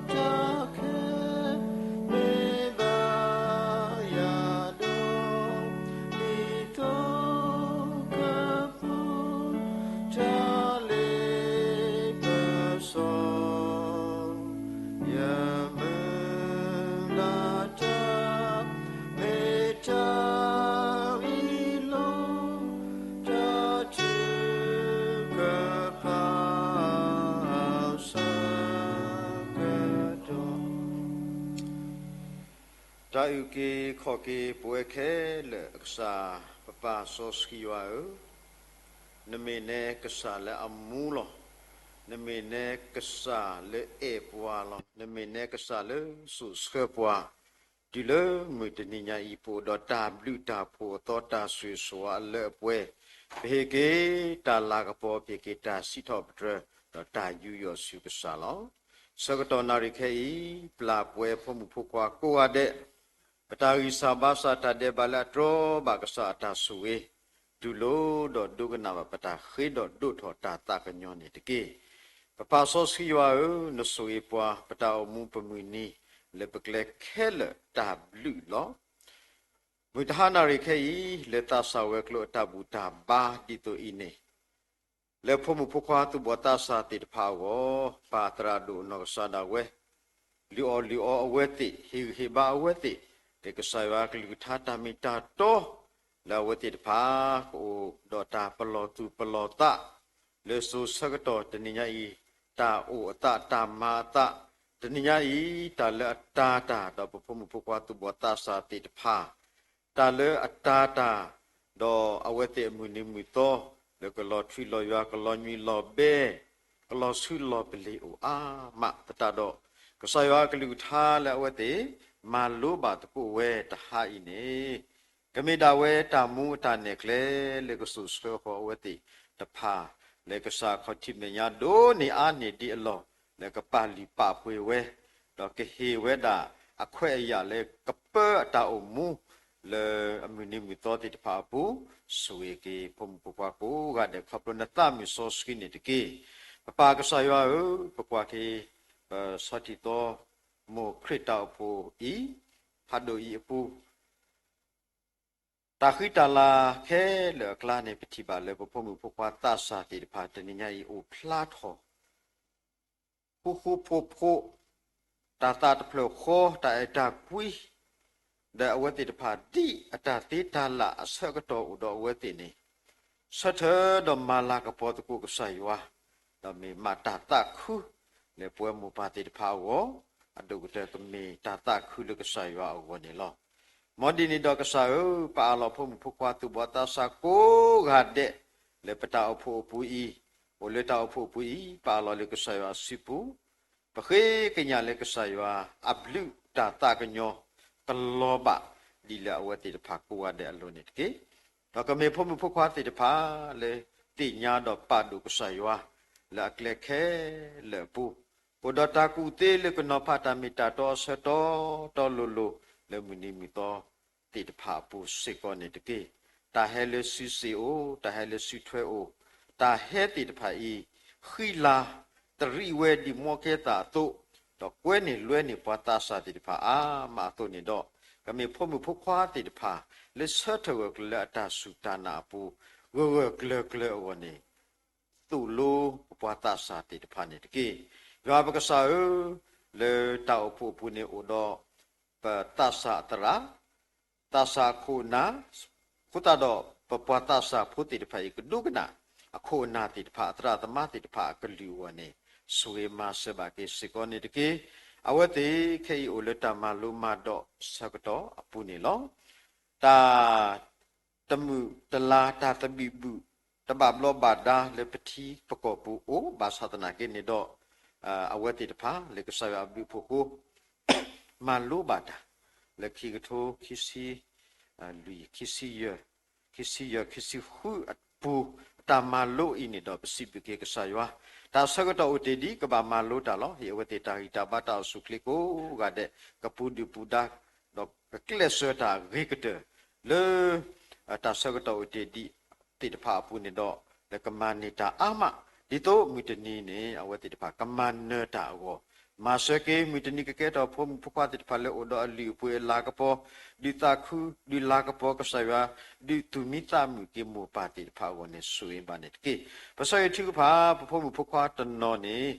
ကီတၢ်ခဲမ့ၢ်ဘၣ်ယၤဒီး ဒ်သိးကပူၤ တၢ်လ့ပစီ ယမုၢ်လၢ်တၢ် မ့ၢ်တၢ်အံၤလီၤ, တၢ်ထုကဖၣ်ဆၢကတီၢ် တၢ်အုၣ်က့ၤခီၣ်က့ၤပဝဲခဲလၢာ် အကစၢ်ပပၢ်စီဆှံယွၤဧၢ, နမ့ၢ်နဲကစၢ်လၢအမူလီၤ. နမ့ၢ်နဲကစၢ်လၢအဲၣ်ပှၤလီၤ. နမ့ၢ်နဲကစၢ်လၢစိာ်ဆှၢပှၤ တုၤလၢမုၢ်တနံၤညါအံၤ ပအိၣ်ဒီးတၢ်ဘျုးတၢ်ဖှိၣ်အသီ တၢ်ဆိၣ်ဂ့ၤဆိၣ်ဝါအလၢအပှဲၤ, ပဟ့ၣ်က့ၤတၢ်လၤကပီၤ ပဟ့ၣ်က့ၤတၢ်စံးထီၣ်ပတြၢၤ ဒီးတၢ်ယူးယီၣ်ဆူကစၢ်လီၤ. ဆၢကတီၢ်နၣ်ရံၣ်ခဲအံၤ ပျၢ်ပှဲၤဖိမုၣ်ဖိခွါကိးဂၤဒဲး ပတၢ်ဂံၢ်စၢ်ဘါစၢ်တၢ်ဒဲးဘးလၢအတြီဘၣ်ကစၢ်အတၢ်ဆိၣ်ဂ့ၤ, တူၢ်လိာ်ဒီးဒိကနၣ်ဘၣ်ပတၢ်ဃ့ဒီးဒိးထီၣ်တၢ်သးကညီၤန့ၣ်တက့ၢ်. ပပၢ်စီဆှံယွၤဧၢ, နဆိၣ်ဂ့ၤပှၤ ပတၢ်အိၣ်မူပမုၢ်နံၤ လၢပကျဲခဲလၢာ်တၢ်ဘျုးလီၤ. မုၢ်တဟါနၣ်ရံၣ်ခဲအံၤ လၢသးစၢ်ဝဲၤကျိၤအတၢ်ဘူၣ်တၢ်ဘါဒ်သိးအံၤန့ၣ်, လၢဖိမုၣ်ဖိခွါသူၣ်ဘီၣ်သးစၢ်သ့ၣ်တဖၣ်အဂီၢ်, ပၢ်သရၣ်ဒိၣ်အနီၢ်ကစၢ်ဒၣ်ဝဲ လုၢ်အီၣ်လုၢ်အီအဝဲသ့ၣ်, ဟ့ၣ်ဂံၢ်ဟ့ၣ်ဘါအဝဲသ့ၣ်, လၢကစၢ်ယွၤအကလုၢ်ကထါတၢ်မ့ၢ်တၢ်တီ လၢအဝဲသ့ၣ်တဖၣ် ကအိၣ်ဒီးတၢ်ပလီၢ်သူၣ်ပလီၢ်သး လၢစိၤဆၢကတီၢ်တနံၤညါအံၤ, တၢ်အိၣ်အသးတၢ်မၤအသး, တနံၤညါအံၤ တၢ်လၢအတၤတၢ်ဒီးပဖိမုၣ်ဖိခွါသူၣ်ဘီၣ်သးစၢ်သ့ၣ်တဖၣ် တၢ်လၢအတၤတၢ် ဒီးအဝဲသ့ၣ်အမုၢ်နံၤမုၢ်သီ လၢကလီၤထွံလီၤယွၤ ကလီၤညွံးလီၤဘဲ ကလီၤဆူလီၤပလ့ၤအိၣ်အါမးသတးဒီး, ကစၢ်ယွၤအကလုၢ်ကထါလၢအဝဲသ့ၣ် မၤလိဘၣ်သကိးဝဲတဟါအံၤန့ၣ်, ကမ့ၢ်ဒၣ်ဝဲတၢ်မူအတၢ်နဲၣ်ကျဲ လၢကစိာ်ဆှၢဃီၤအဝဲသ့ၣ်တဖၣ် လၢကစၢ်ခီၣ်ထံးမဲာ်ညါဒိးန့ၢ်အါန့ၢ်ဒံးအလီၢ် လၢကပာ်လုၢ်ပာ်ပှ့ၤဝဲ, ဒီးကဟ့ၣ်ဝဲဒၣ်အခွဲးအယာ်လၢကပၢအတၢ်အိၣ်မူ လၢအမုၢ်နံၤမုၢ်သီသ့ၣ်တဖၣ်အပူၤ, ဆိၣ်ဂ့ၤက့ၤဖိမုၣ်ဖိခွါကိးဂၤဒဲး ခီဖျိနသးမုာ်စီဆှံန့ၣ်တက့ၢ်. ပပၢ်ကစၢ်ယွၤဧၢ, ပကွၢ်က့ၤ ပဆီထံသီ မိၢ်ခရံာ်တၢ်အိၣ်ဖှိၣ်အံၤ ဖးဒိၣ်အံၤအပူၤ တၢ်ဃံတၢ်လၤခဲလၢာ်အကျါန့ၣ် ပထံၣ်ဘၣ်လၢပဖိမုၣ်ဖိခွါသးစၢ်သ့ၣ်တဖၣ်တနံၤညါအံၤအိၣ်ဖျါထီၣ် ဃူဃူဖိးဖိး, တၢ်သးတဖျၢၣ်ဃီ, တၢ်အဲၣ်တၢ်ကွံ, ဒီးအဝဲသ့ၣ်တဖၣ်ဒ်အတၢ်သ့တၢ်လၢ်အဆၢကတီၢ်အိၣ်ဒီးအဝဲသ့ၣ်န့ၣ်, ဆၢထၢၣ်ဒီးမၤလၤကပီၤသကိးကစၢ်ယွၤ, ဒီးမ့ၢ်မၤတၢ်သးခု လၢပဝဲမိၢ်ပၢ်သ့ၣ်တဖၣ်အဂီၢ်, အဒိၣ်ကတၢၢ်ကမ့ၢ်တၢ်သးခုလၢကစၢ်ယွၤအဂီၢ်န့ၣ်လီၤ. မ်ဒ်န့ၣ်ဒီးကစၢ်ဧၢ, ပအးလီၤဖိမုၣ်ဖိခွါသူၣ်ဘီၣ်သးစၢ်ကိးဂၤဒဲး လၢပတၢ်အိၣ်ဖှိၣ်အပူၤအံၤ, အိၣ်လၢတၢ်အိၣ်ဖှိၣ်အပူၤအံၤ, ပအးလီၤလၢကစၢ်ယွၤအစုပူၤ, ပဃ့ကညးလၢကစၢ်ယွၤအဘျုးတၢ်သးကညီၤ ကလီၤဘၣ်ဒ်လၢအဝဲသ့ၣ်တဖၣ်ကိးဂၤဒဲးအလိၤန့ၣ်တက့ၢ်. ဒီးကမ့ၢ်ဖိမုၣ်ဖိခွါသ့ၣ်တဖၣ်လၢသ့ၣ်ညါဒီးပာ်ဒိၣ်ကစၢ်ယွၤ လၢအကျဲခဲလၢာ်အပူၤ, အိၣ်ဒီးတၢ်ကူၣ်သ့လၢကနီၤဖးတၢ်မ့ၢ်တၢ်တီအဆၢတီတီလိၤလိၤ လၢမုၢ်နံၤမုၢ်သီသ့ၣ်တဖၣ်အပူၤစ့ၢ်ကီးန့ၣ်တက့ၢ်. တၢ်ဟဲလၢစုစ့ၣ်အိၣ်, တၢ်ဟဲလၢစုထွဲအိၣ်, တၢ်ဟဲသ့ၣ်တဖၣ်အံၤ ဃံလၤ တရံးဝဲဒ်မီၢ်ကဲသးအသိး, ဒီးကွဲန့ၢ်လွဲန့ၢ်ပှၤသးစၢ်သ့ၣ်တဖၣ်အါမးအသိးန့ၣ်ဒီး, ကမ့ၢ်ဖိမုၣ်ဖိခွါသ့ၣ်တဖၣ် လၢဆၢထၢၣ်ဂၢၢ်ကျၢၤလၢအတၢ်စူၢ်တၢ်နာ်အပူၤ ဂၢၢ်ဂၢၢ်ကျၢၤကျၢၤအဂီၢ်န့ၣ်, သိၣ်လိပပှၤသးစၢ်သ့ၣ်တဖၣ်န့ၣ်တက့ၢ်. ယွၤပကစၢ်ဧၢ, လၢတၢ်အိၣ်ဖှိၣ်အပူၤန့ၣ်အိၣ်ဒီး ပသးစၢ်အသရၣ်, သးစၢ်အခိၣ်အနၢ်, အဃိသတးဒီး ပပှၤသးစၢ်ဖိသ့ၣ်တဖၣ်အံၤ ကဒိကနၣ် အခိၣ်အနၢ်သ့ၣ်တဖၣ် အသရၣ်သမါသ့ၣ်တဖၣ်အကလုၢ်အဂီၢ်န့ၣ်, ဆိၣ်ဂ့ၤမၤစၢၤဘၣ်က့ၤစ့ၢ်ကီးန့ၣ်တက့ၢ်. အဝဲသ့ၣ်ခဲအံၤအိၣ်လၢတၢ်မၤလိမၤဒိးဆၢကတီၢ်အပူၤန့ၣ်လီၤ. တၢ် တမုာ်တလၤ တၢ်သဘံၣ်ဘုၣ် တဘၣ်ဘျီဘၣ်ဒါလၢပထံပကီၢ်ပူၤအိၣ် ဘၣ်ဆၣ်သနာ်က့န့ၣ်ဒီး အဝဲသ့ၣ်တဖၣ် လၢကစၢ်ယွၤအဘျုးအဖှိၣ်အဃိ မၤလိဘၣ်တၢ် လၢခံကထိခံဆံ လွံၢ် ခံဆံယဲၢ် ခံဆံယဲၢ် ခံဆံဃုအပူၤ အတၢ်မၤလိအံၤန့ၣ်ဒီး ပစံးဘျုးက့ၤကစၢ်ယွၤ, တၢ်ဆၢကတီၢ်အိၣ်တ့ၢ်ဒံး ကဘၣ်မၤလိတၢ်လီၤ. ဟ့ၣ်အဝဲသ့ၣ်တၢ်ဂံၢ်တၢ်ဘါတၢ်အိၣ်ဆူၣ်အိၣ်ချ့ကိးဂၤဒဲး ကပူၤဒုၣ်ပူၤဒါ ဒီးကကျဲးစၢးတၢ်အဂ့ၤကတၢၢ် လၢ တၢ်ဆၢကတီၢ်အိၣ်တ့ၢ်ဒံးသ့ၣ်တဖၣ်အပူၤန့ၣ်ဒီး လၢကမၤန့ၢ်တၢ်အါမး ဒ်သိးမုၢ်တနံၤန့ၣ် အဝဲသ့ၣ်တဖၣ်ကမၤနၢၤတၢ်အဂီၢ်, မၤစၢၤက့ၤမုၢ်တနံၤကကဲထီၣ်ဖိမုၣ်ဖိခွါသ့ၣ်တဖၣ်လၢအိၣ်ဒီးအလုၢ်အပှ့ၤ အလၤကပီၤ ဒုးသးခု ဒုးလၤကပီၤကစၢ်ယွၤ ဒုးသူၣ်မံသးမုာ်က့ၤမိၢ်ပၢ်သ့ၣ်တဖၣ်အဂီၢ်န့ၣ် ဆိၣ်ဂ့ၤဘၣ်န့ၣ်တက့ၢ်. ပဆၢဂ့ၤထုကဖၣ် ပဖိမုၣ်ဖိခွါတနီၤန့ၣ်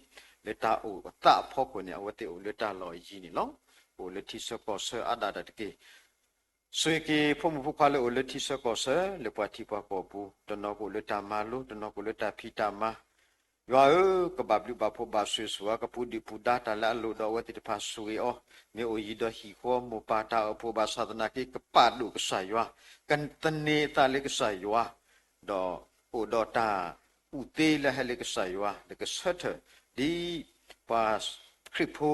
လၢတၢ်အိၣ်အသးအဖီခိၣ်န့ၣ် အဝဲသ့ၣ်အိၣ်လၢတၢ်လီၢ်အယံၤန့ၣ်လီၤ. အိၣ်လၢထံဆၢကီၢ်ဆၢအါဒၣ်တၢ်တက့ၢ်. ဆိၣ်ဂ့ၤက့ၤဖိမုၣ်ဖိခွါလၢအိၣ်လၢထံဆၢကီၢ်ဆၢ လၢပှၤထံပှၤကီၢ်ပူၤ, တနီၤကအိၣ်လၢတၢ်မၤလိ, တနီၤကအိၣ်လၢတၢ်ဖံးတၢ်မၤ, ယွၤဧၢ, ကဘၣ်ဘျုးဘၣ်ဖှိၣ်ဘၣ်ဆိၣ်ဂ့ၤဆိၣ်ဝါ ကပူၤဒုၣ်ပူၤဒါတၢ်လၢအလိၣ်ဒီးအဝဲသ့ၣ်တဖၣ်ဆိၣ်ဂ့ၤအီၤ, မ့ၢ်အိၣ်ယံၤဒီးဟံၣ်ဃီ မိၢ်ပၢ်တၢ်အိၣ်ဖှိၣ်ဘၣ်ဆၣ်သနာ်က့ ကပာ်ဒိၣ်ကစၢ်ယွၤ, ကသန့ၤအသးလၢကစၢ်ယွၤ ဒီးအိၣ်ဒီးတၢ်ကူၣ်သ့လၢဟဲလၢကစၢ်ယွၤ လၢကဆၢထၢၣ်ဒ်ပှၤခရံာ်ဖိ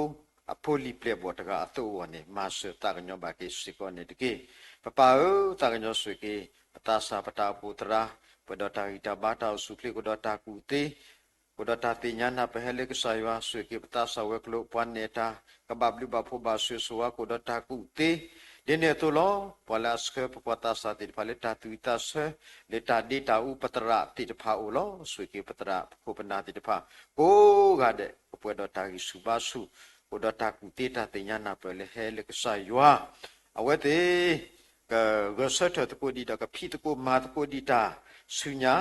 အဖိလံၤပျဲၢ်ဘီၣ်တဂၤအသိးအဂီၢ်န့ၣ် မၤစၢၤသးကညီၤဘၣ်က့ၤစ့ၢ်ကီးန့ၣ်တက့ၢ်. ပပၢ်ဧၢ, သးကညီၤဆိၣ်ဂ့ၤက့ၤ ပသးစၢ်ပတၢ်အိၣ်ဖှိၣ်သရၣ်, ပှဲၤဒီးတၢ်ဂံၢ်တၢ်ဘါတၢ်အိၣ်ဆူၣ်အိၣ်ချ့ ကအိၣ်ဒီးတၢ်ကူၣ်သ့ ကအိၣ်ဒီးတၢ်သ့ၣ်ညါနၢ်ပၢၢ်ဟဲလၢကစၢ်ယွၤ, ဆိၣ်ဂ့ၤက့ၤပသးစၢ်ဝဲၤကျိၤ ပှၤနဲၣ်တၢ် ကဘၣ်ဘျုးဘၣ်ဖှိၣ်ဘၣ်ဆိၣ်ဂ့ၤဆိၣ်ဝါ ကအိၣ်ဒီးတၢ်ကူၣ်သ့, ဒ်န့ၣ်အသိးလီၤ. ပှၤလၢအဆှၢပပှၤသးစၢ်သ့ၣ်တဖၣ်လၢတၢ်သူၣ်ဝံၣ်သးဆၢ, လၢတၢ်ဒ့တၢ်အူပသရၣ်သ့ၣ်တဖၣ်အအိၣ်လီၤ. ဆိၣ်ဂ့ၤက့ၤပသရၣ်ပခိၣ်ပနၢ်သ့ၣ်တဖၣ် ကိးဂၤဒဲး ကပှဲၤဒီးတၢ်ဂံၢ်ဆူၣ်ဘါဆူၣ်, အိၣ်ဒီးတၢ်ကူၣ်သ့တၢ်သ့ၣ်ညါနၢ်ပၢၢ်လၢဟဲလၢကစၢ်ယွၤ, အဝဲသ့ၣ် ကဂဲၤဆၢထၢၣ်သကိးဒံးဒီး ကဖံးသကိးမၤသကိးဒံးတၢ်ဆူညါ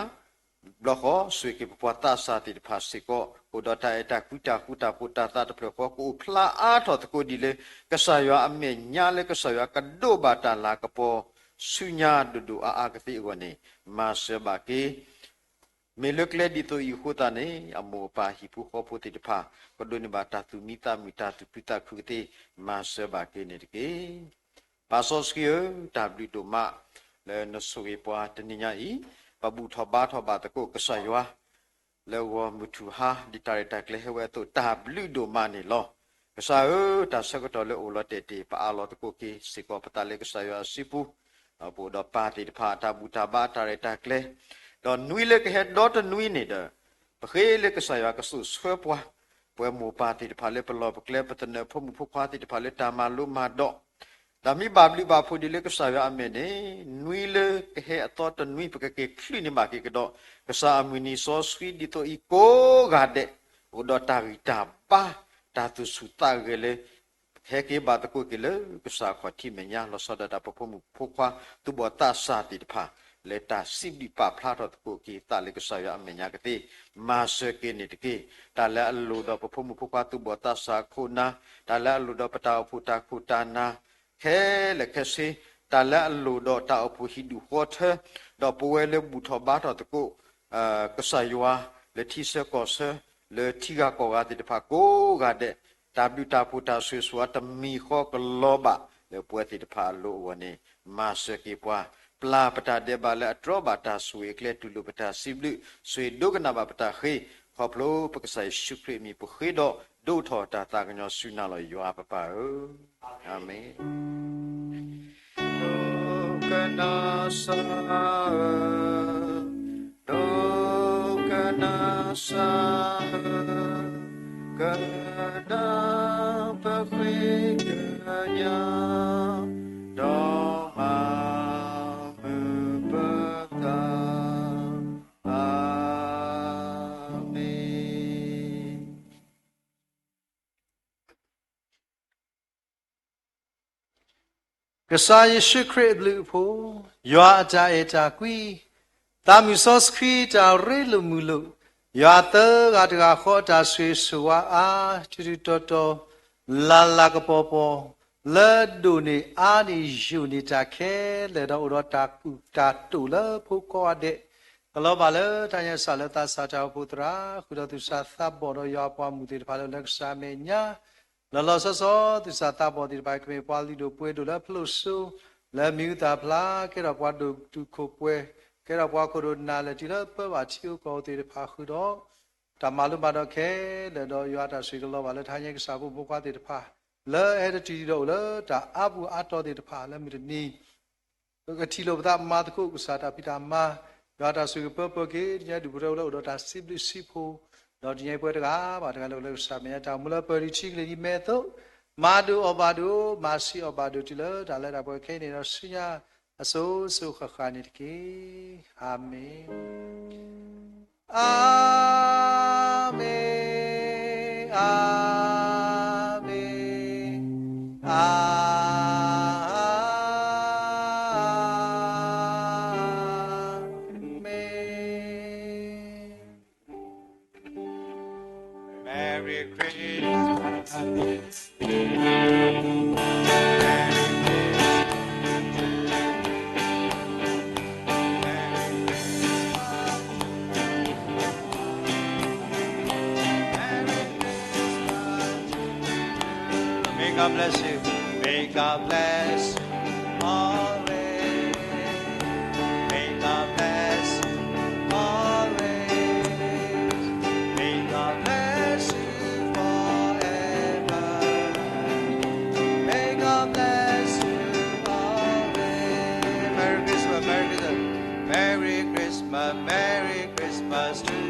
ဘျီဃီ ဆိၣ်ဂ့ၤက့ၤပပှၤသးစၢ်သ့ၣ်တဖၣ်စ့ၢ်ကီး အိၣ်ဒီးတၢ်အဲၣ်တၢ်ကွံတၢ်ဃူတၢ်ဖိးတၢ်သးတဖျၢၣ်ဃီ ကအိၣ်ဖျါအါထီၣ်သကိးဒံးလၢ ကစၢ်ယွၤအမဲာ်ညါလၢကစၢ်ယွၤကဒိးဘၣ်တၢ်လၤကပီၤ ဆူညါဒိၣ်ဒိၣ်အါအါကသ့အဂီၢ်န့ၣ် မၤစၢၤဘၣ်က့ၤ မ့ၢ်လၢကျဲဒ်သိးအံၤအဃိသတးန့ၣ် အမိၢ်အပၢ်ဟံၣ်ဖိဃီဖိသ့ၣ်တဖၣ် ကဒိးန့ၢ်ဘၣ်တၢ်သူၣ်မံသးမုာ်တၢ်သူၣ်ခုသးခုကသ့ မၤစၢၤဘၣ်က့ၤန့ၣ်တက့ၢ်. ပၢ်စီဆှံဧၢ, တၢ်ဘျုးဒိၣ်မး လၢနဆိၣ်ဂ့ၤပှၤတနံၤညါအံၤ, ပဘူၣ်ထီၣ်ဘါထီၣ်ဘၣ်သကိးကစၢ်ယွၤ လၢဂီၤမုၢ်ထူၣ်ဟါ ဒ်တၢ်ရဲၣ်တၢ်ကျဲၤဟဲဝဲအသိး တၢ်ဘျုးဒိၣ်မးန့ၣ်လီၤ. ကစၢ်ဧၢ, တၢ်ဆၢကတီၢ်လၢအိၣ်လီၤတဲာ်တ့ၢ် ပအးလီၤသကိးက့ၤစ့ၢ်ကီးပသးလၢကစၢ်ယွၤအစုပူၤ, ဒီးပအိၣ်ဒီးပၢ်သ့ၣ်တဖၣ် တၢ်ဘူၣ်တၢ်ဘါတၢ်ရဲၣ်တၢ်ကျဲၤ, ဒီးနွံလၢကဟဲဒီတနွံန့ၣ်ဒီး ပဃ့လၢကစၢ်ယွၤကစိာ်ဆှၢပှၤ, ပဝဲမိၢ်ပၢ်သ့ၣ်တဖၣ်လၢပလီၢ်ပကျဲ ပသနၢၣ်ဖိမုၣ်ဖိခွါသ့ၣ်တဖၣ်လၢတၢ်မၤလိမၤဒိး တၢ်မ့ၢ်ဘၣ်ဘျုးဘၣ်ဖှိၣ်ဒံးလၢကစၢ်ယွၤအမဲာ်န့ၣ်, နွံလၢကဟဲအသီတနွံ ပကက့ၤချုးန့ၢ်ဘၣ်က့ၤကဒီး ကစၢ်အမုၢ်နံၤစီဆှံဒ်သိးအံၤကိးဂၤဒဲး, အိၣ်ဒီးတၢ်ဂံၢ်တၢ်ဘါ, တၢ်သူၣ်ဆူၣ်သးဂဲၤလၢ ဟဲက့ၤဘၣ်သကိးက့ၤလၢကစၢ်အခီၣ်ထံးမဲာ်ညါ လီၤဆီဒၣ်တၢ် ပဖိမုၣ်ဖိခွါ သူၣ်ဘီၣ်သးစၢ်သ့ၣ်တဖၣ် လၢတၢ်စံးဘျုးပာ်ဖျါထီၣ်သကိးက့ၤသးလၢကစၢ်ယွၤအမဲာ်ညါကသ့ မၤစၢၤက့ၤန့ၣ်တက့ၢ်. တၢ်လၢအလိၣ်ဒီးပဖိမုၣ်ဖိခွါသူၣ်ဘီၣ်သးစၢ်ခိၣ်နၢ်, တၢ်လၢအလိၣ်ဒီးပတၢ်အိၣ်ဖှိၣ်တၢ်ခိၣ်တၢ်နၢ် ခဲလၢာ်ခဲဆ့, တၢ်လၢအလိၣ်ဒီးတၢ်အိၣ်ဖှိၣ်ဟံၣ်ဒူၣ်ဃီထၢ, ဒီးပဝဲလၢဘူၣ်ထီၣ်ဘါထီၣ်သကိး ကစၢ်ယွၤ လၢထံဆၢကီၢ်ဆၢ, လၢထံဂၤကီၢ်ဂၤသ့ၣ်တဖၣ်ကိးဂၤဒဲး, တၢ်ဘျုးတၢ်ဖှိၣ်တၢ်ဆိၣ်ဂ့ၤဆိၣ်ဝါတမံၤဃီကလီၤဘၣ် လၢပဝဲသ့ၣ်တဖၣ်အလိၤအဂီၢ်န့ၣ်, မၤစၢၤက့ၤပှၤ, ပျၢ်ပတၢ်ဒဲးဘးလၢအတြီဘၣ်တၢ်ဆိၣ်ဂ့ၤအကျဲ တူၢ်လိာ်ပတၢ်စံးဘျုး, ဆိၣ်ဂ့ၤဒိကနၣ်ဘၣ်ပတၢ်ဃ့, ခီဖျိပကစၢ်ယ့ၣ်ၡူးခရံာ်အမံၤ ပဃ့ဒီးဒိးထီၣ်တၢ်သးကညီၤဆူနၤလီၤ ယွၤပပၢ်ဧၢ, အၤမ့ၣ်. ဒိကနၣ်စၢ်ဧၢ, ဒိကနၣ်စၢ်ဧၢ, ကနၣ်ပဃ့ကညး, ဒီးမၤမုာ်ပသး, အၤမ့ၣ်. ကစၢ်ယ့ၣ်ၡူးခရံာ်အဘျုးအဖှိၣ်, ယွၤအတၢ်အဲၣ်တၢ်ကွံ, သးမုၢ်စီဆှံတၢ်ရ့လိာ်မုာ်လိာ်, ယွၤသၢဂၤတဂၤဃီအတၢ်ဆိၣ်ဂ့ၤဆိၣ်ဝါအါ ထူးထူးတီၤတီၤ, လၤလၤကပီၤပီၤ, လၢဒိၣ်န့ၢ်အါန့ၢ်ယိာ်န့ၢ်တၢ်ခဲလၢာ်ဒီး အိၣ်ဒီးတၢ်ကူၣ်တၢ်တိာ်လၢဖိကိးဂၤဒဲး, ကလီၤဘၣ်လၢတၢ်ညါစၢ်လၢသးစၢ်တၢ်အိၣ်ဖှိၣ်သရၣ် ဃုာ်ဒီးသူၣ်စၢ်သးဘီၣ်ဒီးယွၤအပှၤမုၣ်သ့ၣ်တဖၣ်လၢလၢကစၢ်အမဲာ်ညါ, လီၤလီၤဆီဆီ သူၣ်စၢ်သးဘီၣ်သ့ၣ်တဖၣ် ကမ့ၢ်ပှၤလုၢ်ဒိၣ်ပှ့ၤဒိၣ်လၢဖျိးစိ, လၢမံၤဟူသၣ်ဖျါ, ကဲထီၣ်ပှၤဒိၣ်တုာ်ခိၣ်ပှဲၤ, ကဲထီၣ်ပှၤခိၣ်ဒိၣ်နၢ်လၢာ်တုၤလၢပၢဘၣ်ထံအိၣ်ကီၢ်အိၣ်သ့ၣ်တဖၣ်ဃုာ်ဒီး တၢ်မၤလိမၤဒိးခဲလၢာ်ဒီး ယွၤတၢ်ဆိၣ်ဂ့ၤကလီၤဘၣ်လၢတၢ်ဟါညါကစၢ်ဖိမုၣ်ဖိခွါသ့ၣ်တဖၣ်, လၢအဟဲတတုၤဒီးအိၣ်လၢတၢ်အါပူၤအါတီၤသ့ၣ်တဖၣ်လၢမုၢ်တနံၤ ပကထံၣ်လိာ်ပသးမၤသကိးကစၢ်တၢ်ဖံးတၢ်မၤ, ယွၤတၢ်ဆိၣ်ဂ့ၤပၢပၢက့ၤ တညါဒူၣ်ဖိထၢဖိလၢအိၣ်ဒီးတၢ်စံးဘျုးစံးဖှိၣ်, ဒီးတညါအံၤပှဲၤတဂၤဘၣ်တဂၤလၢအိၣ်လၢကစၢ်မဲာ်ညါတၢ်အိၣ်မူလၢပၢၢ်လံထံကလံၤလံမဲာ်အသိး, မၤဒိၣ်အီၣ်ဘၣ်ဒိၣ်, မၤဆံးအီၣ်ဘၣ်ဒိၣ်တုၤလၢတၢ်လၢတၢ်ပှဲၤခဲအံၤန့ၣ်ဒီးဆူညါအစိၤစိၤဃၣ်ဃၣ်န့ၣ်တက့ၢ်. အၤမ့ၣ်, အၤမ့ၣ်, အၤမ့ၣ်, အၤမ့ၣ်. Merry Christmas. Merry Christmas. Merry Christmas. Merry Christmas. May God bless you. May God bless you always. May God bless you always. May God bless you forever. May God bless you always. Merry Christmas, Merry Christmas. Merry Christmas, Merry Christmas to